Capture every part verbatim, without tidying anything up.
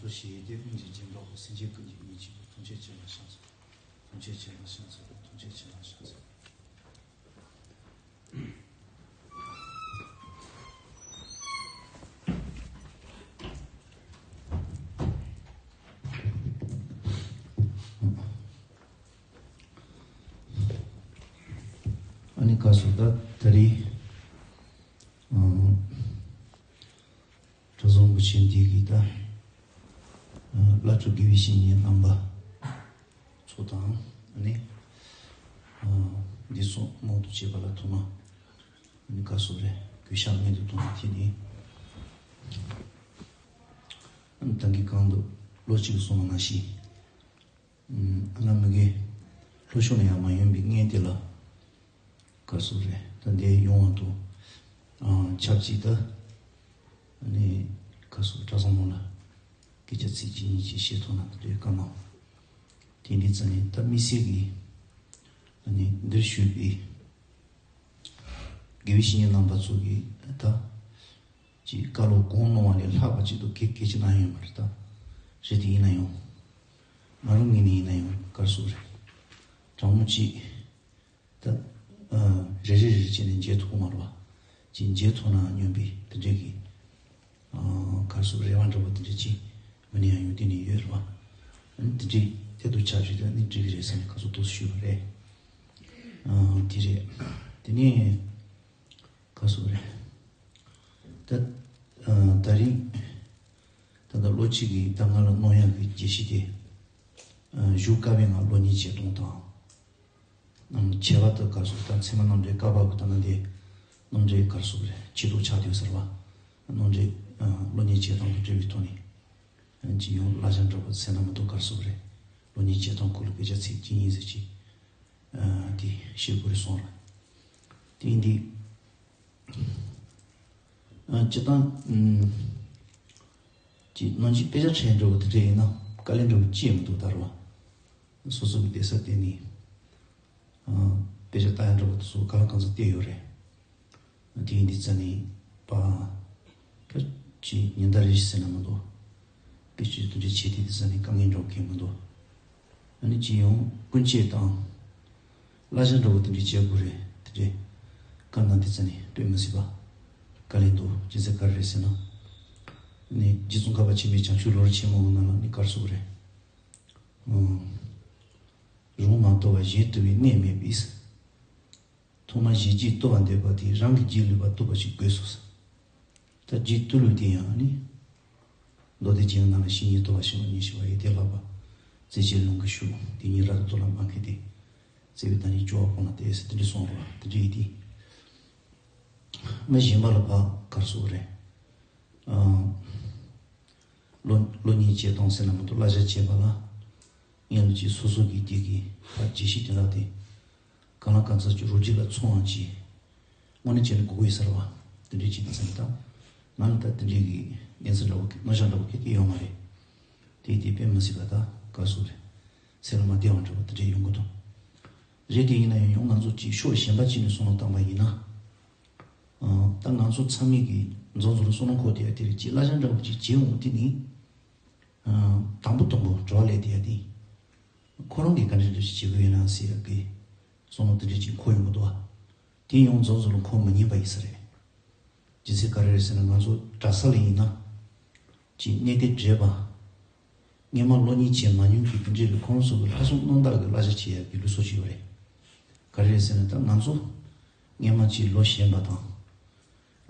ཞེས་དེ་ཀུན་གྱི་སྦྱིན་པ་པོ། སེམས་ཅན་ཀུན་གྱི་སྙིང་རྗེ་པོ། ཐམས་ཅད་མཁྱེན་པ་ཤིན་ཏུ། ཐམས་ཅད་མཁྱེན་པ་ཤིན་ཏུ། ཐམས་ཅད་མཁྱེན་པ་ཤིན་ཏུ། ཨ་ནི་ཁ་སོ་ད་ད་རེས་ཨང་། གྲྭ་ཚང་བུ་ཆེན་འདི་གི་ད་བླ་སྤྲུལ་དགེ་བའི་བཤེས་གཉེན་རྣམ་པ་ཚོ་དང་ཨ་ནི་འདི་ཚོ་མང་དུ་བྱེད་པ་ལ་ཐོག་མ་ཨ་ནི་ཁ་སོ་རེ་གུས་ཕྱག་སྔོན་དུ་བཏང་བ་དེ་ནི་ཨ་ནི་ད་གིན་གང་དུ་བློ་གཅིག་གསུངས་པ་ནང་བཞིན། ང་མི་དགེ་ལྷོ་ཕྱོགས་ནས་ཡང་མ་ཡོང་པའི་གནས་དེ་ལ་ག་སོ་རེད། ད་འདི་ཡོང་བ་དང་ཆབས་ཅིག་ད་ནི་ག་སོ་གྲྭ་ཚང་ནང་ལ་སྐད་ཆ་ཚིག་གཅིག་གཉིས་ཅིག་བཤད་ཐུབ་ན་ད་དེ་དཀའ་མ། དེ་འདི་ཙམ་ནས་ད་དམིགས་བསལ་གྱི་ནི་འདིར་ཞུགས་པའི་དགེ་བའི་བཤེས་གཉེན་རྣམ་པ་ཚོ་གིས་ད། ཅིག་བཀའ་སློབ་གང་གནང་བ་ལས་ལྷག་པ་ཅིག་ཏུ་གེགས་སྐད་ཅིག་གནང་ཡོད་མ་རེད་ད། རེད་དེ་ཡིན་ན་ཡང་། ང་རང་ངོས་ནས་ཡིན་ན་ཡང་གར་སོགས་རེད། དྲང་མོ་ཅིག་ད། རེ་རེ་རེ་བྱས་ནས་མཇལ་ཐུབ་ཀྱི་མ་རེད་བ། ཅིག་མཇལ་ཐུབ་ན་སྙམ་པའི་དེ་འདྲས་ཀྱི། གར་སོགས་རེ་བ་འདྲ་བོ་དེ་འདྲས་ཅིག་ངོས་ནས་ཡང་ཡོང་དུས་ནས་ཡོད་རེད་བ། ཨ་ནི་དེ་འདྲས་དེ་དུ་ཆ་བཞག་ད་ནི་འགྲིག་གི་རེད་བསམ་ནས་གར་སོགས་ཏོག་ཙམ་ཞུས་པ་རེད། དེ་རེད། དེ་ནས། ག་སོགས་རེད། ད། ད་རིང་། ད་ལྟ་བློ་གཅིག་གིས་ད་ང་ལ་གནང་ཡག་གི་བརྗེད་གཞི་དེ། གཞུག་བཀའ་པའི་ངང་གློག་བརྙན་ཆེད་གཏོང་དང་། བྱས་པ་ད་ག་སོགས་ད་ཚད་མ་རྣམ་འགྲེལ་བཀའ་བབས་ཀྱི་ད་ལྟ་འདི། རྣམ་འགྲེལ་ག་སོགས་རེད་ཆེད་དུ་ཆགས་བསྡད་ཟེར་བ། རྣམ་འགྲེལ། གློག་བརྙན་ཆེད་གཏོང་དང་འབྲེལ་བའི་ཐོག་ནས། ཅི་ཡོང་བསླབ་བྱ་འདྲ་པོ་ཚད་ན་མི་འདུག་ག་སོགས་རེད། གློག་བརྙན་ཆེད་གཏོང་སྐོར་ལ་སྐད་ཆ་ཚིག་གཅིག་གཉིས་ཟེར་གྱིས། དེ་ཤེས་དགོས་རེད་སོང་ར། དེ་ཡིན་དུས། སྤྱིར་བཏང་། ཅིག་ནང་ཆོས་དཔེ་ཆ་ཁྲིད་འགྲོ་བ་དེ་འདྲ་ཡིན་ན་དཀའ་ལས་འགྲོ་བ་ཅི་ཡང་མི་འདུག་ད་རུང་། སོ་སོ་གི་བསྡད་ས་དེ་ནི། དཔེ་ཆ་ལྟ་ཡག་འགྲོ་བ་དེ་ཚོ་ག་ལ་གང་འཚམ་བལྟས་ཡོད་རེད། དེ་ཡིན་དུས་ཙ་ནི་པ། ད་ཅིག་ཉིན་ལྟར་རེ་བཞིན་ཟེར་ན་མི་འདུག་དཔེ་ཆ་དེ་འདྲ་བྱེད་དུས་དེ་ཙ་ནི་དཀའ་ངལ་འགྲོ་གི་མི་འདུག་ཨ་ནི་ཅི་ཡང་ཀུན་སྤྱོད་དང་། བསླབ་བྱ་འདྲ་བོ་དེ་འདྲའི་བྱེད་དགོས་རེད་དེ་འདྲའི། བཀའ་གནང་དེ་ཙ་ནི་དཔེ་མི་སྲིད་པ། དཀའ་ལས་འདུག་རྒྱུ་མཚན་ག་རེ་རེད་ཟེར་ན། ནི་རྗེ་ཙོང་ཁ་པ་ཆེན་པོའི་བྱང་ཆུབ་ལམ་རིམ་ཆེན་མོའི་ནང་ལ་ནི་ག་རེ་གསུངས་པ་རེད། རང་མ་དོར་བར་གཞན་དོར་བའི་གནས་མེད་པས། ཐོག་མར་གཞན་རྒྱུད་དོར་བར་འདོད་པ་དེས་རང་གི་རྒྱུད་བསླུས་པ་བཏུབ་པ་ཞིག་དགོས་སོ། ད་རྒྱུད་བསླུས་ལུགས་དེ་ཡང་ནི། མདོ་སྡེ་རྒྱན་ནང་ལ་བཤེས་གཉེན་དོར་བ་ཞིག་ལ་ཉེ་ཞི་བ་ཡི་དེ་ལྷག་པ། རྩེ་གཅིག་ལུང་གིས་ཞུགས་དེ་ཉིད་རབ་ཏུ་རྟོགས་ལ་མ་མཁས་ཏེ། བརྩེ་བའི་བདག་ཉིད་སྐྱོ་བ་སྤོང་ལ་དེ་ཟེར་དེ་འདྲ་གསུངས་རོ་དེ་འདྲ་ཡིན་ཏེ། མི་གཞན་པ་ལ་ཕར་ག་རེ་ཟེར་དགོས་རེད། གློག་གློག་བརྙན་ཆེད་གཏོང་ཟེར་ན་མི་འདུག་བསླབ་བྱ་བྱེད་པ་ལ། ངས་ལ་ཅིག་སོ་སོ་གི་དེ་གི་ཕར་བརྗེད་གཞི་དེ་ལ་དེ། གང་ལ་གང་འཚམ་ཅིག་རོ་རྒྱུས་ལ་ཚོང་བ་ཅིག་དངོས་གནས་བྱས་ན་དགོས་ཀྱི་ཡོད་ས་རེད་བ། དེ་འདྲའི་ཅིག་དེ་ཚོ་ནི་ད། ང་ལ་ད་དེ་འདྲའི་གི་གནས་ཚུལ་འདྲ་བོ་གི་རྣམ་གཞག་འདྲ་བོ་གི་དེ་ཡོད་མ་རེད། དེ་དེ་དཔེ་མི་སྲིད་པ་ད་ག་སོ་རེད། སེམས་ལ་མ་བདེ་བ་འདྲ་བོ་དེ་འདྲའི་ཡོང་གི་འདུག་རེད་དེ་ཡིན་ན་ཡང་ཡང་ང་ཚོ་ཅིག་ཕྱོགས་གཞན་པ་ཅིག་ནས་བསམ་བློ་བཏང་པ་ཡིན་ན། ད་ང་ཚོ་ཚང་མས་ཀྱི་འཛོམས་འཛོམས་ལ་བསམ་བློ་འཁོར་བསྡད་ཡ་དེ་རེད་ཅེས་བསླབ་བྱ་འདྲ་བོ་ཅིག་བྱེད་འོང་དེ་ནི། དང་པོ་དང་པོ་གྲོགས་ལས་དེ་ཡ་དེ། ཁོ་རང་གིས་ག་འདྲ་འདྲ་ཞིག་བྱེད་དགོས་ཡོད་ན་ཟེར་ཡ་གི། བསམ་བློ་དེ་འདྲ་ཅིག་འཁོར་ཡོང་གི་འདུག་བ། དེ་ཡང་འཛོམས་འཛོམས་ལ་འཁོར་མི་ཉན་པ་ཡིན་ས་རེད། རྒྱུ་མཚན་ག་རེ་རེད་ཟེར་ན་ང་ཚོ་གྲྭ་ས་ལ་ཡིན་ན། ཅིག་གནས་བརྟན་བགྲེས་པ། སྔས་མ་གློག་བརྙན་བྱེད་མ་མྱོང་གི་དེ་འདྲའི་ལ་ཁོང་ཚོ་གི་ལྷག་བསམ་རྣམ་དག་གི་བསླབ་བྱ་བྱེད་ཡ་གི་ལུགས་སྲོལ་ཞིག་ཡོད་རེད། ག་རེ་རེད་ཟེར་ན་ད་ང་ཚོ། སྔས་མ་ཅིག་ལོ་གཞོན་པ་དང་།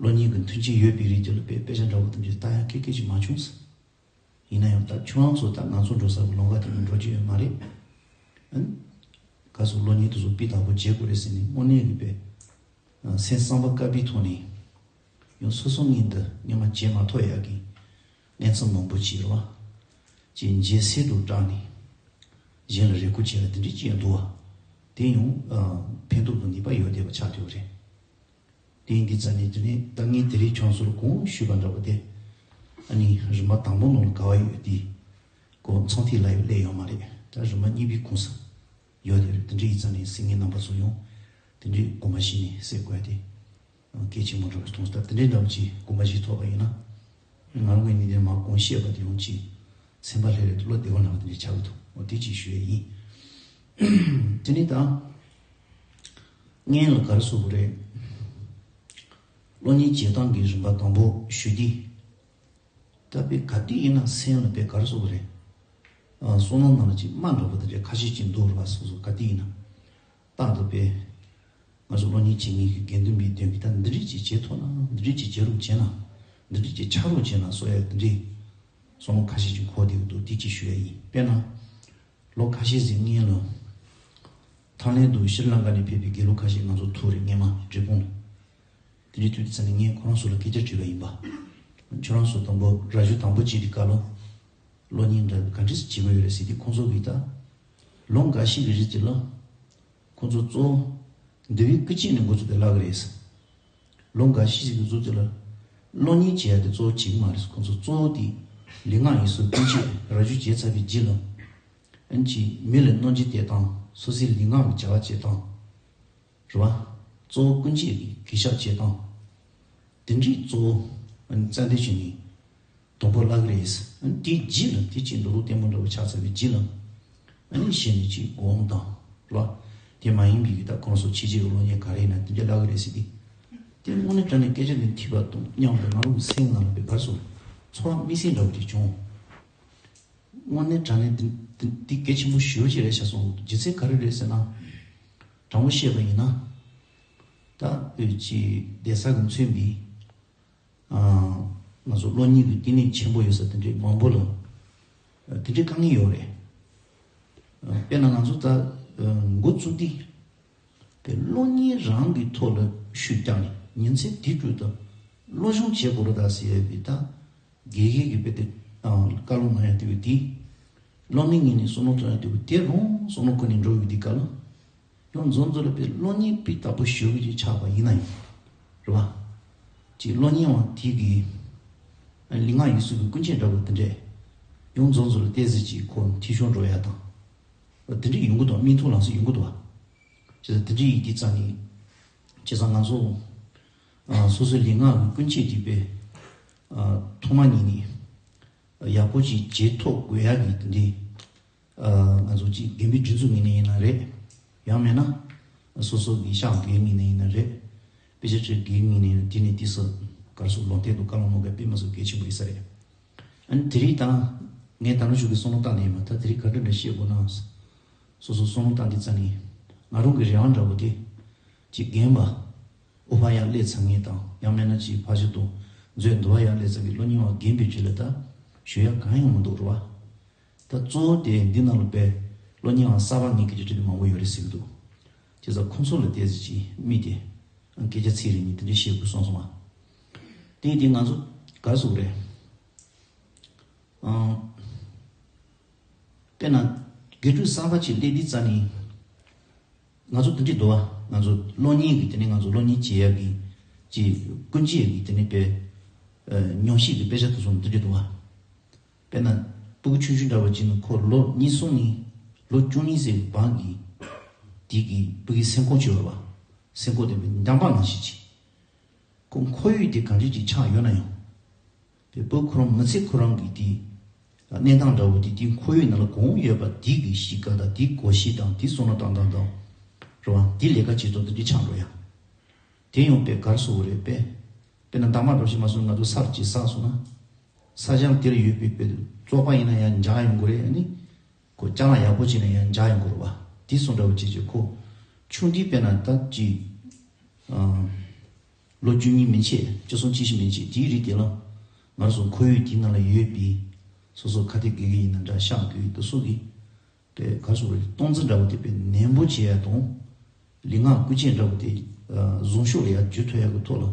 གློག་བརྙན་གྱི་མཐུན་རྐྱེན་ཡོད་པའི་རིགས་དེ་ལ་དཔེ་དཔེ་ཆ་འདྲ་བོ་དེ་འདྲའི་ལྟ་ཡ་ཁེ་ཁེ་ཅིག་མ་བྱུང་ཟེར། ཡིན་ན་ཡང་ད་ཁྱོད་རང་ཚོ་ད་ང་ཚོ་འགྲོ་ས་གི་ལམ་ཁ་དེ་ནས་འགྲོ་རྒྱུ་ཡོད་མ་རེད། ཨན། ག་སོགས་གློག་བརྙན་དེ་ཚོ་སྤུས་དག་པོ་བྱེད་དགོས་རེད་ཟེར་ནས་དངོས་གནས་ཀྱི་དཔེ། སེམས་བསམ་པ་དཀར་པོའི་ཐོག་ནས། ཡང་སོ་སོ་ངོས་འདི་སྔོན་མ་བྱེད་མ་ཐུབ་ཡག་གི། གནས་ཚུལ་མང་པོ་ཅིག་རེད་བ། ཅིག་འཇལ་སྲིད་དུ་དྲག་ནས། གཞན་ལ་རེ་སྐུལ་བྱེད་ཡ་དེ་འདྲ་ཅིག་ཡང་འདུག་བ། དེ་ཡང་། ཕན་ཐོགས་ཀྱི་ནུས་པ་ཡོད་བསྡད་པ་ཆགས་བསྡད་པ་རེད། དེ་ཡིན་དུས་ཙ་ནས་དེ་ནས་ད་ངས་དེ་རིང་ཁྱོད་ཚོར་གོང་ཞུས་པ་འདྲ་བོ་དེ། ཨ་ནི་རིམ་པ་དང་པོ་ནང་ལ་ག་བ་ཡོད་དེ། ཁོ་མཚམས་ཐིག་ལ་ཡོད་སླེབས་ཡོད་མ་རེད། ད་རིམ་པ་གཉིས་པའི་ཁོངས་སུ་ཡོད་དེ་རེད། དེ་འདྲ་ཡིན་ཙ་ནས་གསན་མཁན་རྣམ་པ་ཚོ་ཡང་དེ་འདྲའི་དགོངས་པ་བཞེས་ནས་གསན་དགོས་ཡ་དེ་གལ་ཆེན་པོ་འདྲ་བོ་མཐོང་སོང་། ད་དེ་འདྲའི་འདྲ་བོ་ཅིག་དགོངས་པ་བཞེས་ཐུབ་པ་ཡིན་ན། ང་རང་གི་ནི་དེ་མ་གོང་བཤད་པ་དེ་ཡང་ཅིག་ སེམས་པ་ལྷོད་ལྷོད་དུ་བློ་བདེ་བོ་ནང་དེ་འདྲ་ཆགས་ཀྱི་འདུག་འོ་དེ་ཅིག་ཞུ་ཡས་ཡིན། དེ་ནས་ད་སྔོན་ལ་ག་རེ་ཟེར་དགོས་རེད། གློག་བརྙན་བྱེད་སྟངས་ཀྱི་རིམ་པ་དང་པོ་ཞུས་ཏེ། ད་དཔེ་ག་དུས་ཡིན་ན་སེམས་ལ་དཔེ་ག་རེ་ཟེར་དགོས་རེད། ཨ། བསམ་བློ་ནང་ལ་ཅིག་རྨ་འདྲ་པོ་དེ་འདྲ་ཁ་ཤས་ཅིག་འདུག་རེད་པ། སོ་སོ་ག་དུས་ཡིན་ན། རྟག་ཏུ་དཔེ་ང་ཚོ་གློག་བརྙན་བྱེད་མཁན་གྱི་དགེ་འདུན་པའི་དོན་གྱི་ད་འདི་འདྲས་ཅིག་བྱེད་ཐུབ་ན། འདི་འདྲས་ཅིག་བྱེད་རོགས་བྱས་ན། འདི་འདྲས་ཅིག་ཆགས་རོགས་བྱས་ན་སོགས་ཡ་དེ་འདྲས་བསམ་བློ་ཁ་ཤས་ཅིག་འཁོར་བསྡད་ཀྱི་འདུག་དེ་ཅིག་ཞུ་ཡ་ཡིན། དཔེར་ན། ལོ་ཁ་ཤས་ཟིན་སྔོན་ལ། ཐའི་ལེན་དུ་ཤྲི་ལང་ཀ་ནས་ཕེབས་པའི་དགེ་ལུགས་ཁ་ཤས་ང་ཚོ་ཐུག་རེད། སྔོན་མ་འབྲས་སྤུངས་ལ། དེ་འདྲའི་དུས་དེ་ཚོ་ནས་ངས་ཁོ་རང་ཚོ་ལ་སྐད་ཆ་དྲིས་པ་ཡིན་པ། ཁྱོད་རང་ཚོ་དང་པོ་ར་ཞུ་དང་པོ་བྱེད་དུས་སྐབས་ལ། གློག་བརྙན་འདྲ་ག་འདྲས་སེ་བྱེད་དགོས་ཡོད་རེད་ཟེར་དུས་ཁོང་ཚོ་གིས་ད། ལོ་འགའ་ཤས་ཀྱི་རིང་དེ་ལ། ཁོང་ཚོ་གཙོ་བོ། འདུལ་བའི་སྐུ་མཆེད་ནས་འགོ་བཙུགས་ཏེ་བཀླག་གི་རེད། ལོ་འགའ་ཤས་ཤིག་གི་གཙོ་བོ་དེ་ལ། གློག་བརྙན་བྱེད་ཡ་དེ་གཙོ་བོ་བྱེད་ཀྱི་མ་རེད། ཁོང་ཚོ་གཙོ་བོ་དེ། ལུས་ངག་ཡིད་གསུམ་སྐུ་མཆེད་ར་ཞུ་བྱས་ཚར་བའི་རྗེས་ལ། ཨན་ཅི་མི་ལ་གནོད་འཚེ་སྤྲད་སྟངས། སོ་སོའི་ལུས་ངག་གི་བྱ་བ་བྱེད་སྟངས། རེད་པ། གཙོ་བོ་སྐུ་མཆེད་ཀྱི་གུས་ཞབས་བྱེད་སྟངས། དེ་འདྲའི་གཙོ་བོ་ཨ་ནི་རྩ་འདོན་བྱས་ནས་དང་པོ་བཀླག་གི་རེད། ཨ་ནི་དེའི་རྗེས་ལ་དེ་ཅིག་འགྲོ་ལུགས་བརྟན་པོ་འདྲ་བོ་ཆགས་ཚར་བའི་རྗེས་ལ། ཨ་ནི་གཞི་ནས་ཅིག་སྒོམ་དང་། རེད་པ། དེ་མ་ཡིན་པའི་གི་ད་ཁོང་ཚོ་ཕྱི་རྒྱལ་གྱི་གློག་བརྙན་ག་རེ་ཡིན་ན་དེ་འདྲ་བཀླག་གི་རེད་ཟེར་ཏེ། དེ་དངོས་གནས་དྲང་གནས་སྐད་ཆ་འདི་ཐོས་པ་དང་མཉམ་དུ་ང་རང་གི་སེམས་ནང་ལ་དཔེ་ག་རེ་ཟེར། ཚོར་བ་དམིགས་བསལ་འདྲ་བོ་ཅིག་བྱུང་། དངོས་གནས་དྲང་གནས་འདི་འདི་འདི་གལ་ཆེན་པོ་ཞེ་པོ་ཅིག་རེད་ཤག་བསམ། རྒྱུ་མཚན་ག་རེ་རེད་ཟེར་ན། དྲང་པོ་བཤད་པ་ཡིན་ན། ད་ཅིག་གདན་ས་གི་མཚོན་པའི། ཨ། ང་ཚོ་གློག་བརྙན་གྱི་བསྟི་གནས་ཆེན་པོ་ཡོད་ས་དེ་འདྲའི་མང་པོ་ལ། ཨ། དེ་འདྲའི་དཀའ་ངལ་ཡོད་རེད། ཨ། དཔེར་ན་ང་ཚོ་ད། ཨ། འགོ་བཙུགས་དུས། དེ་གློག་བརྙན་རང་གི་ཐོག་ལ་ཤུགས་རྒྱག་ནས་ཉིན་མཚན་དུས་དྲུག་ཏུ་སློབ་སྦྱོང་བྱེད་དགོས་རེད་ད་ཟེར་ཡ་གི་ད། དགེ་རྒན་གྱིས་དཔེ་དེ། ཨ། བཀའ་སློབ་གནང་ཡ་དེ་བས་དེ། སློབ་མའི་ངོས་ནས་བསམ་བློ་གཏོང་ཡ་དེ་བས་དེ་རང་བསམ་བློ་ཁུར་ནས་འགྲོ་ཡོད་དུས་སྐབས་ལ། ཡང་མཚམས་མཚམས་ལ་དཔེ་གློག་བརྙན་དཔེ་ལྟ་བུ་ཞེ་པོ་ཅིག་ཆགས་པ་ཡིན་ན་ཡང་། རེད་པ། ཅིག་གློག་བརྙན་པ་དེ་གི། ཨ། ལུས་ངག་ཡིད་གསུམ་གྱི་སྐུ་མཆེད་འདྲ་བོ་དེ་འདྲས། ཡང་མཚམས་མཚམས་ལ་ཏོག་ཙམ་ཅིག་ཁོ་འཐུས་ཤོར་འགྲོ་ཡ་དང་། དེ་འདྲས་ཡོང་གི་འདུག་སྨིན་ཐུག་ལམ་སང་ཡོང་གི་འདུག་པ། བྱས་ཙང་དེ་འདྲས་ཡིན་དུས་ཙང་ནི། བྱས་ཙང་ང་ཚོ། ཨ། སོ་སོའི་ལུས་ངག་གི་སྐུ་མཆེད་དེ་དཔེ། ཨ། ཐོག་མ་ཉིད་ནས། ཡག་པོ་ཅིག་བྱེད་ཐུབ་དགོས་ཡ་གི་དེ་འདྲའི། ཨ། ང་ཚོ་ཅིག་དགོན་པའི་སྒྲིག་འཛུགས་ངོས་ནས་ཡིན་ན་རེད། ཡང་མིན་ན། སོ་སོ་གི་ཤག་སྒེར་ངོས་ནས་ཡིན་ན་རེད། དཔེ་ཆ་ཁྲིད་སྒེར་ངོས་ནས་ཡིན་ན་དེ་ནས་དེ་སོ། ག་རེ་ཟེར། ལུང་བསྟན་དང་བཀའ་སློབ་གནང་མཁན་དཔེ་མི་སྲིད་གལ་ཆེན་པོ་ཡིན་ས་རེད། ཨ་ནི་དེ་རིང་ད། ངས་ད་ནང་བཞིན་གྱི་བསམ་བློ་བཏང་ནས་ཡིན་པ། ད་དེ་རིང་ག་འདྲ་འདྲ་བཤད་དགོས་ན། སོ་སོ་བསམ་བློ་བཏང་དུས་ཙ་ནས། ང་རང་གི་རེ་བ་འདྲ་པོ་དེ། ཅིག་རྒན་པ། དབུ་བར་ཡར་སླེབས་ཚར་མཁན་དང་། ཡང་མིན་ན་ཅིག་ཕར་ཕྱོགས་དང་མཛོད་འདུལ་བར་ཡར་སླེབས་ཚར་མཁན་གྱི་སློབ་གཉེར་བ་རྒན་པའི་གྲས་ལ་ད་ཞུ་ཡ་གང་ཡང་མི་འདུག་རེད་པ། ད་གཙོ་བོ་དེ་འདི་ནང་ལ་དཔེ་སློབ་གཉེར་བ་གསར་པ་ངའི་སྐད་ཆ་དྲིས་དེ་མང་པོ་ཡོད་རེད་ཟེར་གྱི་འདུག་བྱས་ཙང་ཁོང་ཚོ་ལ་ཏོག་ཙམ་ཅིག་དམིགས་ཏེ། ཨ། སྐད་ཆ་ཚིག་རེ་གཉིས་དེ་འདྲ་བཤད་དགོས་བསམ་སོང་བ། དེ་ཡིན་དུས་ང་ཚོ་ག་རེ་ཟེར་དགོས་རེད། ཨང་། དཔེར་ན། དགེ་ཕྲུག་གསར་པ་ཅིག་སླེབས་དུས་ཙ་ནས། ང་ཚོ་དེ་འདྲས་འདུག་པ། ང་ཚོ་གློག་བརྙན་གྱི་དེ་ནས་ང་ཚོ་གློག་བརྙན་བྱེད་ཡག་གི་ཅིག་ཀུན་སྤྱོད་ཀྱི་དེ་ནས་དཔེ། ཨ། ཉམས་ཞིབ་ཀྱི་དཔེ་ཆ་དེ་ཚོ་དེ་འདྲས་འདུག་པ། དཔེར་ན། ཕྲུ་གུ་ཆུང་ཆུང་འདྲ་བོ་ཅིག་ནི་ཁོ་ལོ་གཉིས་གསུམ་ནས་ལོ་བཅུ་གཉིས་ཟེར་བའི་བར་གྱི། དེ་གི་ཕྲུ་གུའི་སེམས་ཁམས་ཅིག་ཡོད་རེད་པ། སེམས་ཁམས་དེ་དཔེ་འདམ་བག་ནང་བཞིན་ཅིག་ཁོ་ཁོར་ཡུག་དེ་གང་འདྲ་ཅིག་ཆགས་ཡོད་ན་ཡང་། དེ་ཕྲུ་གུ་ཁོ་རང་མི་ཚེ་ཁོ་རང་གི་དེ། གནས་སྟངས་འདྲ་བོ་དེ་དེའི་ཁོར་ཡུག་ནང་ལ་གང་ཡོད་པ་དེ་གི་གཤིས་ཀ་དང་དེའི་གོམས་གཤིས་དང་དེའི་བསམ་བློ་བཏང་སྟངས་དང་། རེད་པ། དེ་ལས་ཀ་བྱེད་སྟངས་དེ་འདྲ་ཆགས་འགྲོ་ཡ། དེ་ཡང་དཔེ་ག་རེ་ཟེར་དགོས་རེད། དཔེ། དཔེར་ན་འདམ་བག་འདྲ་བོ་ཞིག་མ་སོང་ན་ང་ཚོ་ས་ཅིག་བསགས་སོང་ན། ས་ཆ་དེར་ཡོད་པའི་དཔེ་བཙོག་པ་ཡིན་ན་ཡང་འཇགས་ཡོང་གི་རེད། ཨ་ནི། ཁོ་ཅ་ལག་ཡག་པོ་བྱས་ན་ཡང་འཇགས་ཡོང་གི་རེད་པ། དེ་སོང་འདྲ་བོ་བྱས་བྱས་ཁོ། ཆུང་དུས་དཔེར་ན་ད་ཅིག་ཨ། ལོ་བཅུ་གཉིས་མན་ཆད། བཅུ་གསུམ་བཅུ་བཞི་མན་ཆད་དེའི་རིགས་དེ་ལ། ང་རང་ཚོ་ཁོར་ཡུག་དེའི་ནང་ལ་ཡོད་པའི། སོ་སོ་ཁ་གཏད་དགེ་རྒན་ཡིན་ན་འདྲ། ཤག་དགེ་རྒན་དེ་ཚོ་གིས། དཔེ་ག་རེ་ཟེར་དགོས་རེད། སྟངས་འཛིན་འདྲ་བོ་དེ་དཔེ་ནན་པོ་བྱེད་ཡ་དང་། ལུས་ངག་ཀུན་སྤྱོད་འདྲ་བོ་དེ། ཨ། བཟང་ཕྱོགས་ལ་ཡར་བསྒྱུར་ཐུབ་ཡ་གི་ཐོག་ལ།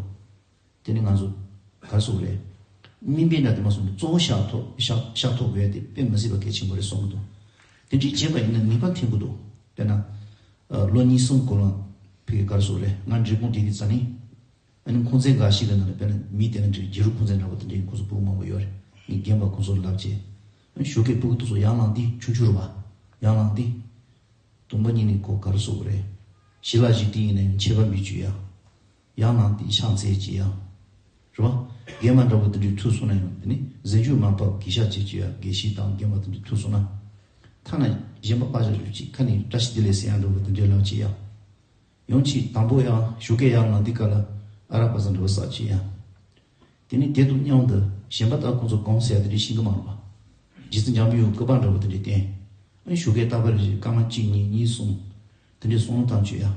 དེ་ནི་ང་ཚོ་ག་རེ་ཟེར་དགོས་རེད། དམིགས་འབེན་འདྲ་དེ་མ་སོང་ནས་གཙོ་བོ་བཞག་ཐུབ་བཞག་བཞག་ཐུབ་དགོས་ཡ་དེ་དཔེ་མི་སྲིད་པ་གལ་ཆེན་པོ་རེད་བསམ་གྱི་འདུག་དེ་འདྲས་བྱས་པ་ཡིན་ན་ནུས་པ་ཐོན་གྱི་འདུག་དཔེར་ན། ཨ། ལོ་གཉིས་གསུམ་གོང་ལ་ཕ་གི་ག་རེ་ཟེར་དགོས་རེད། ང་འབྲས་སྤུངས་དེ་གི་རྩ་ནས། ཨ་ནི་ཁང་ཚན་འགའ་ཞིག་གི་ནང་ལ་དཔེར་ན་མི་དེ་ན་འདྲའི་རྒྱུ་རུ་ཁང་ཚན་འདྲ་བོ་དེ་འདྲའི་ཁོ་ཚོ་ཕྲུ་གུ་མང་པོ་ཡོད་རེད། ངས་རྒན་པ་ཁོང་ཚོ་ལ་ལབ་བྱས། ཨ་ནི་ཞོགས་ཀས་ཕྲུ་གུ་དེ་ཚོ་ཡར་ལངས་དུས་ཆུང་ཆུང་རེད་པ། ཡར་ལངས་དུས། དང་པོ་ཉིད་ནས་ཁོ་ག་རེ་ཟེར་དགོས་རེད། ཞལ་ལག་ཅིག་དེ་ཡིན་ན་ཡང་མཆོད་པ་མི་བྱུག་ཡ། ཡར་ལངས་དུས་ཕྱག་འཚལ་བྱེད་ཡ། རེད་བ། རྒན་མ་འདྲ་བོ་དེ་འདྲའི་ཐུག་སོང་ན་ཡང་དེ་ནི་གཟན་ཆུ་མ་ཕབ་གི་ཤ་བཅད་ཀྱི་ཡ་དགེ་བཤེས་དང་རྒན་མ་དེ་འདྲའི་ཐུག་སོང་ན། ཐ་ན་གཞན་པ་པ་ཞག་ཞུ་ཅིག་ཁ་ནས་བཀྲ་ཤིས་བདེ་ལེགས་ཟེར་ཡ་འདྲ་བོ་དེ་འདྲའི་ལབ་ཅིག་ཡ། ཡང་ཅིག་དང་པོ་ཡང་ཞོགས་ཀས་ཡར་ལངས་དུས་སྐབས་ལ་ཨ་ར་པ་ཟ་འདྲ་བོ་ཟ་ཅིག་ཡ། དེ་ནི་དེ་དང་མཉམ་དུ་གཞན་པ་དག་ཁོང་ཚོ་གང་ཟེར་ཡ་དེ་འདྲའི་ཤེས་ཀྱི་མ་རེད་བ། རྗེ་བཙུན་འཇམ་དཔལ་དབྱངས་སྐུ་པར་འདྲ་བོ་དེ་འདྲའི་བསྟན། ཨ་ནི་ཞོགས་ཀས་རྟག་པར་རེ་རེ་སྐར་མ་གཅིག་གཉིས་གཉིས་གསུམ་དེ་འདྲའི་གསུང་བཏང་བཅུག་ཡ།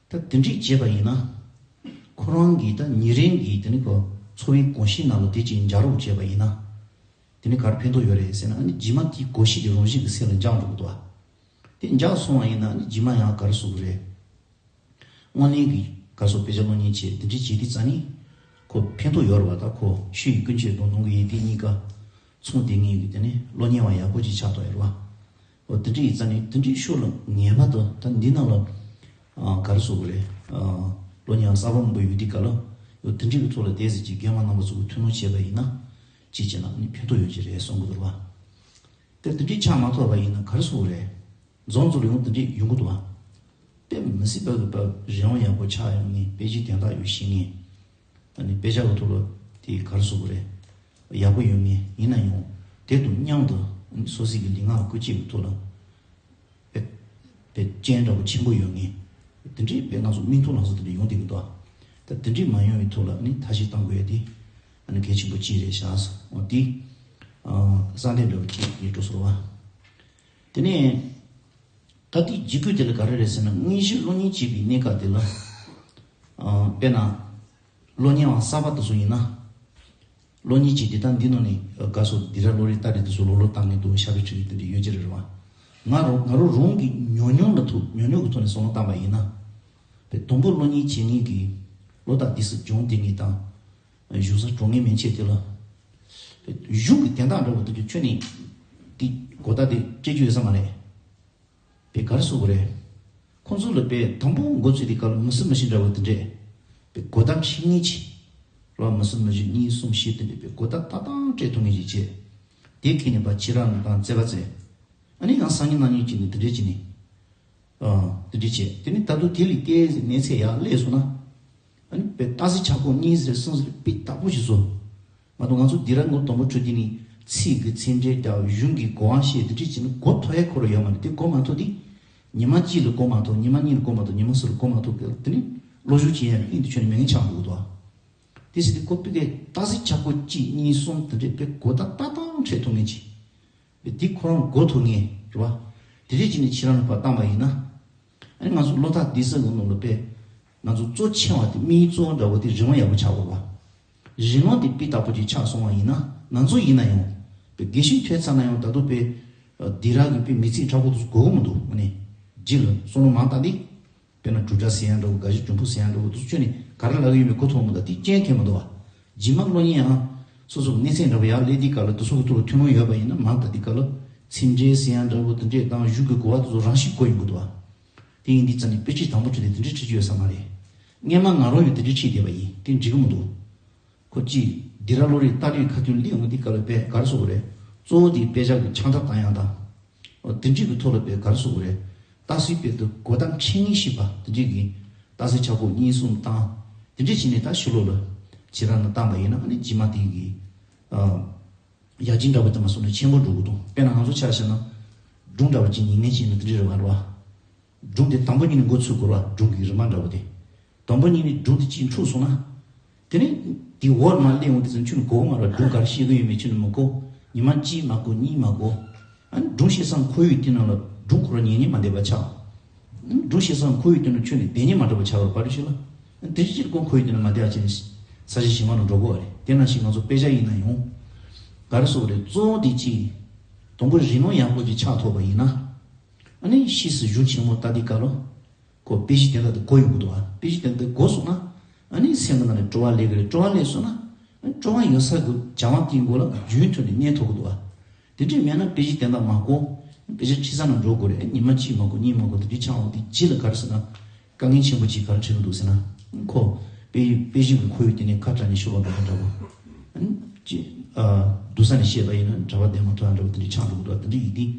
ད་དེ་འདྲའི་བྱས་པ་ཡིན་ན། ཁོ་རང་གིས་ད་ཉིན་རེ་གི་དེ་ནི་ཁོ་འཚོ་བའི་གོམས་གཤིས་ནང་ལ་དེ་ཅིག་འཇགས་རོགས་བྱས་པ་ཡིན་ན། དེ་ནི་ག་རེ་ཕན་ཐོགས་ཡོད་རེད་ཟེར་ན། ཨ་ནི་རྗེས་མ་དེའི་གོམས་གཤིས་དེ་རང་བཞིན་གྱི་སེམས་ལ་འཇགས་འགྲོ་གི་འདུག་བ། དེ་འཇགས་སོང་བ་ཡིན་ན་ཨ་ནི་རྗེས་མ་ཡང་ག་རེ་ཟེར་དགོས་རེད། དངོས་གནས་ཀྱི་ག་རེ་ཟེར་དཔེ་ཆ་སློབ་གཉེར་བྱས་དེ་འདྲའི་བྱེད་དུས་ཙང་ནི་ཁོ་ཕན་ཐོགས་ཡོད་རེད་བ། ད་ཁོ་ཆོས་ཀྱི་ཀུན་སྤྱོད་དང་ནང་གི་ཡིན་དེ་གཉིས་ཀ་མཚུངས་དེ་ངེས་ཀྱི་དེ་ནི་སློབ་གཉེར་བ་ཡག་པོ་ཅིག་ཆགས་ཐུབ་ཡོད་རེད་བ། འོ་དེ་འདྲ་ཡིན་ཙང་ནི་དེ་འདྲའི་ཤུགས་ལ་ངེས་པར་དུ་ད་འདི་ནང་ལ་ཨ་ག་རེ་ཟེར་དགོས་རེད། ཨ་སློབ་གཉེར་བ་གསར་པ་མང་པོ་ཡོད་དུས་སྐབས་ལ་འོ་དེ་འདྲའི་གི་ཐོག་ལ་བསྡད་ཟེར་གྱི་རྒན་མ་རྣམ་པ་ཚོ་གི་ཐུགས་སྣང་བྱས་པ་ཡིན་ན་ཅིག་བྱས་ན་ནི་ཕན་ཐོགས་ཡོད་ཀྱི་རེད་གསུང་གི་འདུག་བ། དེ་དེ་འདྲའི་ཆགས་མ་ཐུབ་པ་ཡིན་ན་ག་རེ་ཟེར་དགོས་རེད། རྫོང་ཚོ་ལ་ཡང་དེ་འདྲས་ཡོང་གི་འདུག་བ། དཔེ་མི་སྲིད་པ་གི་པ་རིན་དབང་ཡག་པོ་ཆགས་ཡོང་ངེས། དཔེ་ཆའི་དོན་དག་ཡོད་ཤེས་ངེས། ད་ནི་དཔེ་ཆ་གི་ཐོག་ལ་དེ་ག་རེ་ཟེར་དགོས་རེད། ཡག་པོ་ཡོད་ངེས། ཡིན་ན་ཡང་དེ་དང་མཉམ་དུ་སོ་སོའི་གི་ལུས་ངག་ཀུན་སྤྱོད་ཀྱི་ཐོག་ལ་དཔེ་དཔེ་རྐྱེན་འདྲ་པོ་ཆེན་པོ་ཡོད་ངེས། དེ་འདྲས་དཔེ་ང་ཚོ་མིག་མཐོང་ལག་ཟིན་དེ་འདྲས་ཡོང་བསྡད་ཀྱི་འདུག་ད་དེ་འདྲས་མ་ཡོང་བའི་ཐོག་ལ་ནི་ཐབས་ཤེས་བཏང་དགོས་ཡ་དེ་ཨ་ནི་གལ་ཆེན་པོ་གཅིག་རེད་ཤག་འོ་དེ་ཨ་གསར་འདེབས་འདྲ་པོ་གཅིག་ཡིན་འགྲོ་སོང་བ། དེ་ནས། ད་དེའི་འཇིགས་སྐུལ་དེ་ལ་ག་རེ་རེད་ཟེར་ན། དངོས་གཞི་སློབ་གཉེར་བྱེད་པའི་གནས་སྐབས་དེ་ལ། ཨ་དཔེར་ན། སློབ་གཉེར་བ་གསར་པ་དེ་ཚོ་ཡིན་ན། སློབ་གཉེར་བྱེད་དུས་ད་འདི་ནང་ནས་དགའ་སོ་འདི་ར་བློ་རིག་ལྟ་རེས་དེ་ཚོ་ལོག་ལོག་བཏང་ངེས་འདུག་ཤ་བའི་ཁྲིད་ཀྱི་དེ་འདྲ་ཡོད་ཀྱི་རེད་བ། ང་རང་ང་རང་རང་གི་ཉམས་མྱོང་ལ་ཐུག་ཉམས་མྱོང་གི་ཐོག་ནས་བསམ་བློ་བཏང་པ་ཡིན་ན། དཔེ་དང་པོ་སློབ་གཉེར་བྱེད་མཁན་གྱི་བློ་ཐག་དེ་སུ་སྦྱོང་བསྡད་མཁན་དང་། བཞུགས་ས་གྲོང་ངེས་མན་ཆད་དེ་ལ། དཔེ་གཞུང་གི་དན་རྟགས་འདྲ་བོ་དེ་འདྲ་ཁྱོན་ནས་དེ་གོ་བརྡ་དེ་སྤྲད་རྒྱུ་ཡོད་ས་མ་རེད། དཔེ་ག་རེ་ཟེར་དགོས་རེད། ཁོང་ཚོ་ལ་དཔེ་དང་པོ་འགོ་ཚུགས་དུས་སྐབས་ལ་མི་སུ་མི་ཤེས་འདྲ་བོ་དེ་འདྲས། དཔེ་གོ་བརྡ་འཕྲོད་མཁན་ཅིག་རེད་བ། མི་སུ་མི་ཤེས་གཉིས་གསུམ་བཞི་དེ་འདྲས་དཔེ་གོ་བརྡ་ཏག་ཏག་སྤྲད་ཐུབ་མཁན་ཅིག་བྱས། དེ་ཁྱེད་ནས་ཕར་ཁྱེད་རང་དང་རྩེད་པ་རྩེ། ཨ་ནི་ཡང་སང་ཉིན་གནངས་ཉིན་གཅིག་ནས་དེ་འདྲས་བྱས་ནས། ཨ་དེ་འདྲས་བྱས། དེ་ནི་ད་དུང་དེ་ལས་ཀའི་གནས་ཚད་ཡར་སླེབས་སོང་ན། ཨ་ནི་དཔེ་རྟགས་གསལ་ཁྱབ་ཁོངས་གཉིས་ཟེར་གསུམ་ཟེར་དཔེ་དག་པོ་ཞིག་བཟོ། མ་གཏོགས་ང་ཚོ་འདི་ར་ངོ་དང་པོ་འཕྲོད་དེ་ནི་ཚིག་གི་ཚིག་འགྲེལ་དང་གཞུང་གི་གོ་བ་བཤད་དེ་འདྲ་བྱས་ནས་གོ་ཐུབ་ཡ་ཁོ་རང་ཡོད་མ་རེད། དེ་གོ་མ་ཐུབ་དེ་ཉི་མ་གཅིག་ལ་གོ་མ་ཐུབ། ཉི་མ་གཉིས་ལ་གོ་མ་ཐུབ། ཉི་མ་གསུམ་ལ་གོ་མ་ཐུབ། དེ་ནི་བློ་སྦྱོང་བྱེད་ཡ་གླིང་དུ་ཆོད་ནས་མེད་མཁན་ཆགས་འགྲོ་གི་འདུག་ཨ། དེ་ཟེར་དུས་ཁོ་པི་ཀའི་རྟགས་གསལ་ཁྱབ་ཁོངས་གཅིག་གཉིས་གསུམ་དེ་འདྲས་དཔེ་གོ་བརྡ་ཏག་ཏག་འཕྲོད་ཐུབ་མཁན་ཅིག་དཔེ་འདི་ཁོ་རང་གོ་ཐུབ་མཁན་རེད་བ། དེ་འདྲས་བྱས་ནས་ཁྱེད་རང་ལ་ཕར་བཏང་པ་ཡིན་ན། ཨ་ནི་ང་ཚོ་བློ་ཐག་དེ་ཟེར་གི་ནང་ལ་དཔེ། ང་ཚོ་གཙོ་ཆེ་བ་དེ་དམིགས་ཡུལ་གཙོ་བོ་འདྲ་བོ་དེ་རིན་དབང་ཡག་པོ་ཆགས་དགོས་པ། རིན་དབང་དེ་སྤུས་དག་པོ་ཅིག་ཆགས་སོང་བ་ཡིན་ན་ང་ཚོ་ཡིན་ན་ཡང་། དཔེ་དགེ་ཞིང་ཐོས་ཚར་ན་ཡང་ད་དུང་དཔེ། སྡིགས་ར་གི་དཔེ་མི་ཚེ་མཁྲེགས་པོ་དེ་ཚོ་དགོས་ཀྱི་མི་འདུག་ཨ་ནི། རྗེས་ལ་བསམ་བློ་མང་བཏང་སྟེ། དཔེར་ན་གྲུབ་མཐའ་ཟེར་ཡ་འདྲ་བོ། དགའ་བཞི་འབྲོང་ཕུག་ཟེར་ཡ་འདྲ་བོ་དེ་ཚོ་ཁྱོན་ནས་ག་རེ་ལབ་ཀྱི་ཡོད་མེད་གོ་ཐུབ་མི་འདུག་དེ་རྐྱེན་གལ་མི་འདུག་བ། རྗེས་མ་སློབ་གཉེར་ཡང་། སོ་སོ་གི་གནས་ཚད་འདྲ་བོ་ཡར་སླེབས་དུས་སྐབས་ལ་དེ་ཚོ་གི་ཐོག་ལ་ཐུན་མོང་ཡོད་པ་ཡིན་ན་མང་དག་དུས་སྐབས་ལ་ཚིག་འགྲེལ་ཟེར་ཡ་འདྲ་བོ་དེ་འདྲས་དང་གཞུང་གི་གོ་བ་དེ་ཚོ་རང་བཞིན་གོ་ཡོང་གི་འདུག་བ། དེ་ཡིན་དུས་ཙང་ནས་དཔེ་ཁྲིད་དང་པོ་ཁྲིད་དེ་དེ་འདྲས་ཁྲིད་རྒྱུ་ཡོད་ས་མ་རེད། སྔས་མ་ང་རང་ཡང་དེ་འདྲས་ཁྲིད་བསྡད་པ་ཡིན། དེ་འགྲིག་གི་མི་འདུག་ཁོ་གཅིག་སྡིགས་ར་བློ་རིག་ལྟ་གྲུབ་ཁ་ཐུན་སླེབས་འོང་དུས་སྐབས་ལ་དཔེ་ག་རེ་ཟེར་དགོས་རེད། གཙོ་བོ་དེ་དཔེ་ཆ་གི་ཆང་ཐག་བཏང་ཡ་དང་། འོ་དེ་འདྲས་ཀྱི་ཐོག་ལ་དཔེ་ག་རེ་ཟེར་དགོས་རེད། རྟགས་གསལ་དཔེ་དེ་གོ་བརྡ་འཕྲོད་མཁན་ཞིག་པ་དེ་འདྲས་ཀྱི་རྟགས་གསལ་ཁྱབ་ཁོངས་གཉིས་གསུམ་བཏང་། དེ་འདྲས་བྱས་ནས་ད་ཕྱི་ལོགས་ལ་ཁྱེད་རང་ལ་བཏང་པ་ཡིན་ན་ཨ་ནི་རྗེས་མ་དེ་གི་ཨ་ཡར་རྒྱས་འདྲ་བོ་དེ་མ་སོང་ན་ཆེན་པོ་འགྲོ་གི་འདུག་དཔེར་ན་ང་ཚོ་ཆ་བཞག་ན་སྒྲུང་འདྲ་བོ་ཅིག་ཉན་མཁན་ཅིག་ཡིན་ན་དེ་འདྲས་རེད་བ། རེད་བ། སྒྲུང་དེ་དང་པོ་ཉིད་ནས་འགོ་ཚུགས་དགོས་ར། སྒྲུང་གི་རིམ་པ་འདྲ་བོ་དེ། དང་པོ་ཉིད་ནས་སྒྲུང་དེ་གཅིག་འཁྲུགས་སོང་ན། དེ་ནས་དེ་འོག་མ་སླེབས་འོང་དུས་ཙམ་ཁྱོད་ནི་གོ་གི་མ་རེད། སྒྲུང་ག་རེ་བཤད་ཀྱི་ཡོད་མེད་ཁྱོད་ནི་མི་གོ། ཉི་མ་གཅིག་མ་གོ་གཉིས་མ་གོ། ཨ་ནི་སྒྲུང་བཤད་སའི་ཁོར་ཡུག་དེ་ནང་ལ་སྒྲུང་ཁོ་རང་ཉན་ཉན་མ་བསྡད་པ་ཆགས། ཨ་ནི་སྒྲུང་བཤད་སའི་ཁོར་ཡུག་དེ་ནང་ཁྱོད་ནི་བསྡད་ཉན་མ་འགྲོ་བ་ཆགས་པ་རེད། བར་དུ་ཞིག་ལ། ཨ་ནི་དེ་ཅིག་ཁོ་ཁོར་ཡུག་དེ་ནང་མ་བསྡད་པ་བྱས་ནས་ས་ཆ་གཞན་པ་ནང་འགྲོ་དགོས་པ་རེད། དེ་ནང་བཞིན་ང་ཚོ་དཔེ་ཆ་ཡིན་ན་ཡང་། ག་རེ་ཟེར་དགོས་རེད། གཙོ་བོ་དེ་གཅིག་དང་པོ་རིན་དབང་ཡག་པོ་ཅིག་ཆགས་ཐུབ་པ་ཡིན་ན། ཨ་ནི་ཕྱིས་སུ་གཞུང་ཆེན་མོ་ལྟ་དུས་སྐབས་ལ། ཁོ་དཔེ་གཞི་དེ་འདྲ་དེ་གོ་ཡོང་གི་འདུག་ཨ། དཔེ་གཞི་དེ་འདྲ་དེ་གོ་སོང་ན། ཨ་ནི་སེམས་ཀྱི་ནང་ནས་སྤྲོ་བ་སླེབས་ཀྱི་རེད། སྤྲོ་བ་སླེབས་སོང་ན། ཨ་ནི་སྤྲོ་བ་ཡོད་ས་གི་བྱ་བ་དེའི་མགོ་ལ་རྒྱུན་མཐུད་ནས་གནས་ཐུབ་ཀྱི་འདུག་ཨ། དེ་འདྲས་མེད་ན་དཔེ་གཞི་དེ་འདྲ་མ་གོ། དཔེ་ཆ་ཁྲིད་ས་ནང་འགྲོ་དགོས་རེད། ཉི་མ་གཅིག་མ་གོ་གཉིས་མ་གོ་དེ་འདྲས་ཆགས་འོང་དུས་རྗེས་ལ་ག་རེ་ཟེར་ན། དཀའ་ངལ་ཆེན་པོ་གཅིག་ག་རེ་འཕྲད་ཀྱི་འདུག་ཟེར་ན། ཁོ་དཔེ་དཔེ་གཞི་གི་ཁོར་ཡུག་དེ་ནས་ཁ་བྲལ་ནས་ཤོར་བ་འདྲ་བོ་འདྲ་བོ། ཨ་ནི་ཅི། ཨ་སྡུག་ས་ནས་བཤད་པ་ཡིན་ན་གྲྭ་པ་བསྡད་མ་ཐུབ་ཡ་འདྲ་བོ་དེ་འདྲས་ཆགས་འགྲོ་གི་འདུག་དེ་འདྲས་ཡིན་དུས།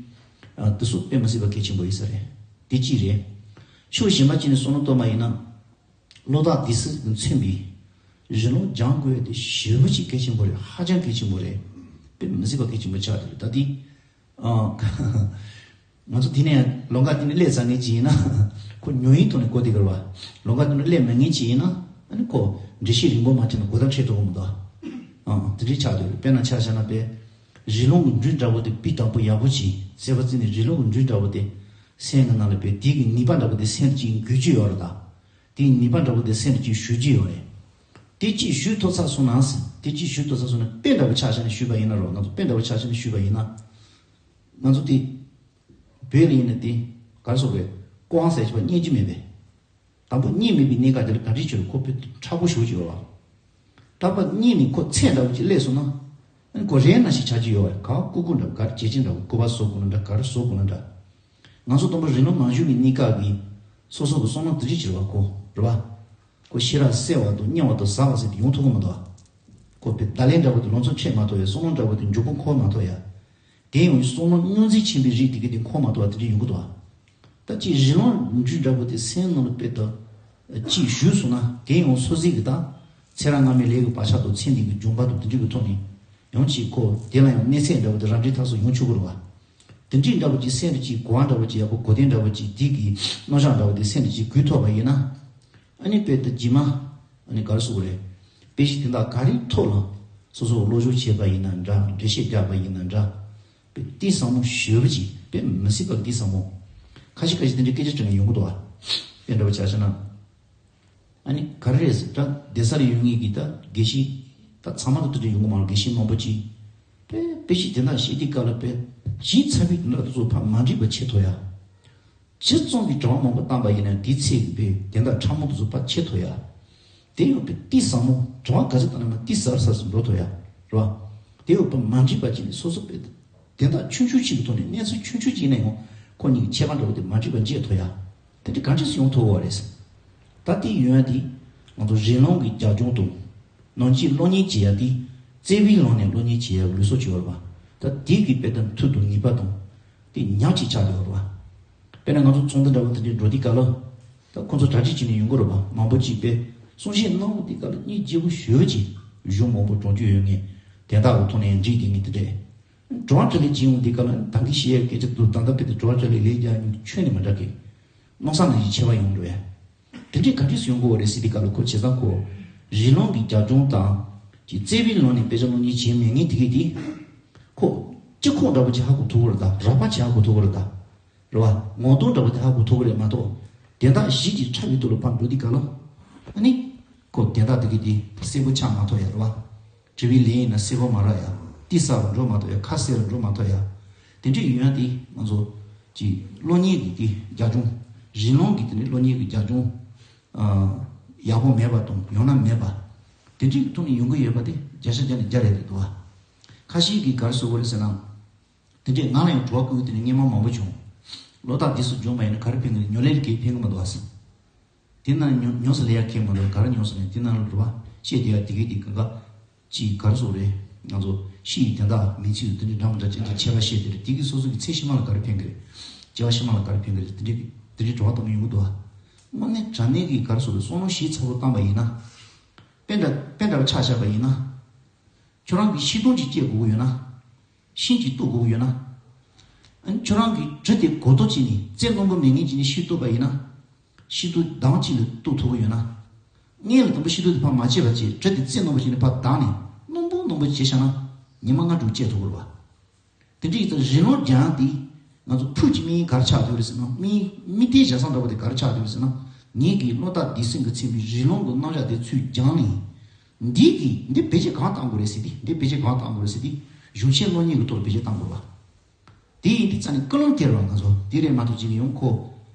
ཨ་དེ་ཚོ་དཔེ་མི་སྲིད་པ་གལ་ཆེན་པོ་ཡིན་ས་རེད། དེ་གཅིག་རེད། ཕྱོགས་གཞན་པ་གཅིག་ནས་བསམ་བློ་གཏོང་བ་ཡིན་ན། བློ་ཐག་དེ་སྲིད་ཀྱི་མཚོན་པའི་ རི་ལུང་སྦྱང་དགོས་དེ་ཞེ་པོ་ཅིག་གལ་ཆེན་པོ་རེད། ཧ་ཅང་གལ་ཆེན་པོ་རེད། དཔེ་མི་སྲིད་པ་གལ་ཆེན་པོ་ཆགས་འདུག་ད་དེ་ཨ། ང་ཚོ་དེ་ནས་ལོ་འགའ་དེ་ནས་ལས་བཟང་ངན་ཅིག་ཡིན་ན་ཁོ་ཉོ་ཡིན་ཐོག་ནས་གོ་དེ་གར་བ། ལོ་འགའ་དེ་ནས་ལས་མ་ངན་ཅིག་ཡིན་ན་ཨ་ནི་ཁོ་འགྲེལ་བཤད་རིང་པོ་མ་བྲིས་ན་གོ་བརྡ་འཕྲོད་ཐུབ་ཀྱི་མི་འདུག་ཨ་དེ་འདྲའི་ཆགས་འདུག་དཔེར་ན་ཆ་བཞག་ན་དཔེ་རི་ལུང་གི་འབྲུ་འདྲ་པོ་དེ་དཔེ་དང་པོ་ཡག་པོ་ཅིག་གསལ་པོ་བརྩིས་ནས་རི་ལུང་གི་འབྲུ་འདྲ་པོ་དེ་སེམས་ཀྱི་ནང་ལ་དཔེ་དེ་གི་ནུས་པ་འདྲ་པོ་དེ་སེམས་ཀྱི་འགུལ་རྒྱུ་ཡོད་རེད་ད། དེའི་ནུས་པ་འདྲ་པོ་དེ་སེམས་ཀྱི་ཞུ་རྒྱུ་ཡོད་རེད། དེ་གཅིག་ཞུ་ཐུབ་ཚར་སོང་ན། དེ་གཅིག་ཞུ་ཐུབ་ཚར་སོང་ན་དཔེ་འདྲ་པོ་ཆ་བཞག་ནས་ཞུས་པ་ཡིན་ན་རོ། ང་ཚོ་དཔེ་འདྲ་པོ་ཆ་བཞག་ནས་ཞུས་པ་ཡིན་ན། ང་ཚོ་དེ་བོད་ལ་ཡིན་ན་དེ་ག་རེ་ཟེར་དགོས་རེད། ཀོང་ཟེར་བྱས་པ་རྙེད་རྒྱུ་མེད་པས། དང་པོ་རྙེད་མེད་པའི་གནས་སྐབས་དེ་ལ་ག་འདྲ་བྱས་རེད། ཁོ་དཔེ་མཁྲེགས་པོ་ཞེ་པོ་ཅིག་ཡོད་རེད། ད་པ་རྙེད་ནས་ཁོ་ཚད་འདྲ་པོ་ཅིག་སླེབས་སོང་ན། ཨ་ནི་ཁོ་རེད་ན་ཞིག་ཆགས་ཀྱི་ཡོད་རེད། ག་ཀུ་ཀུ་འདྲ་ག་རེ་བྱེད་ཀྱི་འདྲ་སྐུད་པ་བཟོ་དགོས་ན་འདྲ་ག་རེ་བཟོ་དགོས་ན་འདྲ། ང་ཚོ་དང་པོ་རི་ལུང་མ་བཞུགས་པའི་གནས་སྐབས་ཀྱི་སོ་སོ་གི་བསམ་བློ་དེ་འདྲ་ཅིག་རེད་པ་ཁོ། རེད་པ། ཁོ་ཤེས་རབ་གསལ་བ་དང་མཉམ་པ་དང་ཟབ་པ་ཟེར་དེ་ཡོང་ཐུབ་ཀྱི་མི་འདུག་ཁོ་དཔེ་བརྡ་ལན་འདྲ་པོ་དེ་ལང་ཚོ་འཕྲད་མ་ཐུབ་ཡ། བསམ་བློ་འདྲ་པོ་དེ་མགྱོགས་པོ་འཁོར་མ་ཐུབ་ཡ། དེ་ཡང་བསམ་བློ་རྙོག་འཛིང་ཆེན་པོའི་རིགས་དེ་ག་དེ་འཁོར་མ་ཐུབ་པ་དེ་འདྲ་ཡོང་གི་འདུག་ད་ཅིག་རི་ལུང་འབྲུ་འདྲ་པོ་དེ་སེམས་ནང་ལ་དཔེ་དང་ཅིག་ཞུགས་སོང་ན། དེ་ཡང་སོ་སོའི་གི་ད་ཚེ་རབས་སྔ་མའི་ལས་ཀྱི་བག་ཆགས་དང་ཚེ་འདི་གི་འབྱུང་བ་དང་དེ་འདྲ་གི་ཐོག་ནས་ཡང་ཅིག་ཁོ་དེ་ལ་ཡང་གནས་ཚད་འདྲ་པོ་དེ་རང་འདྲའི་ཐག་སོ་ཡོང་ཆོག་གི་རེད་པ། དེ་འདྲའི་འདྲ་པོ་ཅིག་སེམས་ལ་ཅིག་གོ་བ་འདྲ་པོ་ཅིག་ཡག་པོ་གོ་དོན་འདྲ་པོ་ཅིག་དེ་གི་རྣམ་གཞག་འདྲ་པོ་དེ་སེམས་ལ་ཅིག་གུས་ཐུབ་པ་ཡིན་ན། ཨ་ནི་དཔེ་དེ་རྗེས་མ་ཨ་ནི་ག་རེ་ཟེར་དགོས་རེད། དཔེ་གཞི་དེ་དག་ག་རེའི་ཐོག་ལ་སོ་སོ་སློབ་སྦྱོང་བྱས་པ་ཡིན་ན་འདྲ། འགྲེལ་བཤད་རྒྱག་པ་ཡིན་ན་འདྲ། དཔེ་གཏིང་ཟབ་མོ་ཞེ་པོ་ཅིག་དཔེ་མི་སྲིད་པ་གཏིང་ཟབ་མོ། ཁ་ཤས་ཁ་ཤས་དེ་འདྲའི་སྐད་ཆ་དྲི་ན་ཡོང་གི་འདུག་པ། དཔེ་འདྲ་པོ་ཆ་བཞག་ན། ཨ་ནི་ག་རེ་རེད་ཟེར་ད་སྡེ་སར་ཡོད་ངེས་ཀྱི་ད་དགེ་བཤེས་ད་ཚང་མ་ལ་དེ་འདྲ་ཡོང་གི་མ་རེད། དགེ་བཤེས་མང་པོ་ཅིག་དཔེ་དཔེ་གཞི་དེ་འདྲ་བཤད་དུས་སྐབས་ལ་དཔེ་གཞི་ཚ་བའི་དེ་འདྲ་དེ་ཚོ་ཕར་མ་འགྲིག་པ་བྱེད་ཐུབ་ཡ། ཇི་ཙམ་གྱི་དྲི་བ་མང་པོ་བཏང་པ་ཡིན་ན་དེའི་ཚེ་གི་དཔེ་དེ་འདྲ་ཕྲ་མོ་དེ་ཚོ་ཕར་ཕྱེ་ཐུབ་ཡ། དེ་ཡང་དཔེ་གཏིང་ཟབ་མོ། དྲི་བ་ག་ཚོད་བཏང་ན་མ་གཏིང་ཟབ་ཟབ་སུ་འགྲོ་ཐུབ་ཡ། རེད་པ། དེ་ཡང་དཔེ་མ་འགྲིག་པ་ཅིག་ནས་སོ་སོ་དཔེ་དེ་འདྲ་ཆུང་ཆུང་ཅིག་གི་ཐོག་ནས་གནས་ཚུལ་ཆུང་ཆུང་ཅིག་ནས་ཡང་ཁོ་གཉིས་ཀྱི་ཁྱད་པར་འདྲ་བོ་དེ་མ་འགྲིག་པ་འབྱེད་ཐུབ་ཡ། དེ་འདྲ་ག་འདྲས་སེ་ཡོང་ཐུབ་པ་རེད། ད་དེ་ཡོང་ཡ་དེ་ང་ཚོ་རི་ལུང་གི་རྒྱབ་ལྗོངས་དང་། ནང་ཆོས་སློབ་གཉེར་བྱེད་ཡ་དེ་བརྩེ་བའི་ལམ་ནས་སློབ་གཉེར་བྱེད་ཡ་ལུགས་སྲོལ་ཅིག་ཡོད་རེད་པ། ད་དེ་གི་དཔེ་ད་མཐུ་དང་ནུས་པ་དང་དེ་ཉག་གཅིག་ཆགས་ཡོད་རེད་པ། དཔེར་ན་ང་ཚོ་ཚོགས་འདུ་འདྲ་བོ་དེ་འདྲའི་འགྲོ་དུས་སྐབས་ལ། ད་ཁོང་ཚོ་གྲ་སྒྲིག་བྱས་ནས་ཡོང་གི་རེད་པ། མང་པོ་ཅིག་དཔེ་གསུང་བཤད་གནང་དུས་སྐབས་ལ་སྙིང་རྗེ་པོ་ཞེ་པོ་ཅིག་གཞུང་མང་པོ་གྲོང་ཆོག་ཡོད་ངེས། དེ་དག་གི་ཐོག་ནས་འགྲིག་བསྡད་ངེས་དེ་འདྲས། དྲི་བ་དྲིས་ལན་བྱེད་ཡོང་དུས་སྐབས་ལ་ད་གིན་བཤད་ཡ་སྐད་ཆ་འདུག་ད་ལྟ་དཔེ་དེ་དྲི་བ་དྲིས་ལན་ལས་རྒྱག་ཡོང་ཁྱོན་ནས་མ་འདྲ་གི། མནོ་བསམ་ནང་བཞིན་ཁྱད་པར་ཡོང་འགྲོ་ཡ། དེ་འདྲས་ག་འདྲས་སེ་ཡོང་གི་ཡོད་རེད་ཟེར་དུས་སྐབས་ལ་ཁོ་བྱས་ཙང་ཁོ་རི་ལུང་གི་རྒྱབ་ལྗོངས་དང་། ཅིག་བརྩེ་བའི་ལམ་ནས་དཔེ་ཆ་སློབ་གཉེར་བྱེད་མེད་ངེས་དེ་གས་དེ། ཁོ་སྤྱི་ཁོག་འདྲ་པོ་ཅིག་ཧ་གོ་ཐུབ་ཀྱི་རེད་ད། རགས་པ་ཅིག་ཧ་གོ་ཐུབ་ཀྱི་རེད་ད། རེད་པ། ངོ་གདོང་འདྲ་པོ་དེ་ཧ་གོ་ཐུབ་ཀྱི་རེད་མ་གཏོགས། དོན་དག་གཞི་གཅིག་ཕྲ་བའི་ཐོག་ལ་ཕར་འགྲོ་དུས་སྐབས་ལ། ཨ་ནི། ཁོ་དོན་དག་དེ་གས་དེ་གསལ་པོ་ཆགས་མ་ཐུབ་ཡ། རེད་པ། དྲི་བའི་ལན་ཡིན་ན་གསལ་པོ་མ་རག་ཡ། གཏིང་ཟབ་རུ་འགྲོ་མ་ཐུབ་ཡ། ཁ་གསལ་རུ་འགྲོ་མ་ཐུབ་ཡ། དེ་འདྲས་ཡོང་ཡ་དེ་ང་ཚོ་གི་སློབ་གཉེར་གྱི་དེ་རྒྱབ་ལྗོངས། རི་ལུང་གི་དེ་ནས་སློབ་གཉེར་གྱི་རྒྱབ་ལྗོངས། ཨ། ཡག་པོ་མེད་པ་དང་ཡང་ན་མེད་པ། དེ་འདྲས་ཀྱི་ཐོག་ནས་ཡོང་གི་ཡོད་པ་དེ་བརྒྱ་ཆ་བརྒྱ་ནས་བརྒྱ་རེད་འདུག་པ། ཁ་ཤས་ཀྱིས་ག་རེ་ཟེར་གྱི་ཡོད་རེད་ཟེར་ན། དེ་འདྲས་ང་ལ་ཡང་དྲི་བ་བཀོད་ཡ་དེ་འདྲས་སྔོན་མ་མང་པོ་བྱུང་། བློ་ཐག་དེ་ཚོ་སྦྱངས་པ་ཡིན་ན་ག་རེ་ཕན་གི་རེད། ཉོ་ལེ་ལ་གས་ཕན་གི་མི་འདུག་ཨ་ཟེར། དེ་ན་ཉོ་ཉོ་ས་ལེ་ཡ་ཁེ་མ་འདུག་ག་རེ་ཉོ་ས་ནས་དེ་ན་རུ་བ་ཤེས་དེ་ཡ་དེ་གི་དེ་ག་ག་ཅིག་ག་རེ་ཟེར་རེད། ང་ཚོ་ཤི་ཡི་དོན་དག་མིང་ཚིག་དེ་འདྲའི་འདྲ་མི་འདྲ་ཅན་གྱི་ཆད་པ་བཤད་དེ་རེད། དེ་གི་སོ་སོ་གི་ཚེ་ཕྱི་མ་ལ་ག་རེ་ཕན་གི་རེད། སྐྱེ་བ་ཕྱི་མ་ལ་ག་རེ་ཕན་གི་རེད། དེ་འདྲའི་དེ་འདྲའི་དྲི་བ་དང་པོ་ཡོང་གི་འདུག་ཨ། དངོས་གནས་དྲང་གནས་ཀྱི་ག་རེ་ཟེར་རེད། བསམ་བློ་ཞིབ་ཚགས་པོ་བཏང་པ་ཡིན་ན། དཔེ་འདྲ་དཔེ་འདྲ་བ་ཆ་བཞག་པ་ཡིན་ན། ཁྱོད་རང་གི་ཤིང་སྡོང་ཅིག་སྐྱེ་དགོས་ཀྱི་ཡོད་ན། ཤིང་གཅིག་གཏུབ་དགོས་ཀྱི་ཡོད་ན། ཨ་ནི་ཁྱོད་རང་གིས་གྲི་དེ་གོ་རྟོགས་བྱས་ནས་རྩེ་རྣོན་པོ་མེད་མཁན་ཅིག་ནས་ཤིང་གཏུབ་པ་ཡིན་ན། ཤིང་སྡོང་གདང་གཅིག་ལ་གཏུབ་ཐུབ་ཀྱི་ཡོད་ན། སྔོན་ལ་དང་པོ་ཤིང་སྡོང་དེ་ཕར་མ་བཅད་པ་བྱས་གྲི་དེ་རྩེ་རྣོན་པོ་བྱས་ནས་ཕར་བརྡར་ནས་རྣོན་པོ་རྣོན་པོ་བྱས་བཞག་ན་ཉི་མ་ལྔ་དྲུག་བཅད་ཐུབ་ཀྱི་རེད་པ། དེ་འདྲ་ཡིན་ཙང་རི་ལུང་རྒྱང་དེ་ང་ཚོ་ཕུགས་ཀྱི་དམིགས་ཡུལ་ག་རེ་ཆགས་འདུག་རེད་ཟེར་ན། དམིགས་དམིགས་གཏད་བྱ་ས་འདྲ་པོ་དེ་ག་རེ་ཆགས་འདུག་རེད་ཟེར་ན། ངེད་ཀྱི་བློ་ཐག་འདི་སེང་གི་ཚིམ་པའི་རི་ལུང་གི་རྣམ་གཞག་དེ་ཚུར་སྦྱངས་ནས། འདི་གི་འདི་བེད་སྤྱོད་གང་གཏང་དགོས་རེད་ཟེར་ཏེ། འདི་བེད་སྤྱོད་གང་གཏང་དགོས་རེད་ཟེར་ཏེ། གཞུང་ཆེན་སློབ་གཉེར་གྱི་ཐོག་ལ་བེད་སྤྱོད་གཏང་དགོས་པ། དེ་ཡིན་དུས་ཙང་ནས་ཀུན་སློང་དེ་རེད་པ། ང་ཚོ་དེ་རེད་མ་གཏོགས་ཅིག་ཡང་ཁོ་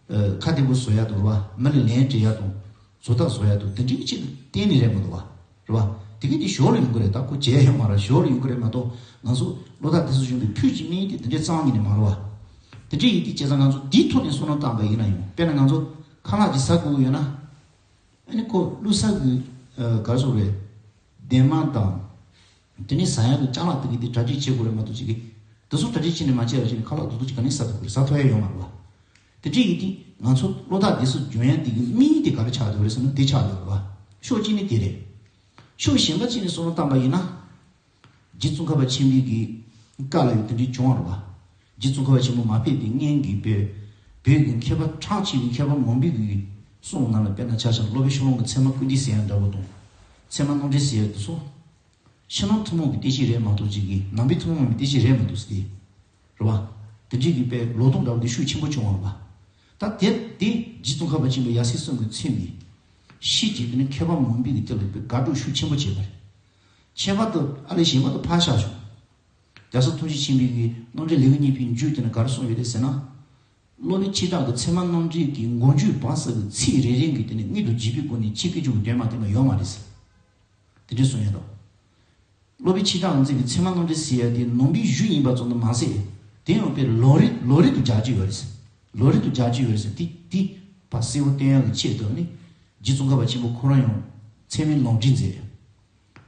ཨ་ཁ་བདེ་པོ་བཟོ་ཡ་དང་རེད་པ། མི་ལ་ལན་འབྲི་ཡ་དང་བཟོ་ལྟ་བཟོ་ཡ་དང་དེ་འདྲའི་ཆེད་དུ་གཏན་ནས་རེད་མི་འདུག་པ། རེད་པ། དེ་གི་དེ་ཞོར་ལ་ཡོང་གི་རེད། ད་ཁོ་བྱས་ཡོད་མ་རེད། ཞོར་ལ་ཡོང་གི་རེད་མ་གཏོགས་ང་ཚོ་བློ་ཐག་དེ་ཚོ་གཞུང་གི་ཕུགས་ཀྱི་དམིགས་ཡུལ་དེ་དེ་འདྲའི་གཙང་ཉིད་ནས་མ་རེད་པ། དེ་འདྲའི་ཡིན་དུས་བྱས་ཙང་ང་ཚོ་དེའི་ཐོག་ནས་བསམ་བློ་བཏང་པ་ཡིན་ན་ཡང་། དཔེར་ན་ང་ཚོ་ཁ་ལག་ཅིག་ཟ་དགོས་ཀྱི་ཡོད་ན། ཨ་ནི་ཁོ་བླུགས་ས་གི་ཨ་ག་རེ་ཟེར་དགོས་རེད། འདན་མ་དང་། དེ་ནས་ཟ་ཡག་གི་ཅ་ལག་དེ་གི་དེ་གྲ་སྒྲིག་བྱེད་དགོས་རེད་མ་གཏོགས་ཅིག་གི་དེ་ཚོ་གྲ་སྒྲིག་བྱས་ནས་མ་བྱས་པ་བྱས་ནས་ཁ་ལག་དེ་ཚོ་ཅིག་ག་ནས་ཟ་ཐུབ་ཀྱི་རེད། ཟ་ཐུབ་ཡ་ཡོད་མ་རེད་པ། དེ་འདྲ་ཡིན་དུས་ང་ཚོ་བློ་ཐག་དེ་ཚོ་སྦྱོང་ཡ་དེ་གི་དམིགས་ཡུལ་དེ་ག་རེ་ཆགས་འདུག་རེད་ཟེར་ན་དེ་ཆགས་འདུག་རེད་པ། ཕྱོགས་གཅིག་ནས་དེ་རེད། ཕྱོགས་གཞན་པ་གཅིག་ནས་བསམ་བློ་བཏང་པ་ཡིན་ན། རྗེ་ཙོང་ཁ་པ་ཆེན་པོའི་གི་བཀའ་ལ་ཡང་དེ་འདྲའི་བྱུང་བ་རེད་བ། རྗེ་ཙོང་ཁ་པ་ཆེན་པོ་མ་ཕེབས་པའི་སྔོན་གྱི་བོད་བོད་ཀྱི་མཁས་པ་གྲངས་ཆེ་བའི་མཁས་པ་མང་པོའི་གི་གསུང་ནང་ལ། དཔེར་ན་ཆ་བཞག་ན་སློབ་དཔོན་ཤོ་ལོ་ཀ་ཚད་མ་ཀུན་བཏུས་ཟེར་ཡ་འདྲ་བོ་དང་། ཚད་མ་རྣམ་འགྲེལ་ཟེར་ཡ་དེ་ཚོ། ཕྱི་ནང་ཐུན་མོང་གི་བསྟན་བཤིག་རེད་མ་གཏོགས་ཅིག་གི། ནང་པའི་ཐུན་མོང་མ་ཡིན་པའི་བསྟན་བཤིག་རེད་མ་གཏོགས་ཟེར་ཏེ། རེད་བ། དེ་འདྲའི་གི་དཔེ་ལོ་ཐོག་འདྲ་བོ་དེ་ཤུགས་ཆེན་པོ་བྱུང་བ་རེད་བ། ད་དེ་དེ་རྗེ་ཙོང་ཁ་པ་ཆེན་པོ་ཡབ་སྲས་གསུམ་གྱིས་མཚོན་པའི་ཤེས་བྱེད་དེ་ནི་མཁས་པ་མང་པོའི་གི་དེ་ལ་དཔེ་དགའ་སྤྲོ་ཤུགས་ཆེན་པོ་བྱས་པ་རེད། ཁྱད་པར་དུ་ཨ་ལས་གཞན་པ་དུ་ཕར་བཞག་ཆོག་རྒྱལ་སྲས་ཐུགས་རྗེ་ཆེན་པོའི་གི་རྣམ་འགྲེལ་ལེའུ་གཉིས་པའི་མཇུག་དེ་ན་ག་རེ་གསུངས་ཡོད་རེད་ཟེར་ན། སློབ་དཔོན་ཆེ་གྲགས་ཀྱི་ཚད་མ་རྣམ་འགྲེལ་གྱི་མགོ་མཇུག་བར་གསུམ་གྱི་ཚིག་རེ་རེ་གི་དེ་ནི་དངོས་དང་བརྒྱུད་པའི་སྒོ་ནས་ཆོས་སྐད་ཅིག་གི་དོན་མ་བསྟན་པ་ཡོད་མ་རེད་ཟེར། དེ་འདྲའི་གསུང་ཡོད་དོ། སློབ་དཔོན་ཆེ་གྲགས་མཛད་པའི་ཚད་མ་རྣམ་འགྲེལ་ཟེར་ཡ་དེ་ནང་པའི་གཞུང་ཡིན་པ་ཙམ་དུ་མ་ཟད། དེ་ཡང་དཔེ་ལོ་རེ་ལོ་རེ་དུ་སྦྱར་གྱི་ཡོད་རེད་ཟེར། ལོ་རེ་དུ་སྦྱར་གྱི་ཡོད་རེད་ཟེར། དེ་དེ་ཕར་གསལ་པོ་བསྟན་ཡག་གི་ཆེད་དུ་ནི། རྗེ་ཙོང་ཁ་པ་ཆེན་པོ་ཁོ་རང་ཡང་ཚད་མའི་ལམ་འབྲས་མཛད།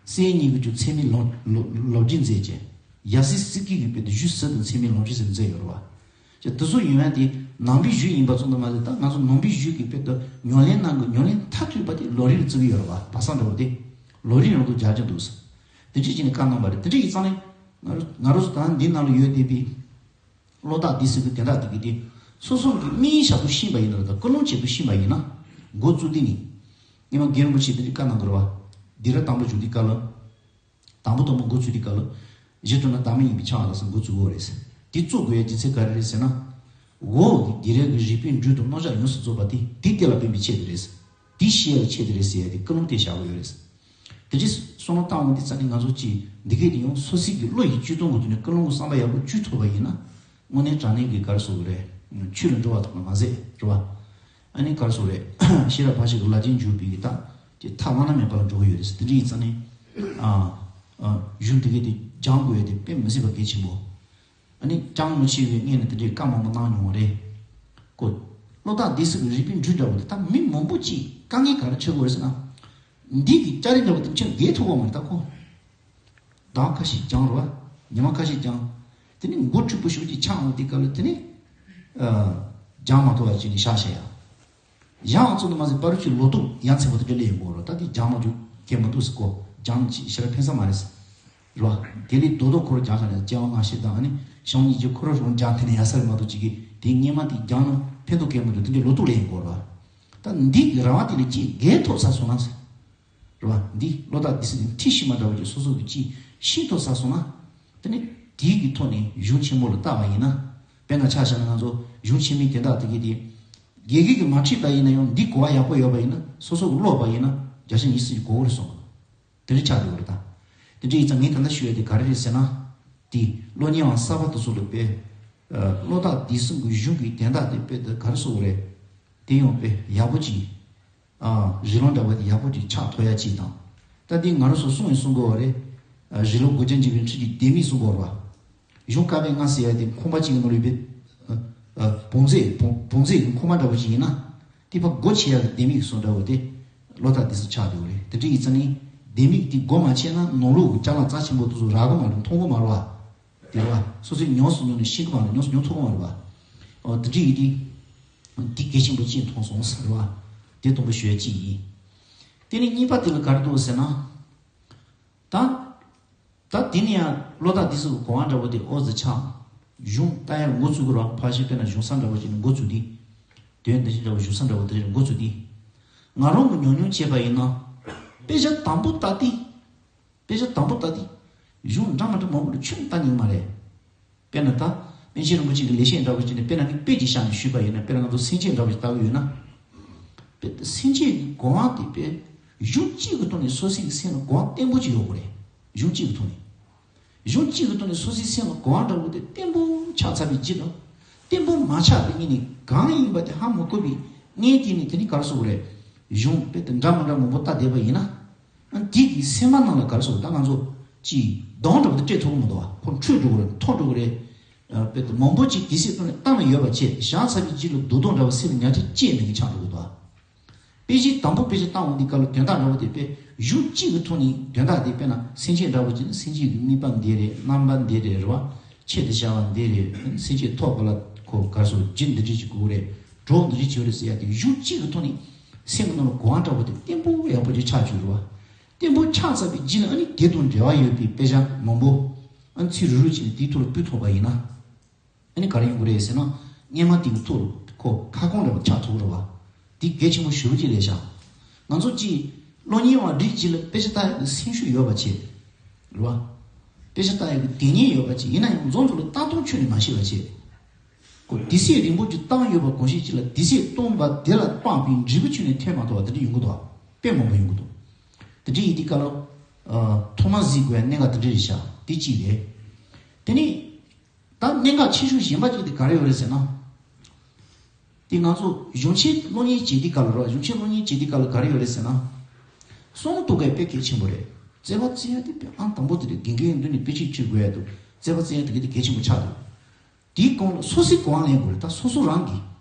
སྲས་གཉིས་ཀྱིས་ཀྱང་ཚད་མའི་ལམ་ལམ་ལམ་འབྲས་མཛད་ཅིང་། ཡབ་སྲས་སི་ཀི་གིས་དཔེ་དེ་བཞུགས་ས་དུ་ཚད་མའི་ལམ་འབྲས་ཟེར་མཛད་ཡོད་རེད་བ། ཅེས་དེ་ཚོ་ཡིན་ཡང་དེ་ནང་པའི་གཞུང་ཡིན་པ་ཙམ་དུ་མ་ཟད། ད་ང་ཚོ་ནང་པའི་གཞུང་གི་དཔེ་དེ་ཉམས་ལེན་གནང་གི་ཉམས་ལེན་མཐར་ཐུག་པ་དེ་ལམ་རིམ་ལ་བརྩི་གི་ཡོད་རེད་བ། བར་གསུམ་འདྲ་བོ་དེ་ལམ་རིམ་རང་དུ་སྦྱར་གྱི་འདུག་ཟེར། དེ་འདྲ་བྱས་ནས་བཀའ་གནང་བ་རེད། དེ་འདྲ་ཡིན་ཙང་ནས་ང་རང་ང་རང་ཚོ་ད་འདི་ནང་ལ་ཡོད་བསྡད་པའི་བློ་རྟགས་འདི་ཟེར་གི་དེ་དག་དེ་གི་དེ་སོ་སོ་གི་དམིགས་ཡུལ་ཞིབ་ཏུ་ཤེས་པ་ཡིན་ན། ད་ཀུན་སློང་ཆེད་དུ་ཤེས་པ་ཡིན་ན། འགོ་བཙུགས་དུས་ནས་སྔོན་མ་རྒན་རིན་པོ་ཆེས་དེ་འདྲའི་བཀའ་གནང་གི་རེད་བ། སྡེ་ར་དང་པོ་འཇུག་དུས་སྐབས་ལ། དང་པོ་དང་པོ་འགོ་ཚུགས་དུས་སྐབས་ལ། གཞི་མཐུན་ན་བདག་མེད་ཡིན་པའི་ཕྱག་ལ་སོགས་འགོ་ཚུགས་དགོས་རེད་ཟེར། དེ་བཙུགས་དགོས་ཡ་རྒྱུ་མཚན་ག་རེ་རེད་ཟེར་ན། འོག་གི་སྡེ་ར་གི་རིགས་པའི་འབྲུ་དང་རྣམ་གཞག་ཡོངས་སུ་རྫོགས་པ་དེ་དེ་གཏན་ལ་ཕབ་པའི་ཆེད་དུ་རེད་ཟེར། དེ་ཤེས་ཡ་ཆེད་དུ་རེད་ཟེར་ཡ་དེ་ཀུན་སློང་དེ་བཞག་དགོས་ཡོད་རེད་ཟེར། དེ་རྗེས་བསམ་བློ་བཏང་འོང་དུས་ཙམ་ནས་ང་ཚོ་གཅིག་འདི་གས་དེ་ཡང་སོ་སོའི་གི་བློ་ཡི་བཅོས་སྟངས་ཀྱི་དོན་ནས་ཀུན་སློང་གི་བསམ་པ་ཡག་པོ་བཅོས་ཐུབ་པ་ཡིན་ན། དངོས་གནས་དྲང་གནས་ཀྱི་ག་རེ་ཟེར་དགོས་རེད། ཆོས་ལ་འགྲོ་བ་དང་མ་ཟད་རེད་བ། ཨ་ནི་ག་རེ་ཟེར་དགོས་རེད། ཤེས་རབ་ཕར་ཕྱིན་གྱི་ལག་ལེན་འཇུག་པའི་གི་རྟགས་ཀྱི་མཐའ་བླ་ན་མེད་པ་ལ་འགྲོ་གི་ཡོད་རེད་ཟེར། དེ་འདྲ་ཡིན་ཙང་ནས། ཨ་ཨ་གཞུང་འདི་གས་དེ་སྦྱང་དགོས་ཡ་དེ་དཔེ་མི་སྲིད་པ་གལ་ཆེན་པོ། ཨ་ནི་ལྕམ་མོ་ཆེ་བའི་སྔོན་ནས་དེ་འདྲའི་བཀའ་མང་པོ་གནང་མྱོང་བ་རེད། ཀོ། བློ་རྟགས་འདི་ཟེར་གི་རིགས་པའི་འབྲུ་འདྲ་བོ་དེ་ད་མི་མང་པོ་ཅིག་དཀའ་ངལ་ག་རེ་འཕྲད་ཀྱི་ཡོད་རེད་ཟེར་ན། འདི་གི་ལྕགས་རི་འདྲ་བོ་དེ་ཁྱོད་རྒས་ཐུབ་ཀྱི་མ་རེད་ད་ཁོ། ཟླ་ཁ་ཤས་སྦྱངས་རེད་བ། ཉི་མ་ཁ་ཤས་སྦྱངས། དེ་ནས་མགོ་འཁྲུག་པོ་ཞེ་པོ་ཅིག་ཆགས་འོང་དུས་སྐབས་ལ་དེ་ནས། ཨ། སྦྱང་མ་ཐུབ་པ་ཅིག་ནས་བཞག་བཞག་ཡ། ཡང་ཙམ་དུ་མ་ཟད་བར་དུ་ལོ་ཏོག་ཡ་མཚན་པོ་དེ་འདྲ་སླེབས་ཡོང་གི་རེད། ད་དེ་སྦྱང་མ་འཇུག་གལ་མི་འདུག་ཟེར་གོ། སྦྱང་ཅིག་ཞེ་དྲག་ཕན་ས་མ་རེད་ཟེར། རེད་བ། དེ་ལས་རྡོག་རྡོག་ཁོ་རང་སྦྱངས་བཞག་ནས་སྐྱེ་བ་སྔ་ཕྱི་དང་ནི་བྱམས་སྙིང་རྗེ་ཁོ་རང་རང་སྦྱངས་དེ་ནས་ཡ་ས་རེད་མ་གཏོགས་ཅིག་གིས་དེ་སྔོན་མ་དེ་སྦྱངས་ན་ཕན་ཐོགས་གལ་མི་འདུག་དེ་འདྲའི་ལོ་ཏོག་སླེབས་ཡོང་གི་རེད་བ། ད་འདི་གི་རང་དབང་དེ་ལས་ཅིག་རྒས་ཐོབ་ཚར་སོང་ན་ཟེར། རེད་བ། འདི་བློ་རྟགས་འདི་ཟེར་དེ་ཁྲིད་ཤེས་མ་འདྲ་བ་ཅིག་སོ་སོ་གི་ཅིག་ཤེས་ཐུབ་ཚར་སོང་ན། དེ་ནི་དེའི་གི་ཐོག་ནས་གཞུང་ཆེན་མོ་ལ་བལྟ་བ་ཡིན་ན། དཔེར་ན་ཆ་བཞག་ན་ང་ཚོ་གཞུང་ཆེན་མོའི་དོན་དག་དེ་གི་དེ། དགེ་རྒན་གྱིས་མ་ཁྲིད་པ་ཡིན་ན་ཡང་འདི་གོ་བ་ཡག་པོ་ཡོད་པ་ཡིན་ན་སོ་སོ་གི་ཀློག་པ་ཡིན་ན་བརྒྱ་ཆ་ཉི་ཤུ་ཅིག་གོ་གི་རེད་གསུངས། དེ་འདྲ་ཆགས་ཡོད་རེད་ད། དེ་འདྲ་ཡིན་ཙང་ངས་ད་ལྟ་ཞུ་ཡ་དེ་ག་རེ་རེད་ཟེར་ན། དེ་སློབ་གཉེར་བ་གསར་པ་དེ་ཚོ་ལ་དཔེ། ཨ། བློ་རྟགས་འདི་གསུམ་གྱི་གཞུང་གི་དོན་དག་དེ་དཔེ་དེ་ག་རེ་ཟེར་དགོས་རེད། དེ་ཡང་དཔེ་ཡག་པོ་ཅིག་ཨ། རིགས་ལམ་འདྲ་བ་དེ་ཡག་པོ་ཅིག་ཆགས་ཐུབ་ཡ་ཅིག་དང་། ད་དེ་ང་རང་ཚོ་གསུང་ཡང་གསུང་གི་ཡོད་རེད། ཨ། རིགས་ལམ་སྒོ་ལྕགས་འབྱེད་པའི་ཁྲིད་ཀྱི་ལྡེ་མིག་གསུང་གི་ཡོད་རེད་བ། གཞུང་བཀའ་པོད་ལྔ་ཟེར་ཡ་དེ་ཁང་པ་གཅིག་གི་ནང་ལ་ཡོད་པའི། ཨ། ཨ། བང་མཛོད་བང་བང་མཛོད་ཀྱི་ཁང་པ་འདྲ་བོ་ཞིག་ཡིན་ན། དེ་ཕར་སྒོ་ཕྱེ་ཡག་གི་ལྡེ་མིག་གསུམ་འདྲ་བོ་དེ། བློ་རྟགས་འདི་ཚོ་ཆགས་འདུག་རེད། དེ་འདྲ་ཡིན་ཙང་ནི། ལྡེ་མིག་དེ་སྒོ་མ་ཕྱེ་ན་ནང་ལོགས་ཀྱི་ཅ་ལག་རྩ་ཆེན་པོ་དེ་ཚོ་རག་གི་མ་རེད། མཐོང་གི་མ་རེད་བ། དེ་རེད་བ། སོ་སོས་ཉམས་སུ་མྱོང་ནས་ཤེས་གི་མ་རེད། ཉམས་སུ་མྱོང་ཐུབ་གི་མ་རེད་བ། ཨོ། དེ་འདྲ་ཡིན་དུས། འདི་གལ་ཆེན་པོ་གཅིག་མཐོང་སོང་ཟེར་བ། དེ་དང་པོ་ཞུ་ཡ་གཅིག་ཡིན། དེ་ནས་གཉིས་པ་དེ་ལ་ག་རེ་འདུག་ཟེར་ན། ད། ད་དེ་ནས་ཡང་བློ་རྟགས་འདི་ཚོ་གི་གོ་བ་འདྲ་བོ་དེ་ཨོ་ཙི་ཆགས། གཞུང་ལྟ་ཡ་འགོ་ཚུགས་ཀྱི་རེད། ཕལ་ཆེར་དཔེར་ན་གཞུང་ས་འདྲ་བོ་ཅིག་ནས་འགོ་ཚུགས་དུས། དོན་འདི་བཞིན་འདྲ་བོ་གཞུང་ས་འདྲ་བོ་དེ་ནས་འགོ་ཚུགས་དུས། ང་རང་གི་ཉམས་མྱོང་བྱས་པ་ཡིན་ན། དཔེ་ཆ་དང་པོ་ལྟ་དུས། དཔེ་ཆ་དང་པོ་ལྟ་དུས། གཞུང་འདྲ་མི་འདྲ་མང་པོ་ལ་ཁྱོན་ནས་ལྟ་མྱོང་མ་རེད། དཔེར་ན་ད། པཎ་ཆེན་རིན་པོ་ཆེ་གི་ལེགས་བཤད་འདྲ་བོ་ཅིག་ནས་དཔེར་ན་ངས་དཔེ་ཅིག་བཞག་ནས་ཞུས་པ་ཡིན་ན། དཔེར་ན་ང་ཚོ་སེམས་བསྐྱེད་འདྲ་བོ་ཞིག་ལྟ་གི་ཡོད་ན། དཔེ་སེམས་བསྐྱེད་ཀྱི་གོ་འཕང་དེ་དཔེ་གཞུང་གཅིག་གི་ཐོག་ནས་སོ་སོའི་གི་སེམས་ལ་གོ་འཕང་བརྟན་པོ་ཅིག་ཡོད་དགོས་རེད། གཞུང་གཅིག་གི་ཐོག་ནས། གཞུང་གཅིག་གི་ཐོག་ནས་སོ་སོའི་སེམས་ལ་གོ་འཕང་འདྲ་བོ་དེ་བརྟན་པོ་ཆགས་ཚར་བའི་རྗེས་ལ། བརྟན་པོ་མ་ཆགས་པའི་སྔོན་ནས་གང་ཡིན་པ་དེ་ཧ་མ་གོ་བའི་སྔོན་དེ་ནས་དེ་ནི་ག་རེ་ཟེར་དགོས་རེད། གཞུང་དཔེ་དེ་འདྲ་མི་འདྲ་མང་པོ་ལྟ་བསྡད་པ་ཡིན་ན། དེ་གི་སེམས་པ་ནང་ལ་ག་རེ་ཟེར་དགོས། ད་ང་ཚོ་ཅིག་གདོང་འདྲ་བོ་དེ་སྤྲད་ཐུབ་ཀྱི་མི་འདུག་བ། ཁོ་འཁྲུད་འགྲོ་གི་རེད། འཐོར་འགྲོ་གི་རེད། ཨ། དཔེ་དེ་མང་པོ་ཅིག་དེ་སྲིད་ཐོག་ནས་བཏང་ནས་ཡོད་པ་བྱས། བཞག་ཚར་བའི་རྗེས་ལ་འདུག་སྟངས་འདྲ་བོ་སེམས་ལ་ཉག་ཕྲ་སྐྱེས་མེད་ཀྱི་ཆགས་འགྲོ་གི་འདུག་བ། དཔེ་ཆ་དང་པོ་དཔེ་ཆ་བཏང་འོང་དུས་སྐབས་ལ་དོན་དག་འདྲ་བོ་དེ་དཔེ་གཞུང་གཅིག་གི་ཐོག་ནས་དོན་དག་དེ། དཔེར་ན་སེམས་བསྐྱེད་འདྲ་བོ་ཅིག་ན་སེམས་བསྐྱེད་ཀྱི་དམིགས་པ་འདི་རེད། རྣམ་པ་འདི་རེད། རེད་བ། ཆེད་དུ་བྱ་བ་འདི་རེད། སེམས་བསྐྱེད་ཐོབ་པ་ལ་ཁོ་ག་རེ་ཟེར། རྒྱུ་འདི་འདྲ་ཅིག་དགོས་རེད། གྲོགས་འདི་འདྲ་ཅིག་ཡོད་རེད་ཟེར་ཡ་དེ་གཞུང་གཅིག་གི་ཐོག་ནས་སེམས་ཀྱི་ནང་ལ་གོ་བ་འདྲ་བོ་དེ་བརྟན་པོ་ཡག་པོ་ཅིག་ཆགས་བཅུག་རེད་བ། བརྟན་པོ་ཆགས་ཚར་བའི་རྗེས་ལ་ཨ་ནི་དེ་དང་འབྲེལ་བ་ཡོད་པའི་དཔེ་ཆ་མང་པོ་ཨ་ནི་ཚིག་རུ་རུ་བྱས་ནས་དེའི་ཐོག་ལ་སྤུས་ཐོགས་པ་ཡིན་ན། ཨ་ནི་ག་རེ་ཡོང་གི་རེད་ཟེར་ན། སྔོན་མ་དེའི་ཐོག་ལ་ཁོ་ཁ་སྐོང་འདྲ་བ་ཆགས་ཐུབ་རེད་བ། དེ་གལ་ཆེན་པོ་ཞེ་པོ་ཅིག་རེད་ཤག་ང་ཚོ་གཅིག་གློག་བརྙན་པ་འདྲི་རྗེས་ལ་དཔེ་ཆ་ལྟ་ཡག་གི་སེམས་ཤུགས་ཡོད་པ་བྱེད། རེད་བ། དཔེ་ཆ་ལྟ་ཡག་གི་དེ་ཉིད་ཡོད་པ་བྱེད། ཡིན་ན་ཡང་རྫོང་ཚོ་ལ་ལྟ་སྟངས་ཁྱོན་ནས་མ་ཤེས་པ་བྱེད། ཁོ་དུས་ཚོད་རིང་པོ་ཅིག་བཏང་ཡོད་པ་གང་ཤེས་ཅིག་ལ་དུས་ཚོད་བཏང་པ་དེ་ལ་དཔག་པའི་འབྲས་བུ་ཁྱོན་ནས་ཐོན་མ་ཐུབ་པ་དེ་འདྲ་ཡོང་གི་འདུག་དཔེ་མང་པོ་ཡོང་གི་འདུག་དེ་འདྲ་ཡིན་དུས་སྐབས་ལ། ཐོག་མར་གཟིགས་དགོས་ཡ་གནད་འགག་དེ་འདྲ་རེད་ཤག་དེ་གཅིག་རེད། དེ་ནས། ད་གནད་འགག་ཆེ་ཤོས་གཞན་པ་གཅིག་དེ་ག་རེ་ཡོད་རེད་ཟེར་ན། དེ་ང་ཚོ་གཞུང་ཆེན་གློག་བརྙན་བྱེད་དུས་སྐབས་ལ་རོ། གཞུང་ཆེན་གློག་བརྙན་བྱེད་དུས་སྐབས་ལ་ག་རེ་ཡོད་རེད་ཟེར་ན། བསམ་བློ་གཏོང་དགོས་དཔེ་གལ་ཆེན་པོ་རེད། རྩོད་པ་རྩོད་ཡ་དེ་དཔེ་ཨང་དང་པོ་དེ་རེད། དགེ་རྒན་ཡིན་དུས་ནས་དཔེ་ཁྲིད་བྱེད་དགོས་ཡ་འདུག་རྩོད་པ་རྩོད་ཡ་དེ་ག་དེ་གལ་ཆེན་པོ་ཆགས་འདུག་དེའི་གོང་ལ་སོ་སོའི་གོ་བ་ལེན་དགོས་རེད། ད་སོ་སོ་རང་གིས།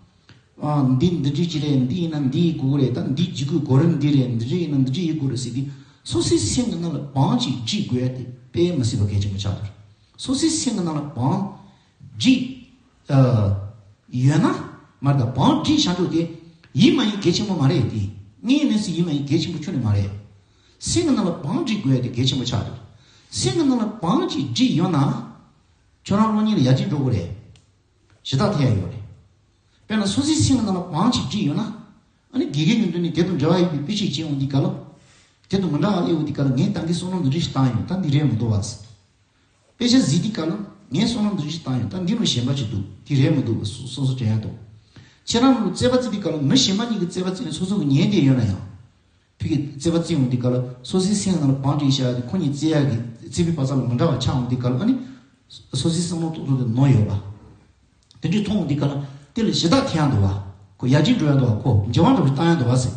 ཨ། འདི་འདི་འདྲ་ཅིག་རེད། འདི་ཡིན་ན་འདི་ཡིན་དགོས་ཀྱི་རེད། ད་འདི་བྱེད་དགོས་གོ་རིམ་འདི་རེད། འདི་འདྲ་ཡིན་ན་འདི་འདྲ་ཡིན་དགོས་རེད་ཟེར་ཏེ། སོ་སོའི་སེམས་ཀྱི་ནང་ལ་བང་ཅིག་བསྒྲིགས་དགོས་ཡ་དེ་དཔེ་མི་སྲིད་པ་གལ་ཆེན་པོ་ཆགས་འདུག་སོ་སོའི་སེམས་ཀྱི་ནང་ལ་བང་བསྒྲིགས། ཨ། ཡོད་ན། མ་རེད། ད་བང་བསྒྲིགས་བཞག་འདུག་དེ་ཡིན་མ་ཡིན་གལ་ཆེན་པོ་མ་རེད་དེ། དངོས་གནས་སུ་ཡིན་མ་ཡིན་གལ་ཆེན་པོ་ཁྱོན་ནས་མ་རེད། སེམས་ཀྱི་ནང་ལ་བང་བསྒྲིགས་དགོས་ཡ་དེ་གལ་ཆེན་པོ་ཆགས་འདུག་སེམས་ཀྱི་ནང་ལ་བང་ཅིག་བསྒྲིགས་ཡོད་ན། ཁྱོད་རང་གློག་བརྙན་ལ་ཡར་རྒྱས་འགྲོ་གི་རེད། ཞེ་དྲག་ཐེབས་ཡ་ཡོད་རེད། དཔེར་ན་སོ་སོའི་སེམས་ཀྱི་ནང་ལ་བང་ཅིག་བསྒྲིགས་ཡོད་ན། ཨ་ནི་དགེ་རྒན་ཡོང་དུས་ནས་དེ་དང་འབྲེལ་བ་ཡོད་པའི་དཔེ་ཆ་ཅིག་མཇལ་འོང་དུས་སྐབས་ལ། དེ་དང་མི་འདྲ་བ་སླེབས་འོང་དུས་སྐབས་ལ་ངས་ད་གིན་བསམ་བློ་འདི་འདྲ་ཞིག་བཏང་ཡོད། ད་འདི་རེད་མི་འདུག་བ། དཔེ་ཆ་གཟིགས་དུས་སྐབས་ལ་ངས་བསམ་བློ་འདི་འདྲ་ཞིག་བཏང་ཡོད། ད་འདི་ནང་ཞེན་པ་ཅིག་འདུག་འདི་རེད་མི་འདུག་བ། སོ་སོ་སོ་དྲན་ཡ་འདུག་ཁྱེད་རང་ལ་རྩོད་པ་རྩོད་དུས་སྐབས་ལ་མི་གཞན་པ་གཉིས་ཀྱིས་རྩོད་པ་རྩོད་ནས་སོ་སོ་གི་ཉན་བསྡད་ཡོད་ན་ཡང་། ཕ་གིའི་རྩོད་པ་རྩོད་འོང་དུས་སྐབས་ལ་སོ་སོའི་སེམས་ནང་ལ་བང་བསྒྲིགས་བཞག་ཡ་དེ་ཁོ་གཉིས་རྩོད་ཡ་གི་རྩོད་པའི་བག་ཆགས་ལ་མི་འདྲ་བ་ཆགས་འོང་དུས་སྐབས་ལ། ཨ་ནི་སོ་སོའི་བསམ་བློ་ཏོག་ཏོག་དེ་ནོར་ཡོད་པ། དེ་འདྲས་མཐོང་འོང་དུས་སྐབས་ལ་དེ་ལ་ཞེ་དྲག་ཐེབས་ཡ་འདུག་བ། ཁོ་ཡར་རྒྱས་འགྲོ་ཡ་འདུག་བ། ཁོ་འགྱུར་བ་འགྲོ་བའི་བཏང་ཡ་འདུག་བ་ཟེར།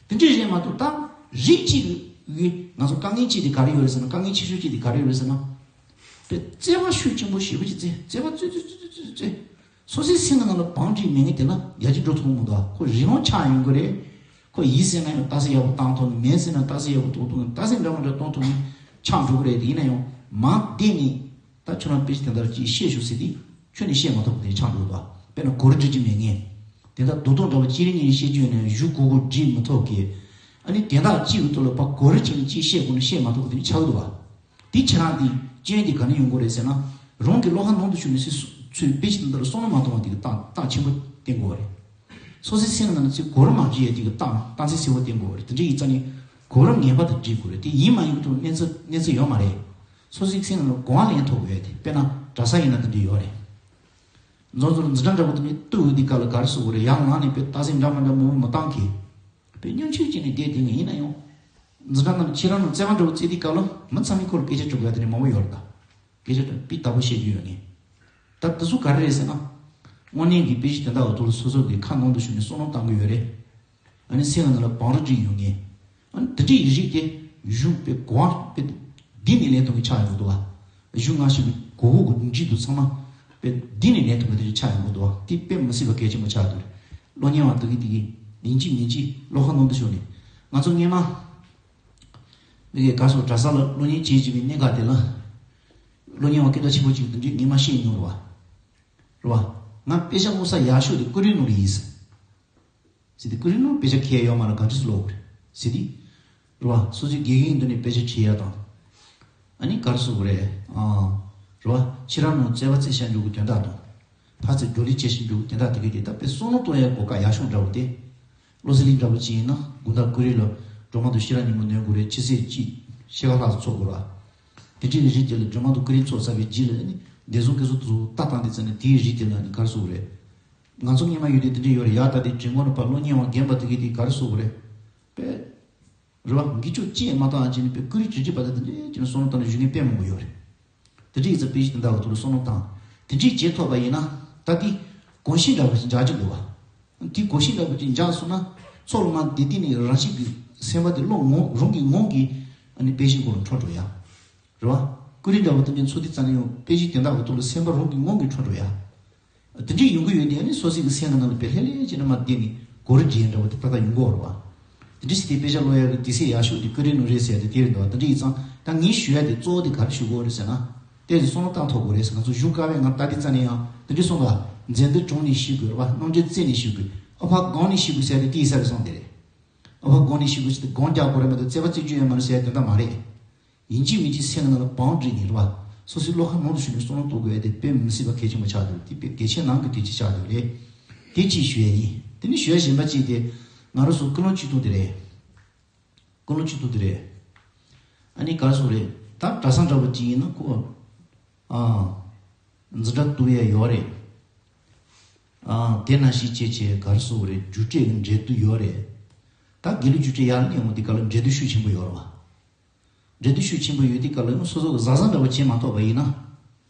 དེ་འདྲས་རེད་མ་གཏོགས་ད་རིགས་གཅིག་གི་ང་ཚོ་དཀའ་ངལ་གཅིག་དེ་ག་རེ་ཡོད་རེད་ཟེར་ན། དཀའ་ངལ་ཆེ་ཤོས་གཅིག་དེ་ག་རེ་ཡོད་རེད་ཟེར་ན། དཔེ་རྩོད་པ་ཤུགས་ཆེན་པོ་ཞེ་པོ་ཅིག་རྩོད། རྩོད་པ་རྩོད་རྩོད་རྩོད་རྩོད་རྩོད། སོ་སོའི་སེམས་ཀྱི་ནང་ལ་བང་བསྒྲིགས་མེད་མཁན་དེ་ལ་ཡར་རྒྱས་འགྲོ་ཐུབ་ཀྱི་མི་འདུག་བ། ཁོ་རི་ལོང་ཆགས་ཡོང་གི་རེད། ཁོ་ཡིན་ཟེར་ན་ཡང་རྟགས་གསལ་ཡག་པོ་བཏང་ཐུབ་མེད། མེད་ཟེར་ན་རྟགས་གསལ་ཡག་པོ་གཏོང་ཐུབ་མེད། རྟགས་གསལ་འདྲ་མི་འདྲ་གཏོང་ཐུབ་མེད་ཆགས་འགྲོ་གི་རེད། དེ་ཡིན་ན་ཡང་མ་བསྡད་ནས་ད་ཁྱོད་རང་དཔེ་ཆ་དེ་འདྲ་ཅིག་ཤེས་ཤོག་ཟེར་དུས་ཁྱོན་ནས་བཤད་མ་ཐུབ་པ་དེ་ཆགས་འགྲོ་གི་འདུག་དཔེར་ན་གོ་རིམ་སྒྲིག་རྒྱུ་མེད་མཁན། དེ་འདྲ་རྡོག་རྡོག་འདྲ་བོ་གཅིག་རེ་གཉིས་རེ་བཤད་རྒྱུ་ཡོད་ན་ཡང་གཞུག་གུ་གུ་སྒྲིག་མི་ཐུབ་མཁན། ཨ་ནི་དོན་དག་གཅིག་གི་ཐོག་ལ་ཕར་གོ་རིམ་བྱས་ནས་གཅིག་བཤད་དགོས་ན་བཤད་མ་ཐུབ་པ་དེ་ཆགས་ཀྱི་འདུག་བ། དེ་ཁྱེད་རང་གི་སྐྱོན་དེ་ག་ནས་ཡོང་གི་རེད་ཟེར་ན། རང་གི་བློ་ཁ་ནང་དུ་ཞུགས་ནས་སུས་ཚུར་དཔེ་ཆ་དེ་འདྲ་ལ་བསམ་བློ་མ་གཏོང་བ་དེ་གི་རྟགས་རྟགས་ཆེན་པོ་བསྟན་དགོས་པ་རེད། སོ་སོའི་སེམས་ནང་ནས་ཚུར་གོ་རིམ་མ་བརྗེ་ཡ་དེ་གི་རྟགས་རྟགས་མཚན་གསལ་པོ་བསྟན་དགོས་པ་རེད། དེ་འདྲ་ཡིན་ཙང་ནི་གོ་རིམ་ངེས་པར་དུ་སྒྲིག་དགོས་རེད། དེ་ཡིན་མ་ཡིན་གྱི་ཐོག་གནས་ཚུལ་གནས་ཚུལ་ཡོད་མ་རེད། སོ་སོའི་སེམས་ནང་ལ་གོ་བ་ལེན་ཐུབ་དགོས་ཡ་དེ། དཔེར་ན་གྲྭ་ས་ཡིན་ན་དེ་འདྲ་ཡོད་རེད། རྫོང་ཚོར་འཛིན་གྲྭ་འདྲ་པོ་དེ་ནས་གཏུག་ཡོང་དུས་སྐབས་ལ་ག་རེ་བཟོ་དགོས་རེད། ཡང་ལངས་ནས་དཔེ་རྟགས་གསལ་འདྲ་མི་འདྲ་མང་པོ་མི་བཏང་གི། དཔེ་སྙོན་ཆུང་བྱས་ནས་བསྡད་བསྡད་མཁན་ཡིན་ན་ཡང་། འཛིན་གྲྭ་རྣམས་ཁྱེད་རང་རྣམས་རྩོད་པ་འདྲ་པོ་རྩོད་དུས་སྐབས་ལ་མི་ཚང་མའི་ཁོ་ལ་སྐད་ཆ་དྲི་དགོས་ཡ་དེ་འདྲ་མང་པོ་ཡོད་རེད་ད། སྐད་ཆ་དེ་སྤུས་དག་པོ་བཤད་རྒྱུ་ཡོད་ངེས། ད་དེ་ཚོ་ག་རེ་རེད་ཟེར་ན། དངོས་གནས་ཀྱི་དཔེ་ཆ་དེ་འདྲ་འོག་ཐོག་ལ་སོ་སོ་གི་ཁ་ནང་དུ་ཞུགས་ནས་བསམ་བློ་བཏང་གི་ཡོད་རེད། ཨ་ནི་སེམས་ནང་ལ་བང་རིམ་ཅིག་ཡོང་ངེས། ཨ་ནི་དེ་འདྲའི་རིགས་དེ་གཞུང་དཔེ་གོང་དཔེ་འདི་ནས་ལེན་ཐུབ་མཁན་ཆགས་ཡོང་གི་འདུག་བ། གཞུང་སྔ་ཕྱི་གི་གོ་བོ་གི་འཇིག་ཏུ་ཚང་མ་དཔེ་འདི་ནས་ལེན་ཐུབ་མཁན་དེ་འདྲ་ཆགས་ཡོང་གི་འདུག་བ། དེ་དཔེ་མི་སྲིད་པ་གལ་ཆེན་པོ་ཆགས་འདུག་རེད། གློག་བརྙན་པ་དེ་གི་དེ་གི་ཡིན་གཅིག་མིན་གཅིག་བློ་ཁ་ནང་དུ་ཞུགས་ནས། ང་ཚོ་སྔོན་མ། མི་གའི་ག་སོ་གྲྭ་ས་ལ་གློག་བརྙན་བྱེད་ཀྱི་པའི་གནད་འགག་དེ་ལ། གློག་བརྙན་པ་སྐད་གྲགས་ཆེན་པོ་ཅིག་དེ་འདྲའི་ངས་མ་ཤེས་མྱོང་རེད་བ། རེད་བ། ང་དཔེ་ཆ་མངོན་གསལ་ཡག་ཤོས་དེ་ཀུ་རེ་ནང་ལ་ཡིན་ཟེར། ཟེར་དེ་ཀུ་རེ་ནང་དཔེ་ཆ་ཁྱེར་ཡོད་མ་རེད། གང་ཅི་སུ་ལོག་རེད། ཟེར་དེ། རེད་བ། སོ་སོའི་དགེ་རྒན་འདི་ནས་དཔེ་ཆ་ཁྲིད་ཡ་དང་། ཨ་ནི་ག་རེ་ཟེར་དགོས་རེད། ཨ། རེད་བ། ཁྱེད་རང་ནང་རྩོད་པ་རྩོད་བཞག་འཇུག་གི་དོན་དག་དང་། ཕར་ཚུར་བགྲོ་གླེང་བྱེད་བཞག་འཇུག་གི་དོན་དག་དེ་ག་དེ་ད་དཔེ་བསམ་བློ་གཏོང་ཡ་གོ་སྐབས་ཡག་ཤོས་འདྲ་བོ་དེ། བློ་གསལ་གླིང་འདྲ་བོ་ཅིག་ཡིན་ན་དགོང་དག་ཀུ་རེ་ལ་སྒྲོལ་མ་དང་ཤེས་རབ་གཉིས་པོ་ནོན་དགོས་རེད། ཕྱི་ཚེས་གཅིག་ཕྱེད་ཀ་ལྷག་ཙམ་ཚོགས་དགོས་ར། དེ་འདྲའི་རིགས་དེ་ལ་སྒྲོལ་མ་དང་ཀུ་རེ་ཚོགས་ཚར་བའི་རྗེས་ལ་ནི་བདེ་སྲུང་སྐུ་ཚབ་དེ་ཚོ་ལྟ་སྟངས་དེ་ཚོ་ནི་དེའི་རིགས་དེ་ལ་ནི་ག་རེ་ཟེར་དགོས་རེད། ང་ཚོ་སྔོན་མ་ཡོད་དུས་དེ་འདྲ་ཡོད་རེད། ཡག་ད་དེ་དྲན་གོ་ནས་ཕར་གློག་བརྙན་པ་རྒན་པ་དེ་གས་དེ་ག་རེ་ཟེར་དགོས་རེད། དཔེ། རེད་བ། འགུལ་སྐྱོད་ཅི་ཡང་མ་བཏང་བྱས་ནས་དཔེ་ཀུ་རེ་བྱེད་ཀྱི་བ་ད་དེ་འདྲའི་ཅིག་ནས་བསམ་བློ་བཏང་ནས་བཞུགས་མཁན་དཔེ་མང་པོ་ཡོད་རེད། དེ་འདྲ་ཡིན་ཙང་དཔེ་ཆ་དེ་འདྲ་བ་ཐོག་ལ་བསམ་བློ་བཏང་། དེ་འདྲའི་བྱེད་ཐུབ་པ་ཡིན་ན་ད་དེ་གོམས་གཤིས་འདྲ་བ་ཞིག་འཇགས་ཀྱི་འདུག་བ། དེ་གོམས་གཤིས་འདྲ་བ་ཅིག་འཇགས་སོང་ན་ཚོགས་ལ་མར་བསྡད་དུས་ནས་རང་བཞིན་གྱི་སེམས་པ་དེ་བློ་ངོ་རང་གི་ངང་གིས་ཨ་ནི་དཔེ་ཆའི་སྒང་ལ་འཕྲོ་འགྲོ་ཡ། རེད་བ། ཀུ་རེ་འདྲ་བོ་དེ་འདྲའི་ཚོགས་དུས་ཙམ་ནས་ཡང་དཔེ་ཆའི་དོན་དག་གི་ཐོག་ལ་སེམས་པ་རང་གི་ངང་གིས་འཕྲོ་འགྲོ་ཡ། དེ་འདྲའི་ཡོང་གི་ཡོད་དུས་ཨ་ནི་སོ་སོའི་གི་སེམས་ཀྱི་ནང་ལ་དཔེ་ལྷོད་ལྷོད་བྱས་ནས་མར་བསྡད་ནས་གོ་རིམ་འདྲ་བོ་དེ་ཏག་ཏག་ཡོང་གི་ཡོད་རེད་བ། དེ་འདྲ་ཟེར་དུས་དཔེ་ཆ་ཀློག་ཡག་གི་དུས་ཚོད་ཡག་ཤོས་དེ་ཀུ་རེ་ནང་རེད་ཟེར་ཡག་དེ་དེ་རེད་འདུག་བ། དེ་འདྲ་ཡིན་ཙང་ད་ངས་ཞུ་ཡག་དེ་གཙོ་བོ་དེ་ག་རེ་ཞུ་དགོས་རེད་ཟེར་ན། ཏོག་ཙམ་བསམ་བློ་བཏང་ཐུབ་དགོས་རེད་ཟེར། ང་ཚོ་གཞུང་བཀའ་པོད་ལྔ་ལྟ་དུས་ཙམ་ནས་ཡང་དེ་འདྲ་གསུངས་འདུག་བ། མཛད་འདི་དྲང་ནས་ཞུ་དགོས་རེད་བ། རྣམ་འགྲེལ་རྩད་ནས་ཞུ་དགོས། ཨ་ཕ་སྒང་ནས་ཞུ་དགོས་ཟེར་ཡག་དེ་དེ་ཡིན་ས་རེད་བསམ་བསྡད་རེད། ཨོ་བ་སྒོ་ནས་ཤི་དགོས་ཟེར་ཏེ་སྒོང་རྒྱག་དགོས་རེད་མ་གཏོགས་རྩོད་པ་རྩོད་རྒྱུ་ཡོད་མ་རེད་ཟེར་ཡ་དོན་དག་མ་རེད། ཡིན་གཅིག་མིན་གཅིག་སེམས་ནང་ལ་བང་བསྒྲིགས་ནས་རེད་བ། སོ་སོའི་བློ་ཁ་ནང་དུ་ཞུགས་ནས་བསམ་བློ་གཏོང་དགོས་ཡ་དེ་དཔེ་མི་སྲིད་པ་གལ་ཆེན་པོ་ཆགས་འདུག་དེ་དཔེ་གལ་ཆེན་ནང་གི་དེ་གཅིག་ཆགས་འདུག་རེད། དེ་གཅིག་ཞུ་ཡ་ཡིན། དེ་ནས་ཞུ་ཡ་གཞན་པ་གཅིག་དེ། ང་རང་ཚོ་ཀུན་སློང་བཅུ་དྲུག་དེ་རེད། ཀུན་སློང་བཅུ་དྲུག་དེ་རེད། ཨ་ནི་ག་རེ་ཟེར་དགོས་རེད། ད་གྲྭ་ས་འདྲ་པོ་གཅིག་ཡིན་ན་ཁོ། ཨ། འཛིན་གྲྭ་གཏུག་ཡ་ཡོད་རེད། ཨ། དེ་ནང་བཞིན་བྱས་བྱས་ག་རེ་ཟེར་དགོས་རེད། རྒྱུགས་སྤྲོད་ཀྱི་འབྲེལ་གཏུག་ཡོད་རེད། ད་དགེ་ལུགས་རྒྱུགས་སྤྲོད་ཡར་སླེབས་ཡོང་དུས་སྐབས་ལ་འབྲེལ་གཏུག་ཤུགས་ཆེན་པོ་ཡོད་རེད་བ། འབྲེལ་གཏུག་ཤུགས་ཆེན་པོ་ཡོད་དུས་སྐབས་ལ་ཡང་སོ་སོ་གི་བཟའ་ཟླ་འདྲ་པོ་བྱེད་མ་ཐུབ་པ་ཡིན་ན།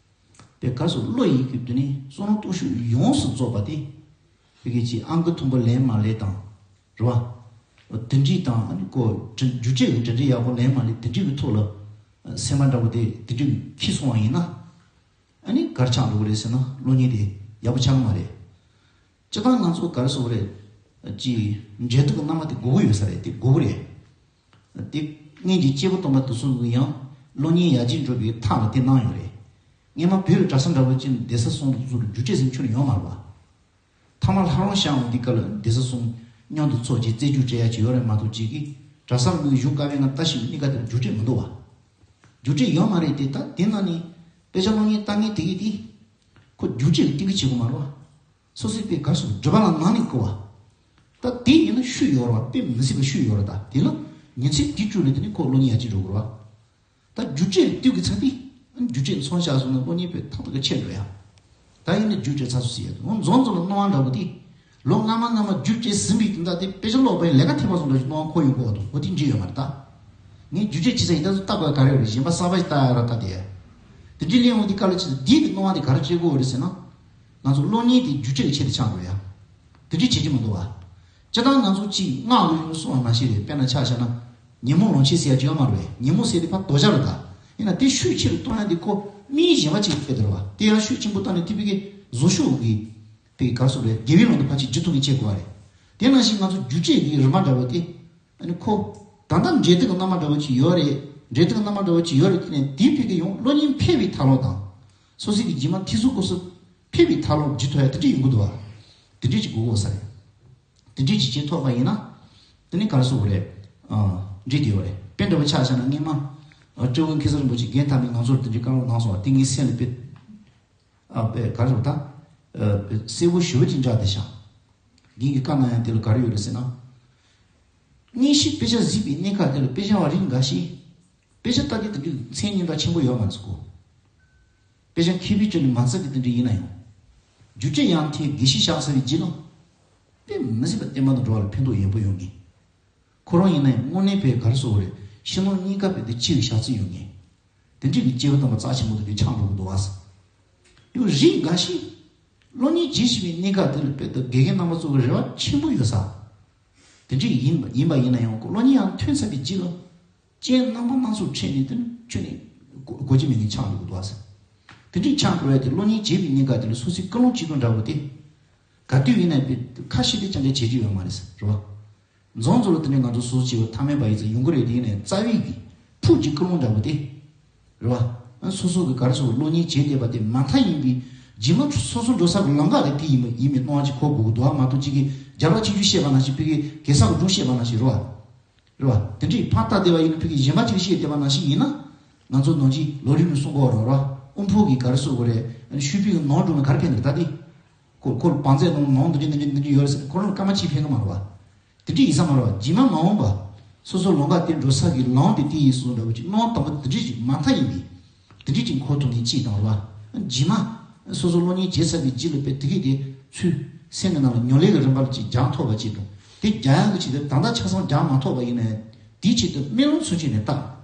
པའི་ག་རེ་ཟེར། བློ་ཡིད་ཀྱི་དེ་ནི་བསམ་བློ་གཏོང་ཤུགས་ཡོངས་སུ་རྫོགས་པ་དེ། དེ་གི་ཅིག་ཨང་ཀི་མཐོན་པོ་ལེན་མ་ལེན་དང་། རེད་བ། དེ་འདྲ་དང་ཨ་ནི་ཀོ་རྒྱུགས་སྤྲོད་ཀྱི་དེ་འདྲ་ཡག་པོ་ལེན་མ་ལེན་དེ་འདྲ་གི་ཐོག་ལ། སེམས་པ་འདྲ་པོ་དེ་དེ་འདྲ་གི་འཁྱེར་སོང་བ་ཡིན་ན། ཨ་ནི་ག་རེ་ཆགས་འགྲོ་གི་རེད་ཟེར་ན་བློ་ཉེས་དེ་ཡག་པོ་ཆགས་ཀྱི་མ་རེད། སྤྱིར་བཏང་ང་ཚོ་ག་རེ་ཟེར་དགོས་རེད། ཅིག་འབྲེལ་གཏུག་གི་རྣམ་པ་དེ་དགོས་ཀྱི་ཡོད་ས་རེད། དེ་དགོས་ཀྱི་རེད། དེ་སྔོན་གྱི་སྐྱེས་བུ་སྟོན་པ་དེ་ཚོ་གིས་ཡང་བློ་ཉེས་ཡར་རྒྱས་འགྲོ་བའི་ཐབས་ལ་དེ་གནང་ཡོད་རེད། སྔོན་མ་བོད་ལ་གྲྭ་ས་འདྲ་པོ་ཅིག་གདན་ས་གསུམ་དེ་ཚོ་ལ་རྒྱུགས་སྤྲོད་ཟེར་ཁྱོན་ནས་ཡོད་མ་རེད་བ། ཐ་མ་ལྷ་རམས་བཤམས་འོང་དུས་སྐབས་ལ་གདན་ས་གསུམ་མཉམ་དུ་ཚོགས་ཀྱིས་རྩེ་རྒྱུགས་སྤྲད་ཡ་ཅིག་ཡོད་རེད་མ་གཏོགས་ཅིག་གིས་གྲྭ་སར་མི་གཞུང་བཀའ་བའི་ངང་ལྟ་ཞིབ་གནས་ཀ་དེར་རྒྱུགས་སྤྲོད་མི་འདུག་བ། རྒྱུགས་སྤྲོད་ཡོད་མ་རེད་དེ། ད་དེ་ནང་ནས་དཔེ་ཆ་སློབ་གཉེར་ལྟ་མཁན་དེ་གིས་དེ་ཁོ་རྒྱུགས་སྤྲོད་ཀྱི་གཏན་འཁེལ་བྱེད་དགོས་མ་རེད་བ། སོ་སོའི་དཔེ་ག་རེ་ཟེར་སྒྲུབ་པ་ལ་ངང་ནས་བསྐུར་བ། ད་དེ་ཡིན་ན་ཤུགས་ཡོད་རེད་བ། དཔེ་མི་སྲིད་པ་ཤུགས་ཡོད་རེད། ད་དེ་ལ་ཉིན་མཚན་དེ་བཅུ་ལ་དེ་ནས་ཁོ་བློ་ཉེས་ཡར་རྒྱས་འགྲོ་དགོས་རེད་བ། ད་རྒྱུགས་སྤྲོད་དུས་ཀྱི་ཚ་དེ། རྒྱུགས་སྤྲོད་མཚོན་བྱས་སོང་ན་བློ་ཉེས་དཔེ་ཐག་ཐག་གི་ཆད་འགྲོ་ཡ། ད་ཡིན་ན་རྒྱུགས་སྤྲོད་ཚར་སོང་ཟེར་ཡ་དེ། འོ་མཚོན་བྱེད་ལ་སྣང་བ་འདྲ་པོ་དེ། ལོ་སྔ་མ་སྔ་མ་རྒྱུགས་སྤྲོད་ཟིན་པའི་དུས་ད་དེ་དཔེ་ཆ་ཀློག་པའི་ལས་ཀ་ཐེབས་པ་སོང་འདྲ་ཞིག་སྣང་བ་འཁོར་ཡོང་གི་འདུག་འོ་དེ་འདྲ་ཡོད་མ་རེད་ད། ངས་རྒྱུགས་སྤྲོད་བྱས་ཚར་ཡིན། ད་ཚོ་ལྟ་དགོས་ག་རེ་ཡོད་རེད། གཞན་པ་གསར་པ་ཞིག་ལྟ་ཡ་ར་ལྟ་དེ། དེ་འདྲའི་གླེང་འོང་དུས་སྐབས་ལ་ཅི་འདིའི་གི་སྣང་བ་དེ་ག་རེ་སྐྱེ་དགོས་རེད་ཟེར་ན། ང་ཚོ་བློ་ཉེས་དེ་རྒྱུགས་སྤྲོད་ཀྱི་ཆེད་དུ་ཆགས་འགྲོ་ཡ། དེ་འདྲའི་བྱེད་ཀྱི་མི་འདུག་བ། སྤྱིར་བཏང་ང་ཚོ་གཅིག་སྔགས་ཀྱི་ཡོན་གསུངས་པ་ནང་བཞིན་རེད། དཔེར་ན་ཆ་བཞག་ན། ཉོན་མོངས་ལོངས་སྤྱོད་ཟེར་ཡ་ཅིག་ཡོད་མ་རེད་པས། ཉོན་མོངས་ཟེར་དེ་ཕར་དོར་བྱ་རེད་ད། ཡིན་ན་དེ་ཤུགས་ཆེ་རུ་གཏོང་ཡ་དེ་ཁོ་མིའི་གཞན་པ་ཅིག་ཕེབས་དེ་རེད་བ། དེ་ཡང་ཤུགས་ཆེན་པོ་བཏང་ནས་དེ་བོད་ཀྱི་བཟོ་ཤོག་གི་དེ་ག་རེ་ཟེར་རེད། དགེ་བའི་ལམ་དུ་ཕར་ཅིག་འཇུ་ཐུབ་མཁན་བྱེད་དགོས་པ་རེད། དེ་ནང་བཞིན་ང་ཚོ་རྒྱུགས་སྤྲོད་ཀྱི་རིམ་པ་འདྲ་བོ་དེ། ཨ་ནི་ཁོ། ད་ལྟ་འབྲེལ་གཏུག་གི་རྣམ་པ་འདྲ་བོ་ཅིག་ཡོད་རེད། འབྲེལ་གཏུག་གི་རྣམ་པ་འདྲ་བོ་ཅིག་ཡོད་རེད། དེ་ནས་དེའི་ཕུགས་ཀྱི་ཡང་བློ་ངན་འཕེལ་བའི་ཐབས་ལམ་དང་། སོ་སོའི་གི་རྗེས་མ་ཐེ་ཚོམ་སྐོར་སུ་འཕེལ་བའི་ཐབས་ལམ་བརྒྱུད་ཐུབ་ཡ་དེ་འདྲ་ཡོང་གི་འདུག་བ། དེ་འདྲ་ཅིག་དགོས་དགོས་ས་རེད། དེ་འདྲ་ཅིག་བྱེད་ཐུབ་པ་ཡིན་ན། དེ་ནི་ག་རེ་ཟེར་དགོས་རེད། ཨ། འགྲིག་བསྡད་ཡོད་རེད། དཔེ་འདྲ་བོ་ཆ་བཞག་ན་སྔོན་མ། ཨ། སྤྲེའུ་མཁན་ས་རིན་པོ་ཆེ་རྒན་ཐ་མས་ང་ཚོར་དེ་འདྲའི་བཀའ་སློབ་གནང་སོང་བ་དེ་ངའི་སེམས་ལ་དཔེ། ཨ། དཔེ་ག་རེ་ཟེར་དགོས་ད། ཨ། དཔེ་གསལ་པོ་ཞེ་པོ་ཅིག་འཇགས་བསྡད་ཤག་རྒན་གྱིས་བཀའ་གནང་ཡ་དེ་ལ་ག་རེ་ཡོད་རེད་ཟེར་ན། དངོས་གཞི་དཔེ་ཆ་གཟིགས་པའི་གནས་སྐབས་དེ་ལ་དཔེ་ཆ་བ་རིགས་འགའ་ཞིག་དཔེ་ཆ་ལྟ་དུས་དེ་དུས་མཚན་སྙན་གྲགས་ཆེན་པོ་ཡོད་མ་རེད་ཟེར་གོ། དཔེ་ཆ་མཁས་པའི་ཁྲོད་ནས་མ་རྩ་གི་དེ་འདྲ་ཡིན་ན་ཡང་། རྒྱུགས་སྤྲོད་ཡང་དེ་དགེ་བཤེས་བཞག་ཚར་བའི་རྗེས་ལ། དཔེ་མི་སྲིད་པ་བསྟན་པ་དང་འགྲོ་བ་ལ་ཕན་ཐོགས་ཡོད་པོ་ཡོང་ངེས། ཁོ་རང་ཡིན་ན་ཡང་དངོས་གནས་དཔེ་ག་རེ་ཟེར་དགོས་རེད། ཕྱི་ནང་གཉིས་ཀ་དཔེ་དེ་ཆེ་བའི་བཞག་རྩིས་ཡོད་ངེས། དེ་འདྲའི་གི་སྐྱེས་བུ་དམ་པ་རྩ་ཆེན་པོ་དེ་འདྲའི་ཆགས་འགྲོ་གི་འདུག་བ་ཟེར། ཡང་རིགས་འགའ་ཞིག་བློ་ངན་བྱེད་བཞིན་པའི་གནས་སྐབས་དེ་ལ་དཔེ་དེ་དགེ་རྒན་རྣམ་པ་ཚོ་གི་རེ་བ་ཆེན་པོ་ཡོད་ས། དེ་འདྲ་ཡིན་པ་ཡིན་པ་ཡིན་ན་ཡང་ཁོ་བློ་ངན་ཡང་ཐོན་ཚར་བའི་རྗེས་ལ། རྐྱེན་རྣམ་པ་སྣ་ཚོགས་འཕྲད་ནས་དེ་ནི་ཁྱོན་ནས་གོ་གོ་རྒྱུ་མེད་མཁན་ཆགས་འགྲོ་གི་འདུག་ཨ་ཟེར། དེ་འདྲའི་ཆགས་འགྲོ་བས་དེ་བློ་ངན་བྱེད་པའི་གནས་སྐབས་དེ་ལ་སོ་སོའི་ཀུན་སློང་གཅིག་པ་འདྲ་བོ་དེ། ག་དུས་ཡིན་ན་དཔེ་ཁ་ཤས་དེ་ཅང་ཅང་བྱེད་རྒྱུ་ཡོད་མ་རེད་ཟེར་རེད་བ། མཚོན་བྱེད་ལ་དེ་ནས་ང་ཚོ་སོ་སོ་བྱེད་པ་ཐ་མལ་པ་ཡིན་ཙང་ཡོང་གི་རེད། དེ་ཡིན་ནའི་རྩ་བའི་གི་ཕུགས་ཀྱི་ཀུན་སློང་འདྲ་བོ་དེ། རེད་བ། སོ་སོ་གི་ག་རེ་ཟེར་བློ་ངན་བྱེད་བསྡད་པ་དེ་མ་མཐའ་ཡིན་པའི་རྗེས་མ་སོ་སོ་འགྲོ་ས་གི་ལམ་ཁ་དེ་དེ་ཡིན་པ་ཡིན་པའི་སྣང་བ་ཅིག་འཁོར་དགོས་ཀྱི་འདུག་ཨ། མ་གཏོགས་གཅིག་གིས་རྒྱལ་བ་ཆིག་བརྒྱུད་བཤད་པ་ནང་བཞིན་ཕ་གི་གེ་སར་གི་སྒྲུང་བཤད་པ་ནང་བཞིན་རེད་བ། རེད་བ། དེ་འདྲའི་ཕར་ལྟ་བསྡད་པ་ཡིན་ན་ཕ་གི་གཞན་པ་ཅིག་བཤད་བསྡད་པ་ནང་བཞིན་ཡིན་ན། ང་ཚོ་ནང་ཆེན་ལོ་རིམ་ནས་གསུང་གི་ཡོད་རེད་བ། དབུ་འཕང་གི་ག་རེ་ཟེར་དགོས་རེད། ཤུག་པའི་ནང་སྒྲུང་ལ་ག་རེ་ཕན་འདུག་ད་དེ། ཁོ་ཁོ་ལ་བང་མཛོད་ནང་ནང་འདི་འདྲ་འདི་འདྲ་འདི་འདྲ་ཡོད་རེད་ཟེར་ཁོ་རང་ལ་སྐར་མ་གཅིག་ཕན་གི་མ་རེད་བ། དེ་འདྲ་ཡིན་ས་མ་རེད་བ། རྗེས་མ་མ་འོངས་པ། སོ་སོ་ལམ་ཁ་དེ་འགྲོ་ས་གི་ལམ་དེ་དེ་ཡིན་སོང་འདྲ་བོ་ཅིག་སྣང་དང་པོ་དེ་འདྲ་ཅིག་མ་མཐའ་ཡིན་པའི། དེ་འདྲ་ཅིག་འཁོར་ཐུབ་མཁན་གཅིག་དང་རེད་བ། རྗེས་མ། སོ་སོ་བློ་ངན་བྱས་ཚར་བའི་རྗེས་ལ་དཔེ་དེ་གས་དེ་ཚུར་སེམས་ཀྱི་ནང་ལ་ཉམས་ལེན་གྱི་རིམ་པ་ལ་ཅིག་སྦྱང་ཐུབ་པ་ཅིག་དང་དེ་སྦྱང་ཡག་གི་ཆེད་དུ་ད་ལྟ་ཆ་ཚང་སྦྱང་མ་ཐུབ་པ་ཡིན་ན་ཡང་དེའི་ཆེད་དུ་སྨོན་ལམ་ཚུན་ཆད་ནས་བཏབ།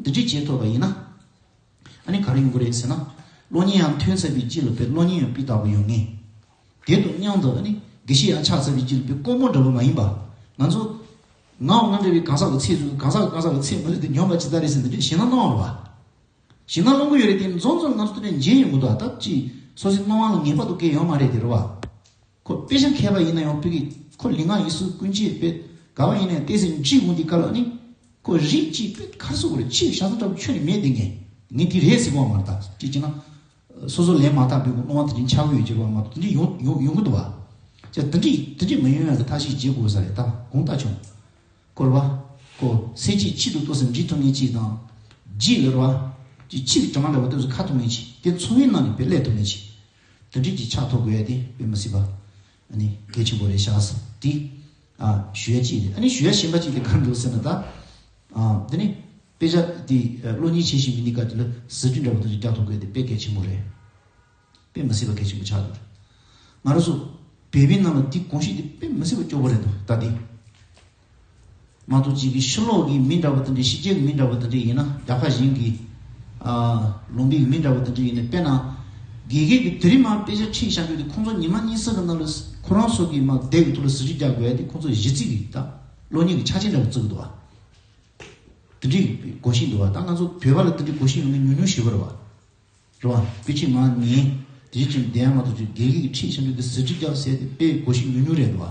འདི་འདྲ་བྱེད་ཐུབ་པ་ཡིན་ན། ཨ་ནི་ག་རེ་ཡོང་གི་རེད་ཟེར་ན། གློག་བརྙན་ཡང་ཐོན་ཚར་བའི་རྗེས་ལ་དཔེ་གློག་བརྙན་ཡང་སྤུས་དག་པོ་ཡོང་ངེས། དེ་དང་མཉམ་དུ་ཨ་ནི་དགེ་བཤེས་ཡང་ཆགས་ཚར་བའི་རྗེས་ལ་དཔེ་ལྐོག་མོ་འདྲ་པོ་མ་ཡིན་པ། ང་ཚོ་ང་འོ་ང་འདྲ་བའི་གང་ཟག་གི་ཚེ་ཟུག་གང་ཟག་གི་གང་ཟག་གི་ཚེ་མི་ཟུག་དེ་ཉོན་པ་ཇི་ལྟར་རེད་ཟེར་འདི་འདྲ་ཞེད་སྣང་གནང་བ་རེད་བ། ཞེད་སྣང་གནང་གི་ཡོད་རེད་དེ་མཚོན་བྱེད་ལ་ང་ཚོ་དེ་འདྲ་འཇལ་ཡོང་གི་འདུག་ད་ཅི་སོ་སོའི་སྣང་བ་ལ་ངེས་པར་དུ་སྐྱེ་ཡོང་མ་རེད་དེ་རེད་བ། ཁོ་དཔེ་ཆ་མཁས་པ་ཡིན་ན་ཡང་ཕ་གི་ཁོ་ལུས་ངག་ཡིད་གསུམ་ཀུན་སྤྱོད་དཔེ་ག་བ་ཡིན་ན་ཡང་ཏོག་ཙམ་འཇིགས་འོང་དུས་སྐབས་ལ་ནི་ཁོ་རིགས་གཅིག་དཔེ་ག་རེ་ཟེར་དགོས་རེད། ཕྱིའི་བྱ་ཚང་འདྲ་པོ་ཁྱོན་ནས་མེད་དེ། ངས་ངས་དེ་རེད་ཟེར་གོ་བ་མ་རེད། ད་ཅི་བྱས་ན་སོ་སོ་ལས་མ་དག་པའི་སྣང་བ་དེ་འདྲ་འཆར་གི་ཡོད་ཅེས་པ་མ་གཏོགས་དེ་འདྲ་ཡོང་ཡོང་ཡོང་གི་འདུག་བ། ཅི་དེ་འདྲ་དེ་འདྲ་མི་ཡོང་ཡ་གི་ཐབས་ཤེས་བྱེད་དགོས་ས་རེད། ད་དགོངས་དག་བྱུང་། སྐོར་བ། ཁོ་སེམས་བསྐྱེད་ཆེད་དུ་ལྟོས་ཟེར་འདྲིས་ཐུབ་མཁན་གཅིག་དང་། རྗེས་ལ་རེད་བ། ཅིག་ཕྱི་གི་དྲི་མ་འདྲ་བོ་ལྟོས་ཟེར་ཁ་ཐུབ་མཁན་གཅིག་དེ་ཚོགས་པའི་ནང་ནས་དཔེ་སླེབས་ཐུབ་མཁན་གཅིག་དེ་འདྲའི་ཅིག་ཆགས་ཐུབ་དགོས་ཡ་དེ་དཔེ་མི་སྲིད་པ། ཨ་ནི་གལ་ཆེན་པོ་རེད་ཤག་ཟེར་དེ། ཨ་ཞུ་ཡ་གཅིག་རེད། ཨ་ནི་ཞུ་ཡ་གཞན་པ་གཅིག་དེ་ག་རེ་འདུག་ཟེར་ན་ད། ཨ་དེ་ནི་དཔེ་ཆ་དེ་ཨ་གློག་བརྙན་བྱེད་བཞིན་པའི་གནས་སྐབས་དེ་ལ་ཟུར་ཁྲིད་འདྲ་བོ་དེ་འདྲ་རྒྱག་ཐུབ་དགོས་དེ་དཔེ་གལ་ཆེན་པོ་རེད། དཔེ་མི་སྲིད་པ་གལ་ཆེན་པོ་ཆགས་འདུག་ང་རང་ཚོ་བོད་པའི་ནང་ལ་འདི་གོམས་གཤིས་འདི་དཔེ་མི་སྲིད་པ་སྐྱོ་པོ་རེད་འདུག་ད་འདི། མ་གཏོགས་གཅིག་གི་ཕྱི་ལོགས་ཀྱི་མི་འདྲ་བོ་དེ་འདྲའི་ཕྱི་རྒྱལ་གྱི་མི་འདྲ་བོ་དེ་འདྲའི་ཡིན་ན། རྒྱ་གར་གཞན་གྱི་ཨ་ལུང་པའི་མི་འདྲ་བོ་དེ་འདྲའི་ཡིན་ན། དཔེར་ན་དགེ་རྒན་གྱི་དེ་རིང་མ་དཔེ་ཆ་ཁྲིད་བཞག་རྒྱུ་དེ་ཁོང་ཚོ་ཉི་མ་གཉིས་གསུམ་གྱི་ནང་ལ་ཁོ་རང་ཚོ་གི་མ་སྡེ་གི་ཐོག་ལ་ཟུར་ཁྲིད་རྒྱག་དགོས་ཡ་དེ་ཁོང་ཚོ་གཞི་རྩའི་གི་ད་གློག་བརྙན་གྱི་ཆ་རྐྱེན་འདྲ་བོ་བརྩི་གི་འདུག་བ། དེ་འདྲའི་གོམས་གཤིས་འདུག་བ། ད་ང་ཚོ་བོད་པ་ལ་དེ་འདྲའི་གོམས་གཤིས་ཡོང་མཁན་ཉུང་ཉུང་ཞིག་རེད་བ། རེད་བ། སྐུ་མཁྱེན་མ་ཉན། དེ་བཞིན་བསྡད་ཡ་མ་གཏོགས་ཅིག་དགེ་རྒན་གྱིས་ཁྲིད་བཞག་རྒྱུ་དེ་ཟུར་ཁྲིད་རྒྱག་ཟེར་དེ་དཔེ་གོ་ཤེས་ཉུང་ཉུང་རེད་འདུག་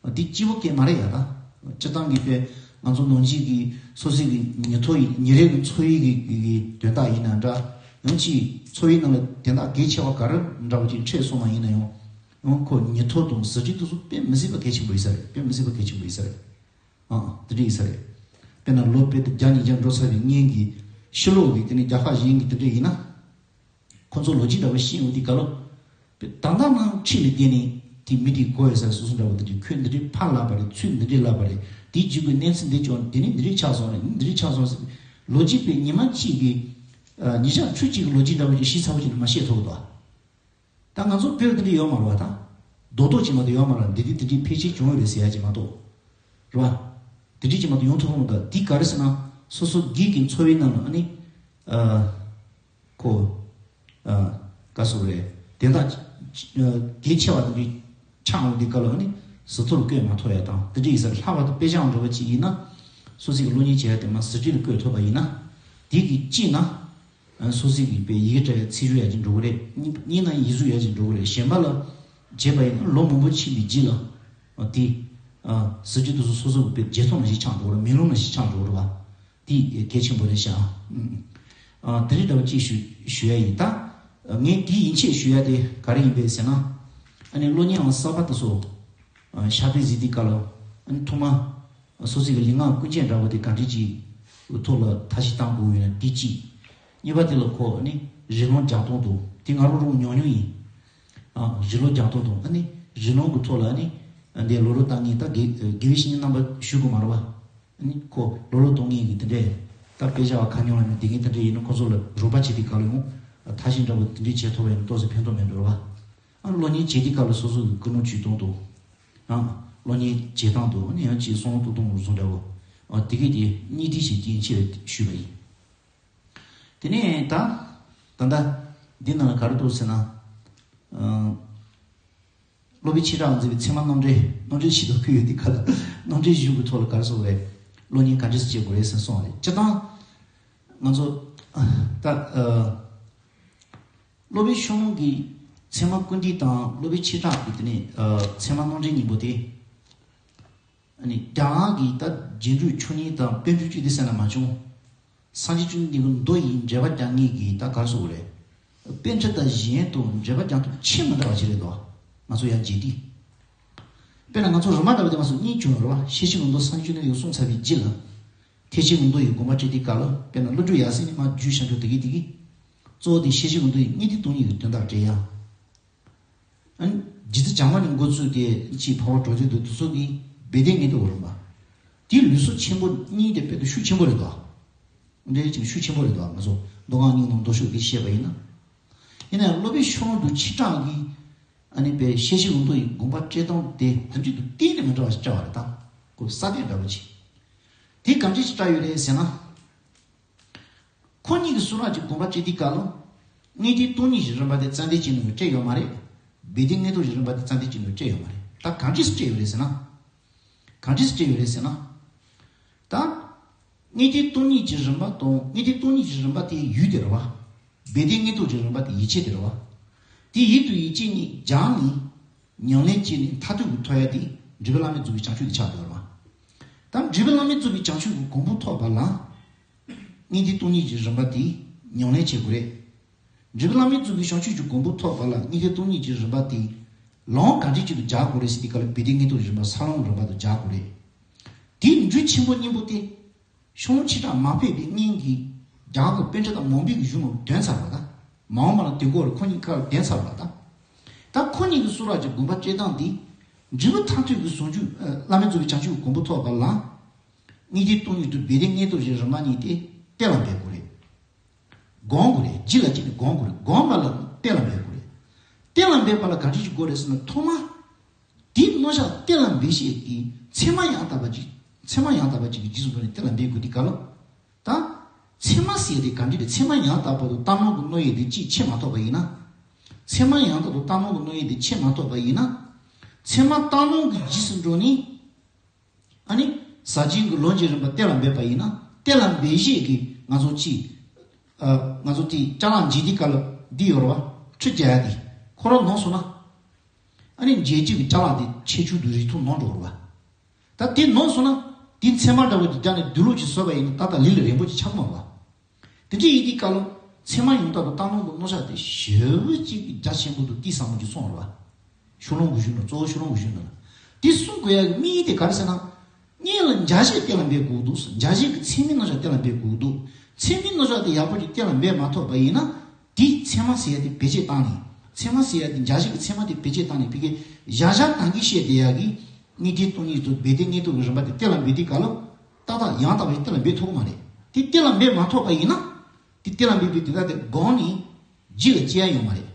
བ། འདི་སྐྱིད་པོ་སྐད་མ་རེད་ཡ་ད། སྤྱིར་བཏང་གི་དཔེ་ང་ཚོ་ནང་ཆོས་ཀྱི་སོ་སོའི་གི་ཉིན་ཐོ་ཡི་ཉིན་རེ་གི་འཚོ་བའི་གི་གི་གི་དོན་དག་ཡིན་ན་འདྲ། ཡང་ཅིག་འཚོ་བའི་ནང་ལ་དོན་དག་གལ་ཆེ་བ་ག་རེ་འདྲ་བོ་ཅིག་འཕྲད་སོང་བ་ཡིན་ན་ཡང་། ཡང་ཁོ་ཉིན་ཐོ་དང་ཟུར་ཁྲིད་དེ་ཚོ་དཔེ་མི་སྲིད་པ་གལ་ཆེན་པོ་ཡིན་ས་རེད། དཔེ་མི་སྲིད་པ་གལ་ཆེན་པོ་ཡིན་ས་རེད། ཨང་། དེ་འདྲ་ཡིན་ས་རེད། དཔེར་ན་ལོ་དཔེ་དེ་བརྒྱ་ཉིས་བརྒྱ་འགྲོ་ཚར་བའི་སྔོན་གྱི་ཕྱི་ལོགས་ཀྱི་དེ་ནི་རྒྱ་གར་གཞན་གྱི་དེ་འདྲ་ཡིན་ན། ཁོ་ཚོ་ལོ་རྒྱུས་འདྲ་བོ་ཤེས་ཡོང་དུས་ག་ལོ། དཔེ་ད་ལྟ་ནང་ཁྲིད་ལས་བསྡད་ནས་དེ་མི་དེ་གོ་ཡོད་ས་རེད། སོ་སོ་འདྲ་བོ་དེ་འདྲ་ཁོས་འདི་འདྲའི་ཕར་ལབ་པ་རེད། ཚུལ་འདི་འདྲའི་ལབ་པ་རེད། དེའི་རྗེས་ཀྱི་གནས་ཚུལ་འདི་བྱུང་། དེ་ནི་འདི་འདྲའི་ཆགས་སོང་རེད། འདི་འདྲའི་ཆགས་སོང་ཟེར། ལོ་རྒྱུས་དཔེ་ཉི་མ་གཅིག་གི་ཨ་ཉིན་ཞག་ཕྲུགས་གཅིག་གི་ལོ་རྒྱུས་འདྲ་བོ་ཅིག་ཤེས་ཚར་བ་ཅིག་ནི་མ་ཤེས་ཐུབ་ཀྱི་འདུག་ད་ང་ཚོ་བོད་འདི་འདྲ་ཡོད་མ་རེད་བ། ད་རྡོག་རྡོག་ཅིག་མ་གཏོགས་ཡོད་མ་རེད། འདི་འདྲའི་འདི་འདྲའི་ཕལ་ཆེར་བྱུང་ཡོད་རེད་ཟེར་ཡ་ཅིག་མ་གཏོགས། རེད་བ། འདི་འདྲའི་ཅིག་མ་གཏོགས་ཡོང་ཐུབ་ཀྱི་མི་འདུག་འདི་ག་རེ་ཟེར་ན། སོ་སོ་སྒེར་གྱི་འཚོ་བའི་ནང་ལ་ཨ་ནི། ཨ་ཁོ། ཨ་ག་སོ་རེད། དེ་དག་ཨ་གལ་ཆེ་བ་འདི་འདྲའི་ཆགས་འོང་དུས་སྐབས་ལ་ཨ་ནི་ཟུར་ཐོག་ལ་བཀོད་མ་ཐུབ་ཡ་དང་། འདི་འདྲའི་ཡིན་ས་རེད། ལྷག་པར་དུ་དཔེ་ཆའང་འདྲ་བོ་ཅིག་ཡིན་ན། སོ་སོའི་གློག་བརྙན་བྱས་ཡ་དེ་མ་ཟུར་ཁྲིད་ལ་བཀོད་ཐུབ་པ་ཡིན་ན། དེ་གི་གཅིག་ན། ཨ་སོ་སོའི་གི་དཔེ་ཡི་གེ་འབྲི་ཡ་ཚིག་སྦྱོར་ཡག་ཅིག་འགྲོ་གི་རེད། གཉིས་གཉིས་ན་ཡིག་གཟུགས་ཡག་ཅིག་འགྲོ་གི་རེད། གཞན་པ་ལ་བྱས་པ་ཡིན་ན་ལོ་མང་པོ་ཕྱིན་པའི་རྗེས་ལ། ཨ་དེ་ཨ་ཟུར་ཁྲིད་དེ་ཚོ་སོ་སོ་གི་དཔེ་བརྗེད་ཐོ་ནང་བཞིན་ཆགས་འགྲོ་གི་རེད། མེ་ལོང་ནང་བཞིན་ཆགས་འགྲོ་གི་རེད་བ། དེ་གལ་ཆེན་པོ་རེད་ཤག་ཨ་དེ་རིང་འདྲ་བོ་ཅིག་ཞུ་ཞུ་ཡ་ཡིན་ད། ངས་དེ་ཡིན་ཆེད་ཞུ་ཡ་དེ་ག་རེ་ཡིན་པས་ཟེར་ན། ཨ་ནི་གློག་བརྙན་ཨང་གསར་པ་དེ་ཚོ་ཨ་ཕྱག་དཔེ་གཟིགས་དུས་སྐབས་ལ། ཨ་ནི་ཐོག་མ། སོ་སོའི་གི་ལུས་ངག་ཀུན་སྤྱོད་འདྲ་བོ་དེ་ག་འདྲ་ཅིག་ཐོག་ལ་ཐབས་ཤེས་བཏང་དགོས་ཡོད་ན་དེ་གཅིག་གཉིས་པ་དེ་ལ་ཁོ་ནི་རི་ལོང་རྒྱག་སྟངས་དང་། དེ་ང་རང་རང་མྱོང་མྱོང་ཡིན། ཨ་རི་ལོང་རྒྱག་སྟངས་དང་། ཨ་ནི་རི་ལོང་གི་ཐོག་ལ་ཨ་ནི་འདི་ལོ་རོ་བཏང་མཁན་ད་དགེ་དགེ་བའི་བཤེས་གཉེན་རྣམ་པ་ཞུ་དགོས་མ་རེད་བ། ཨ་ནི་ཁོ་ལོ་རོ་གཏོང་མཁན་གི་དེ་འདྲས་ད་དཔེ་ཆ་བ་ཁ་ཉོ་ལ་ནི་དེ་གིན་དེ་འདྲས་ཡིན་ན་ཁོ་ཚོ་ལ་རོགས་པ་བྱེད་དུས་སྐབས་ལ་ཡང་ཐབས་ཤེས་འདྲ་བོ་དེ་འདྲས་བྱེད་ཐུབ་པ་ཡིན་ན་ཏོག་ཙམ་ཕན་ཐོགས་མེད་འགྲོ་བ། ཨ་གློག་བརྙན་བྱེད་དུས་སྐབས་ལ་སོ་སོ་གི་ཀུན་སློང་བཅོས་སྟངས་དང་། ཡང་གློག་བརྙན་བྱེད་སྟངས་དང་། ཨ་ནི་ཡང་ཅིག་བསམ་བློ་གཏོང་སྟངས་བཟོ་འདྲ་བོ། ཨ་དེ་གི་དེ་གཉིས་དེ་ཞིག་རྐྱེན་ཆེ་བས་ཞུས་པ་ཡིན། དེ་ནས་ད་ད་ལྟ་འདི་ནང་ལ་ག་རེ་འདུག་ཟེར་ན། ཨ་སློབ་དཔོན་ཆོས་གྲགས་མཛད་པའི་ཚད་མ་རྣམ་འགྲེལ། རྣམ་འགྲེལ་ཞིག་ཏུ་ཕུལ་ཡོད་དེ་ག་ལ་རྣམ་འགྲེལ་ཞུ་གི་ཐོག་ལ་ག་རེ་སོང་རེད། གློག་བརྙན་ག་འདྲས་སེ་བྱེད་དགོས་རེད་ཟེར་སོང་བ་རེད། སྤྱིར་བཏང་ང་ཚོ་ད་ཨ་སློབ་དཔོན་ཆོས་གླིང་གི་ཚད་མ་ཀུན་བཏུས་དང་སློབ་དཔོན་ཆོས་གྲགས་ཀྱི་དེ་ནས་ཨ་ཚད་མ་རྣམ་འགྲེལ་གཉིས་པོ་དེ། ཨ་ནི་རྒྱ་གར་གྱི་ད་རྗེ་འབྲུག་ཆོས་ཉིད་དང་པཎ་གྲུབ་ཅིག་དེ་ཟེར་ན་མ་བྱུང་། སངས་རྒྱས་བཅོམ་ལྡན་འདས་ཀྱི་མདོ་ཡི་འགྲེལ་པ་རྒྱག་མཁན་གྱི་ད་ག་རེ་ཟེར་དགོས་རེད། པཎ་གྲུབ་དང་གཞན་དང་འགྲེལ་པ་རྒྱག་ཐབས་ཆེས་མི་འདྲ་བ་ཞིག་རེད་དོ། ང་ཚོ་ཡར་མཇལ་དུས། དཔེར་ན་ང་ཚོ་རོ་མ་འདྲ་བ་དེ་མ་སོང་གཉིས་བྱུང་ཡོད་རེད་བ། ཤེར་ཕྱིན་གྱི་མདོ་སངས་རྒྱས་བཅོམ་ལྡན་འདས་ཀྱིས་གསུངས་ཚར་བའི་རྗེས་ལ། ཐེག་ཆེན་གྱི་མདོ་ཡི་དགོངས་པ་བཀྲལ་དུས་སྐབས་ལ། དཔེར་ན་ཀླུ་སྒྲུབ་ཡབ་སྲས་ནས་མར་རྒྱུད་བཤད་འཕྲོ་དེ་གི་དེ་གི། གཙོ་བོ་དེ་ཤེར་ཕྱིན་གྱི་མདོ་ཡི་དངོས་བསྟན་སྟོང་ཉིད་ཀྱི་དོན་དག་འགྲེལ་ཡ། ཨ་ནི་རྗེ་བཙུན་བྱམས་པ་ནས་འགོ་བཙུགས་ཏེ་ཅིག་འཕགས་པ་གྲོལ་སྡེ་དང་དེ་ཚོ་གིས་སྦས་དོན་དངོས་སྟོན་འོ་རིམ་པ། དེའི་ལུགས་སྲོལ་ཆེན་པོ་གཉིས་དེ་དཔེ་དེ་ཤུགས་ཆེན་པོ་རེད་དོ། འདྲའི་ཅིག་ཤུགས་ཆེན་པོ་རེད་དོ། ང་ཚོ་མདོ་སྔགས་རྙིང་ནང་མདོ་ཕྱོགས་ཀྱིས་བཤད་པ་ཡིན་ན། ཡིན་ནའང་སློབ་དཔོན་ཆོས་གླིང་དང་ཆོས་གྲགས་ཀྱིས་ཨ་ནི་དཔེ་ཤེར་ཕྱིན་གྱི་མདོ་ཡི་དགོངས་པ་བཀྲལ་སྟངས་དེ་དམ་ཚིག་ཏུ་གཏན་ནས་མི་འདྲ་བ་ཞིག་བཀྲལ་བ་རེད། ད་ཁོ་ས་སྟེང་འདྲ་བོ་ཅིག་དེ་གང་ཅི་ཞིག་བཀྲལ་ཡོད་རེད་ཟེར་ན། ཁོ་གཉིས་ཀྱི་གསུང་རབ་ཀྱི་དགོངས་པ་བཀྲལ་དུས་སྐབས་ལ། དངོས་བསྟན་སྟོང་ཉིད་ཀྱི་རིམ་པ་དེ་རྩ་འདོན་བྱས་ནས་བཀྲལ་ཡོད་མ་རེད། སྦས་དོན་དངོས་སྟོན་གྱི་རིམ་པ་དེ་རྩ་འདོན་བྱས་ནས་བཀྲལ་ཡོད་མ་རེད། ད་གང་ཅི་སེ་བཀྲལ་ཡོད་རེད་ཟེར་ན། གང་ཅི་སེ་བཀྲལ་ཡོད་རེད་ཟེར་ན། ད། དངོས་བསྟན་སྟོང་ཉིད་ཀྱི་རིམ་པ་དང་། དངོས་བསྟན་སྟོང་ཉིད་ཀྱི་རིམ་པ་དེ་ཡུལ་དེ་རེད་བ། སྦས་དོན་དངོས་སྟོན་གྱི་རིམ་པ་དེ་ཡིད་བྱེད་དེ་རེད་བ། དེ་ཡིད་དང་ཡིད་བྱེད་གཉིས་སྦྱར་ནས་ཉམས་ལེན་བྱས་ནས་མཐར་ཐུག་གི་ཐོབ་ཡ་དེ་འབྲས་བུ་བླ་མེད་རྫོགས་པའི་བྱང་ཆུབ་དེ་ཆགས་བསྡད་ཡོད་རེད་བ། ད་འབྲས་བུ་བླ་མེད་རྫོགས་པའི་བྱང་ཆུབ་ཀྱི་གོ་འཕང་ཐོབ་པ་ལ། དངོས་བསྟན་སྟོང་ཉིད་ཀྱི་རིམ་པ་དེ་ཉམས་ལེན་བྱེད་དགོས་རེད། འབྲས་བུ་བླ་མེད་རྫོགས་པའི་བྱང་ཆུབ་ཀྱི་གོ་འཕང་ཐོབ་པ་ལ་དངོས་བསྟན་སྟོང་ཉིད་ཀྱི་རིམ་པ་དེ་ལམ་ག་འདྲ་ཅིག་ཏུ་སྦྱར་དགོས་རེད་ཟེར་དུས་སྐབས་ལ། སྦས་དོན་དངོས་སྟོན་རིམ་པ་ས་ལམ་རིམ་པ་དུ་སྦྱར་དགོས་རེད། དེའི་འབྲུ་ཆེན་པོ་སྙིང་པོ་དེ། ཤོང་ཆེ་དྲག་མ་ཕེབས་པའི་སྔོན་གྱི་རྒྱ་གར་གྱི་པཎྜི་ཏ་མང་པོའི་གཞུང་ལ་འདོན་ཚར་བ་དང་། མ་འོངས་པ་ལ་དེ་སྐོར་ཁོ་གཉིས་ཀ་ལ་འདོན་ཚར་བ་དང་། ད་ཁོ་གཉིས་ཀྱི་གསུང་རབ་ཀྱི་དགོངས་པ་བཅད་སྟངས་འདི། འབྲས་བུ་མཐར་ཐུག་གི་ཟུང་འཇུག་བླ་མེད་རྫོགས་པའི་བྱང་ཆུབ་སྒོམ་པ་ཐོབ་པ་ལ། དངོས་འབྲས་སྟོང་ཉིད་དུ་སྦས་དེ་དངོས་སྟོབས་ཀྱི་རིམ་པ་གཉིས་ཏེ་གཏན་ལ་འབེབས་དགོས་རེད། སྒོམ་དགོས་རེད། རྒྱུད་ལ་སྐྱེས་ནས་སྒོམ་དགོས་རེད། སྒོམ་པ་ལ་གཏན་ལ་འབེབས་དགོས་རེད། གཏན་ལ་འབེབས་པ་ལ་ག་འདྲ་ཞིག་དགོས་རེད་ཟེར་ན། ཐོག་མ། དེའི་མནོ་བྱ་གཏན་ལ་འབེབས་བྱེད་ཀྱི་ཚད་མ་ཡང་དག་པ་ཅིག་ཚད་མ་ཡང་དག་པ་ཅིག་གི་རྗེས་སུ་འགྲོ་ནས་གཏན་ལ་འབེབས་དགོས་དུས་སྐབས་ལ། ད། ཚད་མ་ཟེར་དེ་ག་འདྲ་རེད། ཚད་མ་ཡང་དག་པ་དང་གཏན་གཞི་གི་བསྣོར་ཡས་དེ་གཅིག་ཕྱེ་མ་ཐུབ་པ་ཡིན་ན། ཚད་མ་ཡང་དག་པ་དང་གཏན་གཞི་གི་བསྣོར་ཡས་དེ་ཕྱེ་མ་ཐུབ་པ་ཡིན་ན། ཚད་མ་གཏན་གཞི་གི་རྗེས་སུ་འགྲོ་ནས། ཨ་ནི། ཟག་བཅས་ཀྱི་ལོངས་སྤྱོད་རིམ་པ་གཏན་ལ་འབེབས་པ་ཡིན་ན། གཏན་ལ་འབེབས་བྱེད་ཀྱི་ང་ཚོ་གཅིག་ཨ། ང་ཚོ་དེ་ཅ་ལག་འཇལ་དུས་སྐབས་ལ་འདི་ཡོད་རེད་བ། ཁྲུས་རྒྱག་ཡ་དེ། ཁོ་རང་ནོར་སོང་ན། ཨ་ནི་འཇལ་རྒྱུ་གི་ཅ་ལག་དེ་ཆེ་ཆུང་དང་རིགས་མཐུན་ནོར་འགྲོ་རེད་བ། ད་དེ་ནོར་སོང་ན། དེ་ཚད་མ་འདྲ་བོ་ཅིག་བརྒྱབ་ནས་སྡུག་ལུགས་ཅིག་བཟོས་པ་ཡིན་ན་ད་ལྟ་ལས་ལ་རན་པོ་ཅིག་ཆགས་ཀྱི་མ་རེད་བ། དེ་འདྲ་ཡིན་དུས་སྐབས་ལ། ཚད་མ་ཡང་དག་པ་དང་གཏན་གཞི་གི་བསྣོར་བྱ་དེ་ཞེ་པོ་ཅིག་གི་རྒྱ་ཆེན་པོ་དང་གཏིང་ཟབ་མོ་ཅིག་སོང་རེད་བ། ཤོ་ལོང་གི་གཞུང་ལ། གཙོ་བོ་ཤོ་ལོང་གི་གཞུང་ལ། དེ་གསུང་དགོས་ཡ་གི་དམིགས་ཡུལ་དེ་ག་རེ་ཟེར་ན། སྔོན་ལ་འཇལ་བྱེད་གཏན་ལ་འབེབས་དགོས་འདུག་འཇལ་བྱེད་ཀྱི་ཚད་མའི་མནོ་བྱ་གཏན་ལ་འབེབས་དགོས་འདུག་ཚད་མའི་མནོ་བྱ་དེ་ཡག་པོ་ཅིག་གཏན་ལ་འབེབས་མ་ཐུབ་པ་ཡིན་ན། དེ་ཚད་མ་ཟེར་ཡ་དེ་བེད་སྤྱད་བཏང་ནས། ཚད་མ་ཟེར་ཡ་དེ། འཇལ་བྱེད་ཀྱི་ཚད་མ་དེ་བེད་སྤྱད་བཏང་ནས། ཕ་གི་གཞལ་བྱ་དང་གི་ཤེས་དེ་ཡ་གི། དངོས་འབྲས་སྟོང་ཉིད་དུ་སྦས་དེ་དངོས་སྟོབས་ཀྱི་རིམ་པ་དེ་གཏན་ལ་འབེབས་དུས་སྐབས་ལ། ཏག་ཏག་ཡང་དག་པ་ཞིག་གཏན་ལ་འབེབས་ཐུབ་ཀྱི་མ་རེད། དེ་གཏན་ལ་འབེབས་མ་ཐུབ་པ་ཡིན་ན། དེ་གཏན་ལ་འབེབས་པའི་དོན་དག་དེ་སྒོམ་ནས་རྒྱུད་ལ་སྐྱེ་ཡ་ཡོད་མ་རེད།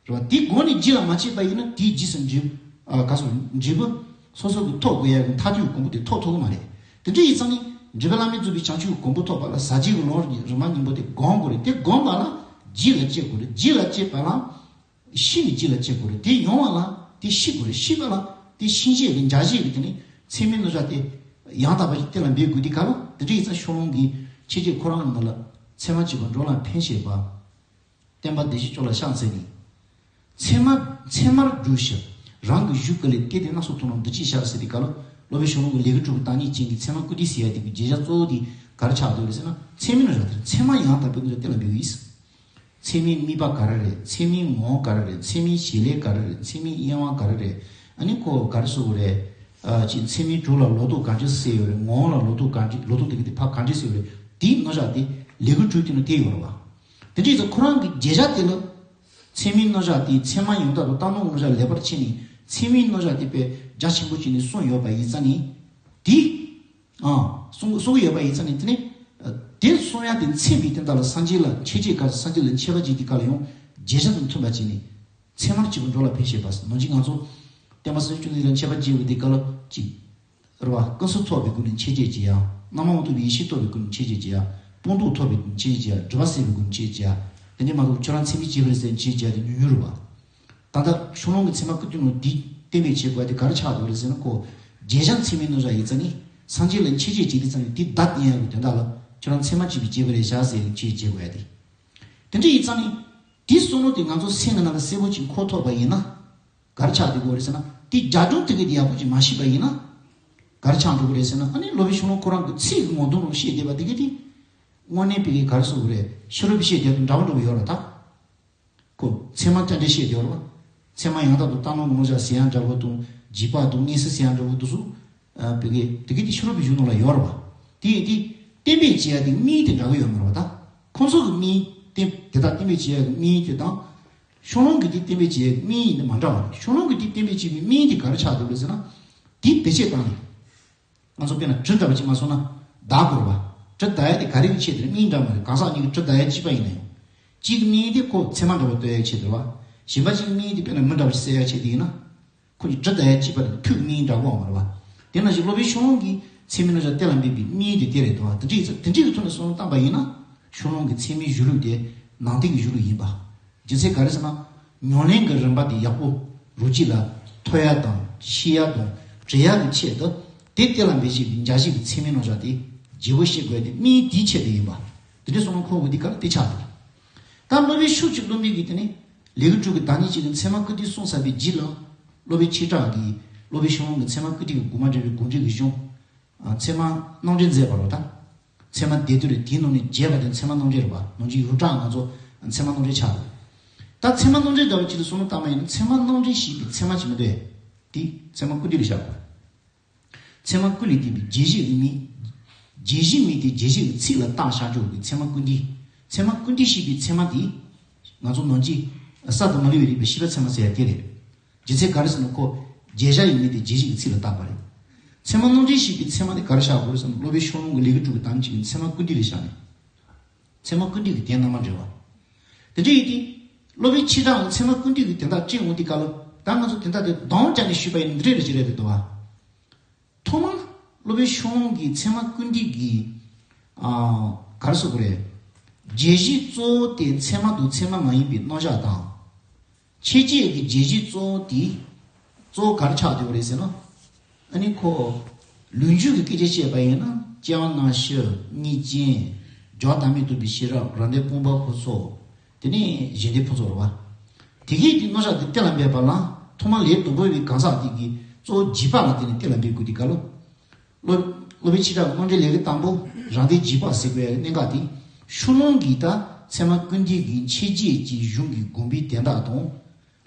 རེད་བ། དེ་སྒོམ་ནས་རྒྱུད་ལ་མ་སྐྱེས་པ་ཡིན་ན། དེའི་རྗེས་སུ་འབྲས། ཨ། ག་སོ། འབྲས་བུ་སོ་སོ་གི་ཐོབ་དགོས་ཡ་གི་མཐར་ཐུག་གི་གོ་འཕང་དེ་ཐོབ་ཐུབ་ཀྱི་མ་རེད། དེ་འདྲ་ཡིན་ཙང་ནི། འབྲས་བུ་བླ་མེད་རྫོགས་པའི་བྱང་ཆུབ་གོ་འཕང་ཐོབ་པ་ལ་ཟག་བཅས་ཀྱི་ལོངས་སྤྱོད་རིམ་པ་གཉིས་པོ་དེ་སྒོམ་དགོས་རེད། དེ་སྒོམ་པ་ལ་རྒྱུད་ལ་སྐྱེ་དགོས་རེད། རྒྱུད་ལ་སྐྱེས་པ་ལ། ཤེས་ནས་རྒྱུད་ལ་སྐྱེ་དགོས་རེད། དེ་ཡོང་བ་ལ་དེ་ཤེས་དགོས་རེད། ཤེས་པ་ལ་དེ་ཤེས་བྱེད་ཀྱི་འཇལ་བྱེད་ཀྱི་དེ་ནི་ཚད་མའི་མནོ་བྱ་དེ་ཡང་དག་པ་ཞིག་གཏན་ལ་འབེབས་དགོས་དུས་སྐབས་ལ། དེ་འདྲ་ཡིན་ཙང་ཤོ་ལོང་གི་མཆེད་བརྗོད་ཁོ་རང་ནང་ལ། ཚད་མ་གཅིག་པུ་འགྲོ་ལ་ཕན་བྱེད་པ། བསྟན་པ་བདེ་གཤེགས་སྐྱོབ་ལ་ཕྱག་འཚལ་ནས། ཚད་མ། ཚད་མར་གྱུར་ཞིང་རང་གི་གཞུག་གུ་ལས་བརྟེན་ཏེ་སྣ་ཚོགས་མཐོང་ལམ་འདི་ཕྱིར་ཤར་ཟེར་དུས་སྐབས་ལ། སློབ་དཔོན་ཤོ་ལོང་གི་ལས་ཀྱི་གྲུབ་ཀྱི་བདག་ཉིད་ཅན་གྱི་ཚད་མ་བཀུར་སྟི་ཟེར་ཡ་དེ་གི་བརྗོད་བྱ་གཙོ་བོ་དེ་ག་རེ་ཆགས་འདུག་རེད་ཟེར་ན། ཚད་མའི་མནོ་བྱ་དེ་རེད། ཚད་མ་ཡང་དག་པའི་མནོ་བྱ་གཏན་ལ་འབེབས་ཀྱི་ཡིན། ཚད་མའི་དམིགས་པ་ག་རེ་རེད། ཚད་མའི་ངོ་བོ་ག་རེ་རེད། ཚད་མའི་བྱེད་ལས་ག་རེ་རེད། ཚད་མའི་དབྱེ་བ་ག་རེ་རེད། ཨ་ནི་ཁོ་ག་རེ་ཟེར་དགོས་རེད། ཨ། ཅིག་ཚད་མའི་གྲུབ་ལ་ལོག་རྟོག་ག་འདྲ་སེལ་ཡོད་རེད། ངོ་བོ་ལ་ལོག་རྟོག་ག་འདྲ། ལོག་རྟོག་དེ་གི་དེ་ཕར་ག་འདྲ་སེལ་ཡོད་རེད། དེའི་མནོ་བྱ་དེ་ལས་ཀྱི་གྲུབ་དེ་ནང་དེ་ཡོད་རེད་བ། དེ་འདྲ་ཡིན་ཙང་ཁོ་རང་གི་བརྗོད་བྱ་དེ་ལ། ཚད་མའི་མནོ་བྱ་དེ། ཚད་མ་ཡང་དག་པ་དང་གཏན་གཞི་གི་མནོ་བྱ་ལེགས་པར་ཕྱེ་ནས། ཚད་མའི་མནོ་བྱ་དེ་དཔེ་རྒྱ་ཆེན་པོ་བྱས་ནས་གསུངས་ཡོད་པ་ཡིན་ཙང་ནི། དེ། ཨ། གསུང་། གསུང་གི་ཡོད་པ་ཡིན་ཙང་ནི། དེ་ནི། ཨ། དེ་གསུང་ཡ་དེ་མཚོན་པའི་དོན་དག་ལ་སངས་རྒྱས་ལ་མཆོད་བརྗོད་སྐབས། སངས་རྒྱས་ལ་མཆོད་པ་བརྗོད་དུས་སྐབས་ལ་ཡང་བརྗོད་བྱ་དང་མཐུན་པ་བྱས་ནས། ཚད་མར་གྱུར་པ་འགྲོ་ལ་ཕན་བྱེད་པ། ནང་བཞིན་ང་ཚོ་བསྟན་པ་སྲིད་གཞུང་སྐྱོང་མཛད་ལ་མཆོད་པ་བརྗོད་པའི་དུས་སྐབས་ལ་གཅིག་རེད་བ། ཀུན་རྫོབ་ཐོབ་པའི་སྒོ་ནས་མཆོད་བརྗོད་བྱེད་ཡ། རྣམ་མང་མ་ཐོབ་པའི་ཡེ་ཤེས་ཐོབ་པའི་སྒོ་ནས་མཆོད་བརྗོད་བྱེད་ཡ། སྤངས་རྟོགས་ཐོབ་པའི་སྒོ་ནས་མཆོད་བརྗོད་བྱེད་ཡ། སྒྲིབ་པ་སེལ་བའི་སྒོ་ནས་མཆོད་བརྗོད་བྱེད་ཡ། དེ་འདྲ་མ་གཏོགས་ཁྱོད་རང་ཚད་མས་བྱས་པ་རེད་ཟེར་མཆོད་བརྗོད་བྱེད་ཡ་དེ་ཉུང་ཉུང་རེད་བ། ད་ལྟ་ཤོ་ལོང་གི་ཚད་མ་བཀུར་སྟི་ནང་འདི་གཏན་འབེབས་བྱེད་དགོས་ཡ་དེ་ག་རེ་ཆགས་འདུག་རེད་ཟེར་ན། ཁོ་བརྗོད་བྱ་ཚད་མའི་མནོ་བྱ་ཡིན་ཙང་ནི། སངས་རྒྱས་ལ་མཆོད་བརྗོད་བྱེད་དུས་ཙང་ནི་དེ་བརྡ་བསྟན་ཡ་གི་དོན་དག་ལ་ཁྱོད་རང་ཚད་མ་གཅིག་པུས་བྱས་པ་རེད་བཞག་ཟེར་མཆོད་བརྗོད་བྱེད་དགོས་ཡ་དེ། དེ་འདྲ་ཡིན་ཙང་ནི། དེའི་བསམ་བློ་དེ་ང་ཚོ་སེམས་ཀྱི་ནང་ལ་གསལ་པོ་ཅིག་འཁོར་ཐུབ་པ་ཡིན་ན། ག་རེ་ཆགས་འགྲོ་གི་རེད་ཟེར་ན། དེ་རྒྱ་གྲུབ་དེ་གི་དེ་ཡག་པོ་ཅིག་མ་ཤེས་པ་ཡིན་ན། ག་རེ་ཆགས་འགྲོ་གི་རེད་ཟེར་ན། ཨ་ནི་སློབ་དཔོན་ཤོ་ལོང་ཁོ་རང་གི་ཚིག་གི་ངོ་གདོང་ལ་བཤད་བསྡད་པ་དེ་གི་དེ། དངོས་གནས་པའི་གི་ག་རེ་ཟེར་དགོས་རེད། ཕྱི་རོལ་པའི་བཤད་བསྡད་དང་འདྲ་བོ་འདྲ་བོ་ཡོད་རེད་ད། ཁོ་ཚད་མ་རྐྱང་རྐྱང་བཤད་བསྡད་ཡོད་རེད་བ། ཚད་མ་ཡང་དག་དང་གཏན་གཞི་གི་མནོ་བྱ་ཟེར་ཡ་འདྲ་བོ་དང་། རྗེས་དཔག་དང་མངོན་གསལ་ཟེར་ཡ་འདྲ་བོ་དེ་ཚོ། ཨ། བི་གེ་དེ་གི་དེ་ཕྱི་རོལ་པའི་གཞུང་ནང་ལ་ཡོད་རེད་བ། དེ་ཡིན་དུས་གཏན་འབེབས་བྱེད་ཡ་དེ་དམིགས་ཡུལ་དེ་འདྲ་བོ་ཡོད་མ་རེད་བ་ད། ཁོང་ཚོ་གི་དམིགས་ཡུལ་དེ། དེ་དག་གཏན་འབེབས་བྱེད་ཡ་གི་དམིགས་ཡུལ་དེ་དང་། ཤོ་ལོང་གི་དེ་གཏན་འབེབས་བྱེད་ཡ་གི་དམིགས་ཡུལ་དེ་མ་འདྲ་བ་རེད། ཤོ་ལོང་གི་དེ་གཏན་འབེབས་བྱེད་པའི་དམིགས་ཡུལ་དེ་ག་རེ་ཆགས་འདུག་རེད་ཟེར་ན། དེ་བེད་སྤྱོད་བཏང་ནས། ང་ཚོ་དཔེར་ན་གྲི་འདྲ་བ་ཅིག་མ་སོང་ན་བརྡར་དགོས་རེད་བ། གྲི་བརྡར་ཡ་དེ་ག་རེ་གི་ཆེད་དུ་རེད། དམིགས་འདྲ་མ་རེད། གང་ཟག་གཉིས་ཀྱི་གྲི་བརྡར་ཡ་གཅིག་པ་ཡིན་ན་ཡང་། གཅིག་གི་དམིགས་ཡུལ་དེ་ཁོ་ཚད་མ་འདྲ་བོ་གཏོད་ཡ་ཆེད་དུ་རེད་བ། གཞན་པ་གཅིག་གི་དམིགས་ཡུལ་དེ་དཔེར་ན་མི་འདྲ་བ་ཅིག་བསད་ཡ་ཆེད་དུ་ཡིན་ན། ཁོ་གཉིས་གྲི་བརྡར་ཡ་གཅིག་པ་རེད། ཁོའི་དམིགས་ཡུལ་འདྲ་བོ་མ་རེད་བ། དེ་ནང་བཞིན་སློབ་དཔོན་ཤོ་ལོང་གིས་ཚད་མའི་མནོ་བྱ་གཏན་ལ་འབེབས་པའི་དམིགས་ཡུལ་དེ་དེ་རེད་འདུག་བ། དེ་འདྲ་ཡིན་ཙང་དེ་འདྲའི་གི་ཐོག་ནས་བསམ་བློ་བཏང་པ་ཡིན་ན། ཤོ་ལོང་གི་ཚད་མའི་གཞུང་ལུགས་དེ་ནང་བསྟན་གྱི་གཞུང་ལུགས་ཡིན་པ། རྒྱུ་མཚན་ག་རེ་ཟེར་ན། ཉམས་ལེན་གྱི་རིམ་པ་དེ་ཡག་པོ་རུ་གཅིག་ལ་ཐོབ་ཡ་དང་ཤེས་ཡ་དང་འབྲེལ་ཡ་གི་ཆེད་དུ། དེ་གཏན་ལ་འབེབས་བྱེད་པའི་འཇའ་ཤེས་ཀྱི་ཚད་མའི་མནོ་བྱ་དེ་བརྗེ་པོ་བྱེད་དགོས་ཏེ། དམིགས་ཡུལ་དེའི་ཆེད་དུ་ཡིན་པ། དེ་འདྲའི་བསམ་བློ་འཁོར་དགོས་དུས་སྐབས་ལ་དེ་ཆགས་འདུག་ད་སློབ་དཔོན་ཤུགས་ཀྱིས་སློབ་མའི་གི་དེ་ནི་ལས་ཀྱི་གྲུབ་ཀྱི་བདག་ཉིད་ཅན་གྱི་ཚད་མ་བཀུར་སྟི་གསུངས་ཚར་བའི་རྗེས་ལ། སློབ་དཔོན་ཆོས་གྲགས་ཀྱིས་སློབ་དཔོན་ཤོ་ལོང་གི་ཚད་མ་བཀུར་སྟི་གི་དགོངས་པ་འགྲེལ་བའི་དགོངས་འགྲེལ་གྱི་གཞུང་། ཨ། ཚད་མ་རྣམ་འགྲེལ་མཛད་པ་རེད་བ་ད། ཚད་མ་སྡེ་བདུན་རེད། དེའི་ནང་ནས་རྒྱས་པ་དེ་ཚད་མ་རྣམ་འགྲེལ་རེད་བ། ནང་བཞིན་ཡོངས་གྲགས་ང་ཚོ་ཚད་མ་རྣམ་འགྲེལ་ཆགས་རེད། ད་ཚད་མ་རྣམ་འགྲེལ་འདྲ་བོ་ཅིག་ལ་བསམ་བློ་བཏང་བ་ཡིན་ན། ཚད་མ་རྣམ་འགྲེལ་ཞེས་པའི་ཚད་མ་ཅིག་མི་འདུག་གས། དེ་ཚད་མ་བཀུར་སྟི་ལ་བཞག་དགོས། ཚད་མ་ཀུན་ལས་བརྟེན་པའི་བརྗོད་གཞི་དམིགས། བརྗོད་གཞི་དམིགས་ཏེ་བརྗོད་གཞི་གི་ཚིག་ལ་བརྟག་བཞག་འཇོག་གི་ཚད་མ་ཀུན་བྲལ། ཚད་མ་ཀུན་བྲལ་ཞེས་པའི་ཚད་མ་དེ། ང་ཚོ་ནང་གི་གསར་དུ་མ་ལུས་པའི་རིགས་པས་ཤེས་པའི་ཚད་མ་ཟེར་ཡ་དེ་རེད། རྒྱུ་མཚན་ག་རེ་ཟེར་ན་ཁོ་བརྗོད་བྱ་ཡི་མིང་དེ་བརྗོད་གཞི་གི་ཚིག་ལ་བཏགས་པ་རེད། ཚད་མ་རྣམ་འགྲེལ་ཞེས་པའི་ཚད་མ་དེ་ག་རེ་བཞག་དགོས་རེད་ཟེར་ན། སློབ་དཔོན་ཤོ་ལོ་ཀ་ལས་སྒྲུབ་པའི་དམ་བཅའ་ཡི་ཚད་མ་ཀུན་བྲལ་ལ་བཞག་ནས། ཚད་མ་ཀུན་བྲལ་གྱི་དོན་རྣམ་པར་འགྲེལ་བ། དེ་འདྲ་ཡིན་དུས། སློབ་དཔོན་ཆོས་གྲགས་ཀྱིས་ཚད་མ་ཀུན་བྲལ་གྱི་དོན་དག་བསྐྱེད་འོང་དུས་སྐབས་ལ། ད་ང་ཚོ་དེ་དག་དེ་དོན་བྱས་ནས་ཞུས་པ་ཡིན་འདི་འདྲ་རེད་ཅེས་རེད་དེ་འདུག་བ། ཐོག་མར་སློབ་དཔོན་ཤོ་ལོ་ཀ་གིས་ཚད་མ་ཀུན་བྲལ་གྱི། ཨ། ག་རེ་ཟེར་དགོས་རེད། བརྗོད་གཞི་གཙོ་བོ་དེ་ཚད་མ་དང་ཚད་མ་མ་ཡིན་པའི་རྣམ་གཞག་དང་། ཁྱད་ཆོས་ཀྱི་བརྗོད་གཞི་གཙོ་བོ་དེ། གཙོ་བོ་ག་རེ་ཆགས་ཡོད་པ་རེད་ཟེར་ན། ཨ་ནི་ཁོ། ལུགས་འབྱུང་གི་སྐད་ཆ་བཤད་པ་ཡིན་ན། སྐྱེ་བ་སྔ་ཕྱི། གཉིས་ཅན། འགྱུར་བ་བདག་མེད་རྟོགས་པའི་ཤེས་རབ། རང་སྡེ་སྤངས་པ་ཕུན་ཚོགས། དེ་ནས་གཞན་སྡེ་ཕུན་ཚོགས་རེད་བ། དེ་གས་ཀྱི་རྣམ་གཞག་དེ་གཏན་ལ་འབེབས་པ་ལ། ཐོག་མར་ལས་དང་པོ་པའི་གང་ཟག་དེ་གིས་གཙོ་བོ་རྗེས་དཔག་ལ་བརྟེན་ནས་གཏན་ལ་འབེབས་དགོས་དུས་སྐབས་ལ། སློབ། སློབ་དཔོན་ཆོས་གྲགས་ཀྱི་རྣམ་འགྲེལ་ལས་ཀྱི་དང་པོ། རང་སྡེ་རྗེས་དཔག་ཟེར་བའི་གནད་འགག་དེ། ཤོ་ལོ་ཀ་གིས་ད་ཚད་མ་ཀུན་བྲལ་གྱི་ཁྱད་ཆོས་ཀྱི་གཞུང་གི་དགོངས་པའི་དོན་དག་དང་།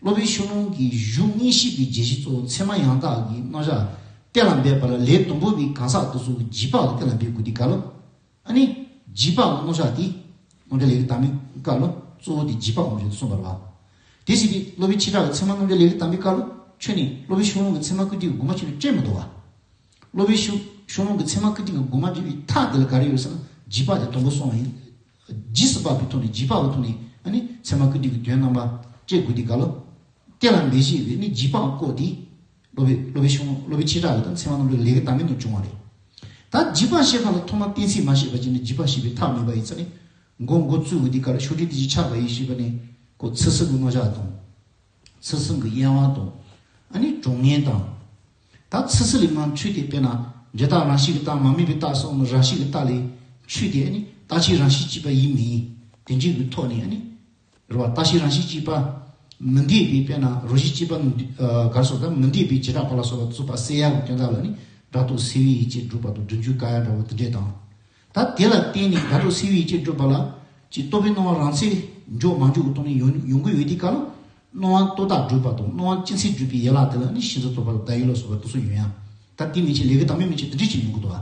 སློབ་དཔོན་ཤོ་ལོ་ཀ་གིས་གཞུང་དངོས་བཤད་པའི་བརྗོད་གཞི་གཙོ་བོ་ཚད་མ་ཡང་དག་གི་རྣམ་གཞག་གཏན་ལ་འབེབས་པ་ལ། ལས་དང་པོ་པའི་གང་ཟག་དེ་ཚོ་གི་རྗེས་དཔག་ལ་གཏན་ལ་འབེབས་དགོས་དུས་སྐབས་ལ། ཨ་ནི། རྗེས་དཔག་གི་རྣམ་གཞག་དེ། རྣམ་འགྲེལ་ལས་ཀྱི་དང་པོའི་སྐབས་ལ་གཙོ་བོ་དེ་རྗེས་དཔག་རྣམ་གཞག་ཏུ་གསུངས་པ་རེད་བ། དེ་བཞིན་དུ་སློབ་དཔོན་ཆོས་གྲགས་ཀྱི་ཚད་མ་རྣམ་འགྲེལ་ལས་ཀྱི་དང་པོའི་སྐབས་ལ་ཁྱོན་ནས་སློབ་དཔོན་ཤོ་ལོ་ཀ་གིས་ཚད་མ་ཀུན་བྲལ་གྱི་དགོངས་པ་ཆེན་པོ་སྤྲད་མི་འདུག་བ། སློབ་དཔོན་ཤོ། ཤོ་ལོ་ཀ་གིས་ཚད་མ་ཀུན་བྲལ་གྱི་དགོངས་པ་འགྲེལ་བའི་ཐབས་དེ་ལ་ག་རེ་ཡོད་ཟེར་ན། རྗེས་དཔག་དེ་དང་པོ་སོང་བ་ཡིན། རྗེས་སུ་དཔག་པའི་ཐོག་ནས། རྗེས་དཔག་གི་ཐོག་ནས་ཨ་ནི་ཚད་མ་ཀུན་བྲལ་གྱི་དོན་རྣམ་པ་སྤྲད་དགོས་དུས་སྐབས་ལ། གཏན་ལ་འབེབས་བྱས་པའི་ནི་རྗེས་དཔག་སྐོར་དེ། སློབ་དཔོན། སློབ་དཔོན་ཤོ་ལོ། སློབ་དཔོན་ཆོས་གྲགས་ཀྱི་དང་ཚད་མ་རྣམ་འགྲེལ་ལས་ཀྱི་དང་པོའི་ནང་བྱུང་བ་རེད། ད་རྗེས་དཔག་བཤད་པ་ལ་ཐོག་མར་གཏན་ཚིགས་མ་བཤད་པ་བྱས་ནས་རྗེས་དཔག་བཤད་པའི་ཐབས་མེད་པ་ཡིན་ཙང་ནི། མགོ་མགོ་བཙུགས་དགོས་དུས་སྐབས་ལ་ཤོ་ཊི་དེ་ཅིག་ཆགས་པ་ཡིན་ཞེས་པ་ནི། ཁོ་ཚིག་ཟིན་གྱི་རྣམ་གཞག་དང་། ཚིག་ཟིན་གྱི་དབྱེ་བ་དང་། ཨ་ནི་གྲངས་ངེས་དང་། ད་ཚིག་ཟིན་ལས་མར་འཕྲོས་ཏེ། དཔེར་ན། འབྲས་རྟགས་རང་བཞིན་གྱི་རྟགས། མ་དམིགས་པའི་རྟགས་སོགས་ནི་རང་བཞིན་གྱི་རྟགས་ལས་འཕྲོས་ཏེ། ཨ་ནི་རྟགས་ཆོས་རང་བཞིན་གཅིག་པ་ཡིན་མིན། དེ་འདྲའི་གི་ཐོག་ནས། ཨ་ནི། རེད་བ། རྟགས་ཆོས་རང་བཞིན་གཅིག་པ། མི་འདོད་པའི། དཔེར་ན་རང་བཞིན་གཅིག་པ། ཨ། ག་རེ་ཟེར། ད་མི་འདོད་པའི་བྱེ་བྲག་པ་ལ་སོགས་པ་རྫོགས་པ་བསལ་ཡག་གི་དོན་དག་ལ་ནི། སྒྲ་རྟོག་སེལ་བའི་ཡིད་ཆེས་སྒྲུབ་པ་དང་། སྒྲུབ་འཇུག་བཀག་ཡ་འདྲ་བོ་དེ་འདྲས་དང་། ད་དེ་ལ་བརྟེན་ནས་སྒྲ་རྟོག་སེལ་བའི་ཡིད་ཆེས་སྒྲུབ་པ་ལ། ཅིག་རྟོག་པའི་སྣང་བ་རང་མཚན་འཇོག་མ་འཇོག་གི་ཐོག་ནས་ཡོང་ཡོང་གི་ཡོད་དུས་སྐབས་ལ། སྣང་བ་རྟོག་བཏགས་སྒྲུབ་པ་དང་། སྣང་བ་སྤྱི་མཚན་སྒྲུབ་པའི་ཡན་ལག་དེ་ལ་ནི་ཤེས་འཛིན་རྟོག་པ་དང་བརྡ་ཡིག་ལ་སོགས་པ་དེ་ཚོ་ཡོང་ཡ། ད་དེ་མན་ཆད་ལས་ཀྱི་དང་པོ་མན་ཆད་དེ་འདྲས་ཅིག་ཡོང་གི་འདུག་བ།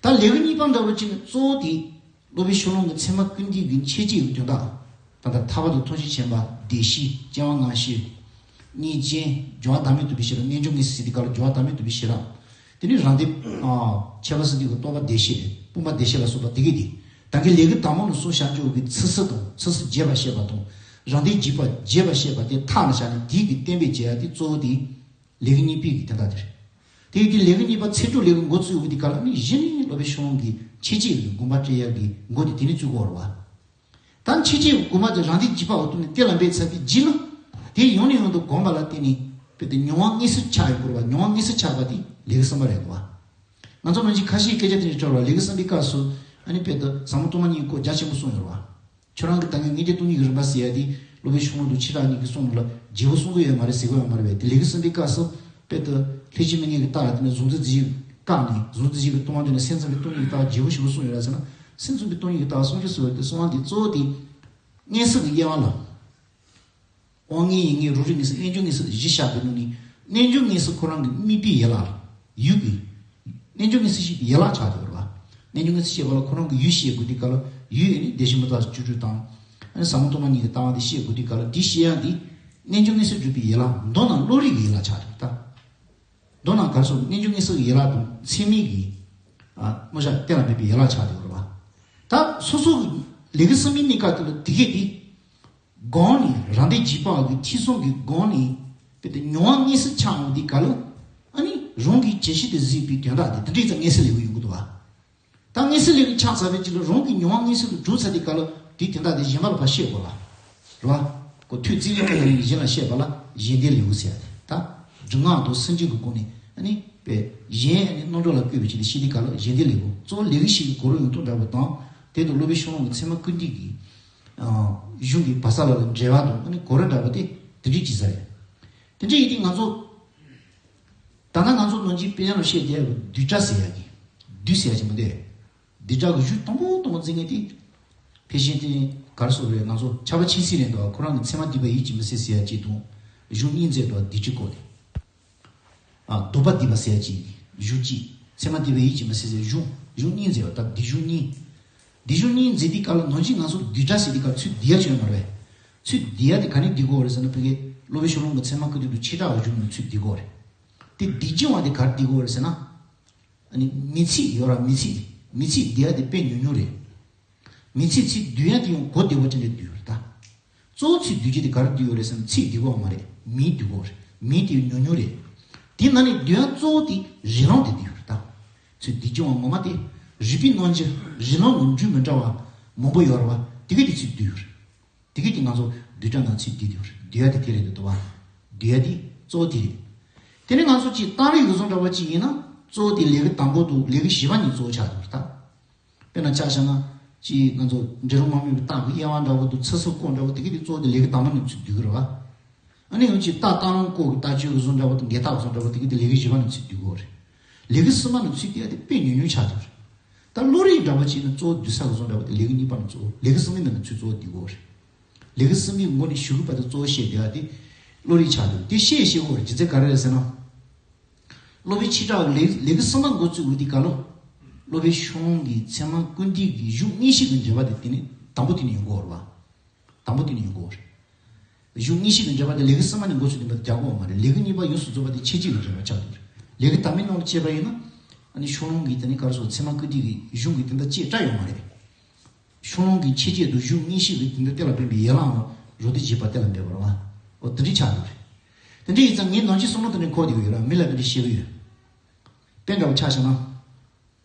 ད་ལས་ཀྱི་གཉིས་པ་འདྲ་བོ་ཅིག་ནི་གཙོ་བོ་དེ། སློབ་དཔོན་ཤོ་ལོ་ཀ་གིས་ཚད་མ་ཀུན་བྲལ་གྱི་ཁྱད་ཆོས་ཀྱི་དོན་དག། ད་ལྟ་ཐར་པ་དང་ཐམས་ཅད་མཁྱེན་པ། བདེ་གཤེགས། སྐྱེ་བ་སྔ་ཕྱི། གཉིས་ཅན། འགྱུར་བ་བདག་མེད་རྟོགས་པའི་ཤེས་རབ། རྣལ་འབྱོར་མངོན་གསལ་ཟེར་དུས་སྐབས་ལ་འགྱུར་བ་བདག་མེད་རྟོགས་པའི་ཤེས་རབ། དེ་ནས་རང་སྡེ། ཨ། ཁྱད་པར་ཟེར་དུས་ཀྱི་རྟོག་པ་བདེ་གཤེགས། སྤངས་པ་བདེ་གཤེགས་ལ་སོགས་པ་དེ་གས་དེ། ད་གིན་ལས་ཀྱི་དང་པོ་ནས་གསུངས་བཞག་འཇོག་གི་ཚིག་ཟིན་དང་། ཚིག་ཟིན་རྒྱས་པར་བཤད་པ་དང་། རང་སྡེ་རྗེས་དཔག་རྒྱས་པར་བཤད་པ་དེ་ཐབས་ལ་བཞག་ནས་དེ་གི་གཏན་འབེབས་བྱེད་ཡ་དེ་གཙོ་བོ་དེ། ལས་ཀྱི་གཉིས་པའི་གི་དོན་དག་དེ་རེད། དེ་ཡིན་དུས་ལས་ཀྱི་གཉིས་པ་ཚིག་གྲོགས་ལས་ཀྱི་འགོ་བཙུགས་ཡོང་དུས་སྐབས་ལ་ནི། གཞི་ནས་སློབ་དཔོན་ཤོ་ལོ་ཀ་གིས་ཁྱད་ཆོས་ཀྱི་དགོངས་པ་སྤྲད་ཡག་གི་འགོ་དེ་དེ་ནས་བཙུགས་ཀྱི་ཡོད་རེད་བ། ད་ཁྱད་ཆོས་ཀྱི་དགོངས་པ་དེ་རང་སྡེ་རྗེས་དཔག་གི་ཐོག་ནས་གཏན་ལ་འབེབས་ཚར་བའི་རྗེས་ལ། དེ་ཡང་ནས་ཡང་དུ་བསྒོམས་པ་ལ་བརྟེན་ནས། དཔེར་ན་མྱོང་བ་དངོས་སུ་ཆགས་ཡོང་གི་རེད་བ། མྱོང་བ་དངོས་སུ་ཆགས་པ་དེ་ལས་ཀྱི་གསུམ་པ་རེད་བ། ང་ཚོ་ནང་བཞིན་ཁ་ཤས་སྐད་ཆ་དེ་འདྲ་འདྲ་བོ་རེད་བ། ལས་ཀྱི་གསུམ་པའི་སྐབས་སུ། ཨ་ནི་དཔེར་ན་ཟབ་མོ་སྟོང་པ་ཉིད་ཀྱི་སྐོར་རྒྱ་ཆེན་པོ་གསུངས་ཡོད་རེད་བ། ཁྱོད་རང་གིས་ད་གིན་མངོན་བརྗོད་སྟོང་ཉིད་ཀྱི་རིམ་པ་ཟེར་ཡ་དེ། སློབ་དཔོན་ཤོ་ལོ་ཀ་དང་ཆོས་གྲགས་གཉིས་ཀྱིས་གསུངས་ནོ་ལ་བརྗེ་པོ་གསུང་གི་ཡོད་མ་རེད། ཟེར་གི་ཡོད་མ་རེད་པས། དེ་ལས་ཀྱི་གསུམ་པའི་སྐབས་སུ། དཔེར་ན་ལྷས་བྱིན་མི་མངོན་གྱི་རྟགས་ལ་བརྟེན་ནས་གཟུང་འཛིན་རྫས་གཞན་བཀག་ནས། གཟུང་འཛིན་རྫས་གཞན་གྱི་སྟོང་པ་དོན་ལ་སེམས་ཙམ་པའི་སྟོང་ཉིད་ཀྱི་ལྟ་བ་བརྗེ་པོ་ཞེ་པོ་གསུངས་ཡོད་རེད་ཟེར་ན། སེམས་ཙམ་པའི་སྟོང་ཉིད་ཀྱི་ལྟ་བ་གསུང་རྒྱུ་ཟེར་བ་དེ། གསུང་བ་འདི་གཙོ་བོ་དེ་དངོས་སུ་གི་དབྱེ་བ་ལ། དབང་མངོན་ཡུལ་མངོན་རང་རིག་མངོན་གསལ་རྣལ་འབྱོར་མངོན་གསལ་བཞི་བཞག་པའི་ནང་ནས། རྣལ་འབྱོར་མངོན་གསལ་ཁོ་རང་གི་དམིགས་པའི་ཡན་ལག་ལ། ཡུལ་གྱི། རྣལ་འབྱོར་མངོན་གསལ་ཞེས་པའི་ཡན་ལག་ཆགས་ཡོད་རེད་བ། རྣལ་འབྱོར་མངོན་གསལ་ཞེས་པ་ལ་ཁོ་རང་གི་ཡུལ་བཤད་དགོས་དུས་སྐབས་ལ། ཡུལ་ཡིན་ནི་བདེ་གཤེགས་མུ་སྟེགས་སུ་སྤྱོད་བྲལ་དང་། ཨ་ནི་ཟབ་མོ་སྟོང་པ་ཉིད་ཀྱི་ལྟ་བ་དེ་བཤད་དགོས་དུས་སྐབས་ལ། དེ་བཤད་ཡག་དེ། རྣལ་འབྱོར་མངོན་གསལ་སྒྲུབ་པའི་ཡན་ལག། མདོར་ན་བློ་རིག་གི་ཡན་ལག་ཆགས་རེད་ད། མདོར་ན་ག་རེ་ཟེར། རྣལ་འབྱོར་མངོན་གསལ་གྱི་ཡན་ལག་དང་ཚད་མའི་གི། ཨ། རྣམ་གཞག་གཏན་ལ་འབེབས་པའི་ཡན་ལག་ཆགས་ཡོད་རེད་བ། ད་སོ་སོ་གི་ལས་ཀྱི་གསུམ་པའི་གནས་སྐབས་དེ་ལ་དེ་གས་དེ། སྒོམ་ནས་རང་སྡེ་རྗེས་དཔག་གི་ཐེག་གསུམ་གྱི་སྒོ་ནས། དཔེར་ན་མྱོང་བ་དངོས་སུ་ཆགས་ཡོང་དུས་སྐབས་ལ། ཨ་ནི་རང་གི་བྱས་ཤིང་དེ་གཟིགས་པའི་དོན་དག་དེ། དེ་འདྲའི་ཙམ་མངོན་གསལ་ལེའུ་ཡོང་གི་འདུག་བ། ད་མངོན་གསལ་ལེའུ་ཆགས་ཚར་བའི་རྗེས་ལ་རང་གི་མྱོང་བ་མངོན་གསལ་དུ་གྲུབ་ཚར་དུས་སྐབས་ལ། དེའི་དོན་དག་དེ་གཞན་པ་ལ་ཕར་བཤད་དགོས་ལ། རེད་བ། ཁོ་ཐོས་རྩིས་ལེན་མཁན་ལ་ཡིན། གཞན་ལ་བཤད་པ་ལ་གཞན་སྡེ་ལེའུ་ཟེར་ཡ་དེ། ད་སྒྲུབ་ངག་དང་སུན་འབྱིན་གྱི་སྒོ་ནས། ཨ་ནི་དཔེ་གཞན། ཨ་ནི་རྣམ་གྲངས་ལ་བཀོད་པའི་ཆེད་དུ་བཤད་དུས་སྐབས་ལ་གཞན་སྡེ་ལེའུ། གཙོ་བོ་ལེའུ་ཞིག་གི་གོ་རིམ་ཡོང་སྟངས་འདྲ་བོ་དང་། དེ་དང་སློབ་དཔོན་ཤོ་ལོ་ཀ་གི་ཚད་མ་ཀུན་བྲལ་གྱི། ཨ། གཞུང་གི་བར་ས་ལ་ལ་འབྲེལ་བ་དང་། ཨ་ནི་གོ་རིམ་འདྲ་བོ་དེ་དེ་འདྲའི་ཅིག་ཟེར་རེད། དེ་འདྲ་ཡིན་དུས་ང་ཚོ། ད་ལྟ་ང་ཚོ་ནང་གི་དཔེ་ཆ་ནང་བཤད་བསྡད་པའི་བསྡུས་གྲྭ་ཟེར་ཡ་གི། བསྡུས་ཟེར་ཡ་ཅིག་མི་འདུག། བསྡུས་གྲྭ་གི་གཞུང་དང་པོ་དང་པོ་འཛིན་མཁན་དེ། ཕལ་ཆེར་དེ་ག་རེ་ཟེར་དགོས་རེད། ང་ཚོ་ཕྱྭ་པ་ཆོས་སྲིད་རེད་འདུག། ཁོ་རང་གི་ཚད་མ་སྡུད་པ་ཡིད་ཀྱིས་མི་ཟད་ཟེར་ཡ་ཅིག་དང་། གཞུང་སྙིང་བརྩེ་དང་སྡིག་སྒྲིབ་སྐོར་དེ། ཨ། སྡུད་པ་སྡིག་པ་ཟེར་ཡ་ཅིག། གཞུང་གཅིག་ཚད་མ་སྡེ་པའི་ཡིད་ཀྱིས་མི་ཟིན་ཟེར་གཞུང་གཞུང་གཉིས་མཛད་པ་ད་སྡིག་གཞུང་གཉིས། སྡིག་གཞུང་གཉིས་མཛད་དུས་སྐབས་ལ་ནང་བཞིན་ང་ཚོ་བསྡུས་གྲྭ་ཟེར་དུས་སྐབས་ཚུལ་བསྡུ་ཡ་བྱོས་མ་རེད། ཚུལ་བསྡུ་ཡ་དེ་ག་ནས་བསྡུ་དགོས་རེད་ཟེར་ན་ཕ་གི་སློབ་དཔོན་ཤོ་ལོ་ཀ་ཚད་མ་ཀུན་བཏུས་དང་བྱེ་བྲག་གི་གཞུང་ནས་ཚུལ་བསྡུ་དགོས་རེད། དེ་བསྡུ་བྱེད་པ་དེ་ག་རེ་བསྡུ་དགོས་རེད་ཟེར་ན། ཨ་ནི་མི་ཚིག་ཡོད་ར་མི་ཚིག་མི་ཚིག་བསྡུ་ཡ་དེ་དཔེ་ཉུང་ཉུང་རེད། མི་ཚིག་ཚིག་བསྡུ་ཡ་དེ་ཡང་གོ་བདེ་བོ་ཅན་དེ་བསྡུ་ཡོད་རེད་ད། གཙོ་བོ་ཚིག་བསྡུ་རྒྱུ་དེ་ག་རེ་བསྡུ་ཡོད་རེད་ཟེར་ན་ཚིག་བསྡུ་དགོས་མ་རེད། མིང་བསྡུ་དགོས་རེད། མིང་དེ་ཉུང་ཉུང་རེད། དེ་ནང་ནས་བསྡུ་ཡ་གཙོ་བོ་དེ་རིགས་ལམ་དེ་བསྡུ་ཡོད་རེད་ད། ཚིག་བསྡུ་རྒྱུ་བ་ངོ་མ་དེ་རིགས་པའི་རྣམ་འགྱུར་རིགས་ལམ་ལོ་རྒྱུས་མི་འདྲ་བ་མང་པོ་ཡོད་རེད་བ། དེ་གི་དེ་ཚིག་བསྡུ་ཡོད་རེད། དེ་གི་དེ་ང་ཚོ་བསྡུས་གྲྭ་ནང་ཚིག་བསྡུས་བསྡུས་རེད། བསྡུ་ཡ་དེ་དེ་རེད་འདུག་བ། བསྡུ་ཡ་དེ་གཙོ་བོ་དེ་རེད། དེ་ནས་ང་ཚོ་ཅིག་གཏམ་རིག་གི་བཟོ་འདྲ་བ་ཅིག་ཡིན་ན་གཙོ་བོ་དེ་ལས་ཀ་དང་པོ་དང་ལས་ཀ་བཞི་པ་གཉིས་གཙོ་བོ་ཆགས་འདུག་ད། དཔེར་ན་ཆ་བཞག་ན་ཅིག་ང་ཚོ་འབྲི་རུ་མ་མོས་པའི་གཏམ་གི་དབྱེ་བ་འདྲ་བོ་དང་ཚིག་ཟུར་སྐོར་འདྲ་བོ་དེ་གི་དེ་གཙོ་བོ་དེ་ལས་ཀ་དང་པོ་ནས་ཚིག་བསྡུ་གི་རེད་བ། ཨ་ནི་ཡང་ཅིག་རྟགས་གཏམ་རང་སྐོར་གི་ལྟ་སྤྱོད་ཀྱི་བཟོ་འདྲ་བོ་དང་འགལ་རྟགས་བཟོ་འདྲ་བོ་དེ་གི་དེ་ལས་ཀ་བཞི་པ་ནས་ཚིག་བསྡུ་དགོས་རེད། ལས་ཀ་གསུམ་པ་ནས་ཚིག་བསྡུ་ཡ་དེ་དཔེ་ཉུང་ཉུང་ཆགས་འདུག་རེད། ད་བློ་རིག་འདྲ་བོ་ཅིག་ནི་གཙོ་བོ་བསྡུ་ས་གི་བཟོ་འདྲ་བོ་དེ་ལས་ཀ་གཉིས་པ་ནས་གཙོ་བོ་ལས་ཀ་གསུམ་པའི་ནང་ནས་ཚིག་གཙོ་བོ་བསྡུ་དགོས་རེད། ལས་ཀ་གསུམ་པའི་མགོ་ནས་གཞུག་གི་བར་དུ་གཙོ་བོ་བཤད་བསྡད་ཡ་དེ་བློ་རིག་ཆགས་འདུག་དེ་བཤད་བཤད་དགོས་རེད། རྒྱུ་མཚན་ག་རེ་རེད་ཟེར་ན། སློབ་དཔོན་ཆོས་གྲགས་ལས་ལས་ཀ་གསུམ་པ་འགོ་བཙུགས་འོས་དེ་ག་ལོ། སློབ་དཔོན་ཤོ་ལོ་ཀའི་ཚད་མ་ཀུན་བཏུས་ཀྱི་གཞུང་གཉིས་བཤད་ཀྱི་འགྲེལ་པ་དེ་དེ་ནི་དང་པོ་དེ་ནི་ཡོང་གི་ཡོད་རེད་བ། དང་པོ་དེ་ནི་ཡོང་གི་ཡོད་རེད། གཞུང་གཉིས་བཤད་ཀྱི་འགྲེལ་པ་དེ་ལས་ཀ་གསུམ་པ་ནས་འགོ་བཙུགས་དེ་མ་རྒྱག་གི་ཡོད་མ་རེད། ལས་ཀ་གཉིས་པ་ཡོངས་སུ་རྫོགས་པ་དེ་ཁྱད་ཆོས་ཀྱི་འགྲེལ་པ་ཆགས་འདུག་རེད། ལས་ཀ་དང་པོའི་ནང་ལ་བྱས་པ་ཡིན་ན། ཨ་ནི་ཤོ་ལོ་ཀ་གི་དེ་ནི་ག་རེ་ཟེར་ཚད་མ་ཀུན་བཏུས་ཀྱི་གཞུང་གི་དེ་འདྲ་ཅིག་བཀྲལ་ཡོད་མ་རེད། ཤོ་ལོ་ཀའི་ཆོས་བརྒྱད་དང་གཞུང་གཉིས་བཤད་ཀྱི་དེ་འདྲ་དེ་ལ་བརྟེན་པའི་ཡན་ལག་ནང་རོ་ཏི་བྱེད་པ་དེ་ལ་འབད་པ་རེད་བ། འོ་དེ་འདྲ་ཆགས་འདུག་རེད། དེ་འདྲ་ཡིན་ཙང་ངས་ནང་ཆོས་གསུང་ལུགས་དེ་འདྲ་གོ་བསྡད་ཀྱི་ཡོད་ར། མི་ལ་དེ་འདྲ་བཤད་ཀྱི་ཡོད། དཔེ་འདྲ་བོ་ཆ་བཞག་ན།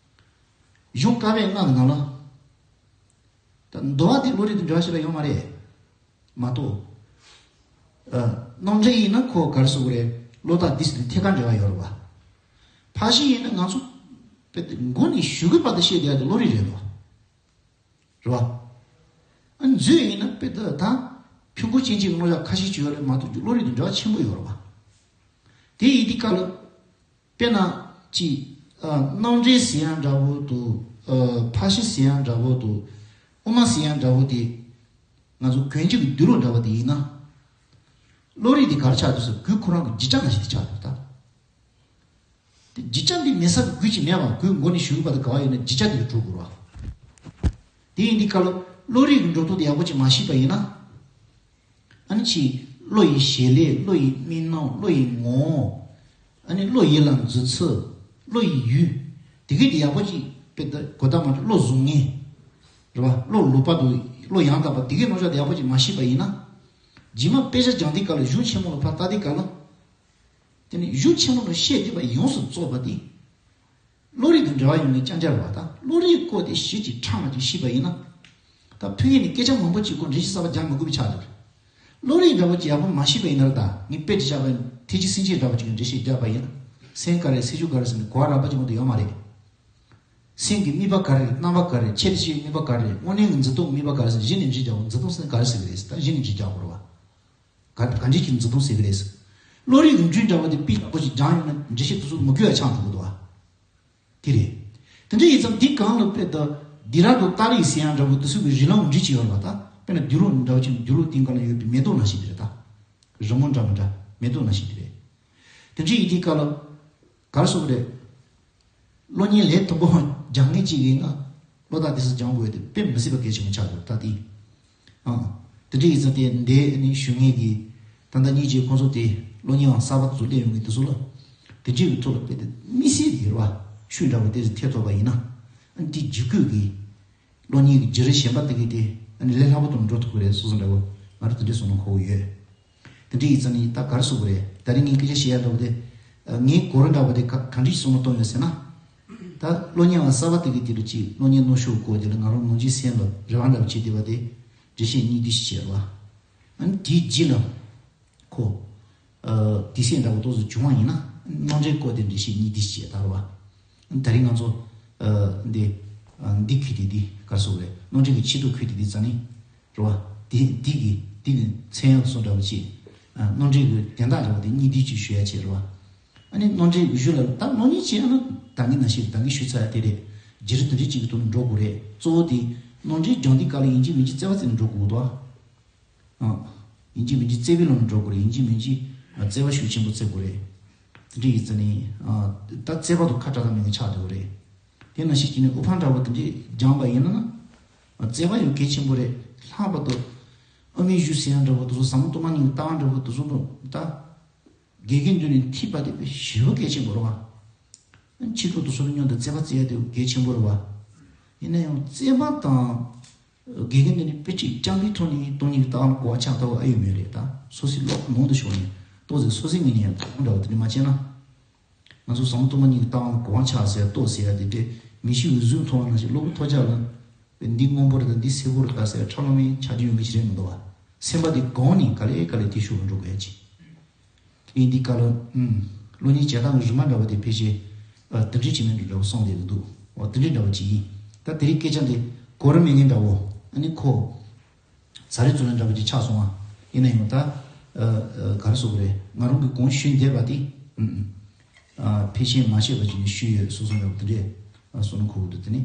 གཞུང་བཀའ་པོད་ལྔ་གི་ནང་ལ། ད་མདོ་སྡེ་བློ་རིག་དང་འབྲེལ་བ་ཞིག་ལ་ཡོད་མ་རེད། མ་གཏོགས། ཨ། རྣམ་འགྲེལ་ཡིན་ན་ཁོ་ག་རེ་ཟེར་དགོས་རེད། བློ་རྟགས་འདི་ཟེར་ནས་ཐད་ཀར་འབྲེལ་བ་ཡོད་རེད་བ། ཕར་ཕྱིན་ཡིན་ན་ང་ཚོ་དཔེ་དེ་མགོ་ནས་གཞུག་གི་བར་དུ་བཤད་བསྡད་ཡ་དེ་བློ་རིག་རེད་བ། རེད་བ། ཨ། མཛོད་ཡིན་ན་དཔེ་དེ་ད་ཕུང་པོ་སྐྱེ་མཆེད་ཀྱི་རྣམ་གཞག་ཁ་ཤས་ཅིག་ཡོད་རེད་མ་གཏོགས་བློ་རིག་དང་འབྲེལ་བ་ཆེན་པོ་ཡོད་རེད་བ། དེ་ཡིན་དུས་སྐབས་ལ། དཔེར་ན་ཅིག་ཨ། རྣམ་འགྲེལ་ཟེར་ཡ་འདྲ་བོ་དང་། ཨ། ཕར་ཕྱིན་ཟེར་ཡ་འདྲ་བོ་དང་། དབུ་མ་ཟེར་ཡ་འདྲ་བོ་དེ། ང་ཚོ་གྱོན་ཆས་ཀྱི་འདུག་ལུགས་འདྲ་བོ་དེ་ཡིན་ན། བློ་རིག་དེ་ག་རེ་ཆགས་འདུག་ཟེར་གོས་ཁོ་རང་གི་བརྗིད་ཆགས་ནང་བཞིན་དེ་ཆགས་འདུག་ད། དེ་བརྗིད་ཆགས་འདི་མེད་ས་གི་གོས་ཅིག་མེད་པ། གོས་མགོ་ནས་གཞུག་གི་བར་དུ་ག་བ་ཡོད་ན་བརྗིད་ཆགས་དེ་ལ་འགྲོ་དགོས་རེད་བ། དེ་ཡིན་དུས་སྐབས་ལ་བློ་རིག་གི་འགྲོ་སྟངས་དེ་ཡག་པོ་ཅིག་མ་ཤེས་པ་ཡིན་ན། ཨ་ནི་ཅིག་བློ་ཡི་བྱེད་ལས། བློ་ཡི་དམིགས་རྣམ། བློ་ཡི་ངོ་བོ། ཨ་ནི་བློ་ཡིད་ལ་འཛིན་ཚུལ། བློ་ཡི་ཡུལ། དེ་གི་དེ་ཡག་པོ་ཅིག་དཔེ་ད་གོ་བརྡ་མ་འཕྲོད་བློ་བཟུང་ངེས། རེད་བ། བློ་ལོག་པ་དང་བློ་ཡང་དག་པ་དེ་གི་རྣམ་གཞག་དེ་ཡག་པོ་ཅིག་མ་ཤེས་པ་ཡིན་ན། རྗེས་མ་དཔེ་ཆ་སྦྱང་དུས་སྐབས་ལ་གཞུང་ཆེན་མོ་ལ་ཕར་ལྟ་དུས་སྐབས་ལ། དེ་ནས་གཞུང་ཆེན་མོ་ལ་བཤད་བསྡད་པ་ཡོངས་སུ་རྫོགས་པ་དེ། བློ་རིག་དང་འབྲེལ་བ་ཡོད་ནས་རྐྱང་རྐྱང་རེད་བ། ད་བློ་རིག་སྐོར་དེ་ཞིབ་ཅིང་ཕྲ་མ་ཅིག་ཤེས་པ་ཡིན་ན། ད་ཕ་གི་ནས་སྐད་ཆ་མང་པོ་ཅིག་གོ་འགྲེལ་བཤད་གསར་པ་རྒྱག་མི་དགོས་པ་ཆགས་འདུག །བློ་རིག་འདྲ་བོ་ཅིག་ཡག་པོ་མ་ཤེས་པ་ཡིན་ན་ད་ངས་དཔེ་ཅིག་བཞག་པ་ཡིན་ན། ཐེག་ཆེན་སེམས་བསྐྱེད་འདྲ་བོ་ཅིག་གི་འགྲེལ་བཤད་རྒྱག་པ་ཡིན་ན། སེམས་ག་རེ། སེམས་བྱུང་ག་རེ་ཟེར་ནས་གོ་བ་རགས་པ་ཅིག་མ་གཏོགས་ཡོད་མ་རེད། སེམས་ཀྱི་དམིགས་པ་ག་རེ། རྣམ་པ་ག་རེ། ཁྱད་དུ་བྱས་པའི་དམིགས་པ་ག་རེ། དངོས་གནས་ཀྱི་འཛིན་སྟངས་དམིགས་པ་ག་རེ་ཟེར་ནས་གཞི་ནས་འགྲེལ་བཤད་རྒྱག་པ། འཛིན་སྟངས་ཟེར་ན་ག་རེ་ཟེར་གི་རེད་ཟེར། ད་གཞི་ནས་འགྲེལ་བཤད་རྒྱག་དགོས་རེད་བ། ག་ག་འདྲས་ཀྱི་འཛིན་སྟངས་ཟེར་གི་རེད་ཟེར། བློ་རིག་གི་འགྲོས་འདྲ་བོ་དེ་དཔེ་ཡག་པོ་ཞིག་སྦྱངས་ཡོང་ན་འགྲེལ་བཤད་དེ་ཚོ་མི་དགོས་པ་ཆགས་འགྲོ་གི་འདུག་བ། དེ་རེད། དེ་འདྲ་ཡིན་ཙང་འདི་གང་ལ་དཔེ་ད་སྡེ་ར་དང་ཏཱ་ལའི་ཟེར་ཡག་འདྲ་བོ་དེ་ཚོ་གི་རིགས་ལམ་འགྲིག་ཅིག་ཡོད་རེད་བ། ད་དཔེར་ན་དུག་ལོག་འདྲ་བོ་ཅིག་དུག་ལོག་སྟེང་སྒང་ལ་ཡོད་པའི་མེ་ཏོག་ནང་བཞིན་དེ་རེད་ད། རི་མོ་འདྲ་མི་འདྲ་མེ་ཏོག་ནང་བཞིན་དེ་རེད། དེ་འདྲ་ཡིན་དུས་སྐབས་ལ། ག་རེ་ཟེར་དགོས་རེད། སློབ་གཉེར་ལས་དང་པོ་སྦྱང་མཁན་གཅིག་ཡིན་ན། བློ་རྟགས་དེ་ཚོ་སྦྱང་དགོས་ཏེ་དཔེ་མི་སྲིད་པ་གལ་ཆེན་པོ་ཆགས་འདུག་ད་དེ། ཨང་། དེ་འདྲ་ཡིན་ཙང་དེ་འདས་ནས་ཞུ་མཁན་གྱི་ད་ལྟ་ཉིད་ཀྱི་ཁོང་ཚོ་དེ་སློབ་གཉེར་བ་གསར་པ་དེ་ཚོ་སླེབས་ཡོང་མཁན་དེ་ཚོ་ལ། དེ་འདྲའི་གི་ཐོག་ལ་དཔེ་དེ་དམིགས་བསལ་གྱི་རེད་བ། ཤུགས་འདྲ་བོ་དེ་ཚོ་ཐེབས་ཐུབ་པ་ཡིན་ན། ཨ་ནི་དེ་ཇི་སྐད་ཀྱི། སློབ་གཉེར་གྱི་བརྒྱུད་རིམ་གཞན་པ་དེ་གའི་དེ་ཨ་ནི་ལས་སླ་པོ་དུ་འགྲོ་ཐུབ་ཀྱི་རེད་སོགས་སོགས་འདྲ་བོ་ང་རང་དེ་འདྲའི་བསམ་བློ་འཁོར་གྱི་ཡོད། དེ་འདྲའི་ཡིན་ཙང་ནི་ད་ག་རེ་ཟེར་དགོས་རེད། ད་རིང་ངས་སྐད་ཆ་བཤད་ཡ་འདྲ་བོ་དེ་ཨ་ངའི་གོ་རིམ་འདྲ་བོ་དེ་ག་ག་འདྲའི་བསམ་བློ་གཏོང་ཡོད་ཟེར་ན། ད་སློབ་གཉེར་བ་གསར་པ་དེ་གའི་དེ་རུ་ཅིག་སློབ་གཉེར་གནང་ཤོག་གོ་དེ་ལ་ང་རང་ནང་ཆོས་སེམས་ལ་རེ་བ་འདྲ་བོ་བྱེད་བསྡད་པ་དེ་འགྲེལ་བཤད་གཉིས་བསྡུས་ཤིག་བྱས་རོགས། ཨ་ནི་དེའི་རྗེས་ལ། ཁོ། ཨ། དེ་སྲིད་འདྲ་བོ་ཏོག་ཙམ་བྱུང་བ་ཡིན་ན། རྣམ་འགྲེལ་སྐོར་དེ་འགྲེལ་བཤད་གཉིས་དེ་བྱས་ད་རེད་བ། ད་རིང་ང་ཚོ། ཨ། འདི། ཨ། འདི་ཁུལ་དེ་འདི་ག་རེ་ཟེར་དགོས་རེད། རྣམ་འགྲེལ་གྱི་ཆེད་དུ་ཁུལ་དེ་འདི་རྩ་ནས། རེད་བ། དེ་འདི་གི་འདི་གི་མཚན་ཡང་སོགས་འདྲ་བོ་ཅིག་ཨ། རྣམ་འགྲེལ་གྱི་དོན་དག་འདྲ་བོ་དེ་གཉིས་དེ་ཅིག་ཞུ་ཡ་བྱས་རེད་བ། ཨ་ནི་རྣམ་འགྲེལ་གྱི་གཞུག་ལ་ད་རྣམ་གཉིས་བྱས་ན་ད་གིན་ནང་བཞིན་ད་གིན་ཞུས་ཚར་ཡ་དེ་རེད། བརྒྱུད་རིམ་དེ་འདྲ་ཅིག་གི་ཐོག་ནས་འགྲོ་དགོས་རེད། གཙོ་བོ་དེ་རྣམ་འགྲེལ་སྦྱང་དུས་སྐབས་ལ་ཡིན་གཅིག་མིན་གཅིག་བརྩེ་བ་བརྩེ་ནས་འགྲོ་དགོས་འདུག་ཨ། ཡིན་གཅིག་མིན་གཅིག་བརྩེ་བའི་ལམ་ནས་འགྲོ་དགོས་རེད། ཡིན་གཅིག་མིན་གཅིག་བརྩེ་བ་ཤུགས་ཆེན་པོ་བརྩེ་དགོས་རེད། དེ་འདྲ་ཡིན་ཙང་ནི་ཨ་ད་བརྩེ་བ་དང་ཁ་བྲལ་ཐབས་མེད་པ་ཆགས་འགྲོ་གི་རེད། དེ་ནང་བཞིན་གྱི་ནི་དབུ་འཕང་འདྲ་བོ་དེ་འདྲས་སྦྱངས་པ་ཡིན་ན་ན། བརྩེ་བ་ཡང་གལ་ཆེན་པོ་རེད། ལྷག་པར་དུ་ཨ་མའི་ཞུ་ཟེར་ཡ་འདྲ་བོ་དེ་ཚོ། ཟབ་མོ་སྟོང་པ་ཉིད་ཀྱི་ལྟ་བ་འདྲ་བོ་དེ་ཚོ་ད་དགེ་རྒན་འདི་ནི་ཐེག་པ་དེ་དཔེ་ཞེ་པོ་གལ་ཆེན་པོ་རེད་བ། ཕྱི་དྲོ་དེ་ཚོ་ལ་མཉམ་དུ་བརྩེ་བ་བརྩེ་ཡ་དེ་གལ་ཆེན་པོ་རེད་བ། ཡིན་ན་ཡང་བརྩེ་བ་དང་དགེ་རྒན་འདི་ནི་དཔེ་ཁྲིད་རྐྱང་པའི་ཐོག་ནས་སྟོང་ཉིད་ཀྱི་ལྟ་བ་གོ་བ་ཆགས་ཐུབ་པ་ཨེ་ཡོད་མེད་རེད། ད་སོ་སོའི་བློ་ནང་དུ་ཤོར་ནས་ཏོག་ཙམ་སོ་སོའི་ངོས་ནས་ཡང་དོ་སྣང་འདྲ་བོ་དེ་འདྲ་མ་བྱས་ན། ང་ཚོ་ཟབ་མོ་སྟོང་པ་ཉིད་ཀྱི་ལྟ་བ་གོ་བ་ཆགས་ཟེར་ཏོག་ཟེར་ཡ་དེ་འདྲས། མི་ཤི་འུ་ཚོས་མཐོང་བ་ནང་བཞིན་གློ་བུར་ཐོལ་རྒྱག་ལ། འདི་སྔོན་པོ་རེད་ད། འདི་སེར་པོ་རེད་ད་ཟེར་ཁྲ་ལོ་མའི་ཆ་རྒྱུས་ཡོད་མཁན་ཞིག་རེད་མི་འདུག་བ། སེམས་པ་དེ་གོང་ནས་ག་ལེ་ག་ལེ་དེ་ཤུགས་འགྲོ་དགོས་ཡ་ཅིག་དེ་འདི་ག་ལ་ཨུམ། བློ་ཉིད་བྱེད་སྟངས་ཀྱི་རིམ་པ་འདྲ་བ་དེ་ཕལ་ཆེར་ཨ་དེ་འདྲས་བྱེད་མིན་འདྲ་བོ་གསུངས་བསྡད་ཀྱི་འདུག་འོ་དེ་འདྲས་འདྲ་བ་ཅིག་ཡིན། ད་དེ་རིང་སྐད་ཆ་འདི་གོ་རིམ་མེད་མཁན་འདྲ་བོ། ཨ་ནི་ཁོ། ཛ་རེ་ཛུ་རེ་འདྲ་བོ་ཅིག་ཆགས་སོང་ཨ། ཡིན་ན་ཡང་ད། ཨ་ཨ་ག་རེ་ཟེར་དགོས་རེད། ང་རང་གིས་གོང་ཞུས་བསྡད་པ་དེ། ཨུམ་ཨུམ། ཨ་ཕལ་ཆེར་མ་བཤད་པ་ཅིག་ནས་ཞུས་ཡོད་སོ་སོ་འདྲ་བོ་དེ་འདྲས། ཨ་བསམ་བློ་འཁོར་གྱི་འདུག་དེ་ནི་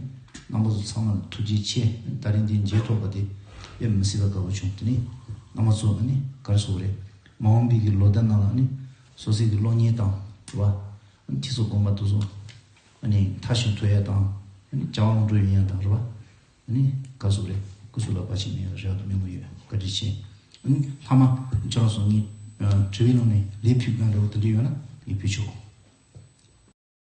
རྣམ་པ་ཚོ་ཚང་མ་ལ་ཐུགས་རྗེ་ཆེ། ད་རིང་འདི་མཇལ་ཐུབ་པ་དེ་དཔེ་མི་སྲིད་པ་དགའ་པོ་བྱུང་། དེ་ནི་རྣམ་པ་ཚོ་ཨ་ནི་ག་རེ་ཟེར་དགོས་རེད། མ་འོངས་པའི་གི་ལོ་ཟླ་ནང་ལ་ཨ་ནི་སོ་སོའི་གི་གློག་བརྙན་དང་རེད་བ། ཨ་ནི་ཁྲིད་ཚོགས་སྒོམ་པ་དེ་ཚོ་ཨ་ནི་མཐར་ཕྱིན་ཐུབ་ཡ་དང་། ཨ་ནི་བྱ་བ་ལམ་འགྲོ་ཡོང་ཡ་དང་རེད་བ། ཨ་ནི་ག་རེ་ཟེར་དགོས་རེད། སྐུ་གཟུགས་ལ་བར་ཆད་མེད་པ་རེ་བ་དང་སྨོན་ལམ་ཡོད། བཀའ་དྲིན་ཆེ། ཨ་ནི་ལྷག་མ་ཁྱེད་རང་ཚོ་ངས་ཨ་དྲི་བའི་ནང་ནས་ལན་ཕུལ་མཁན་འདྲ་བོ་དེ་འདྲ་ཡོད་ན་ངས་ཕུལ་ཆོག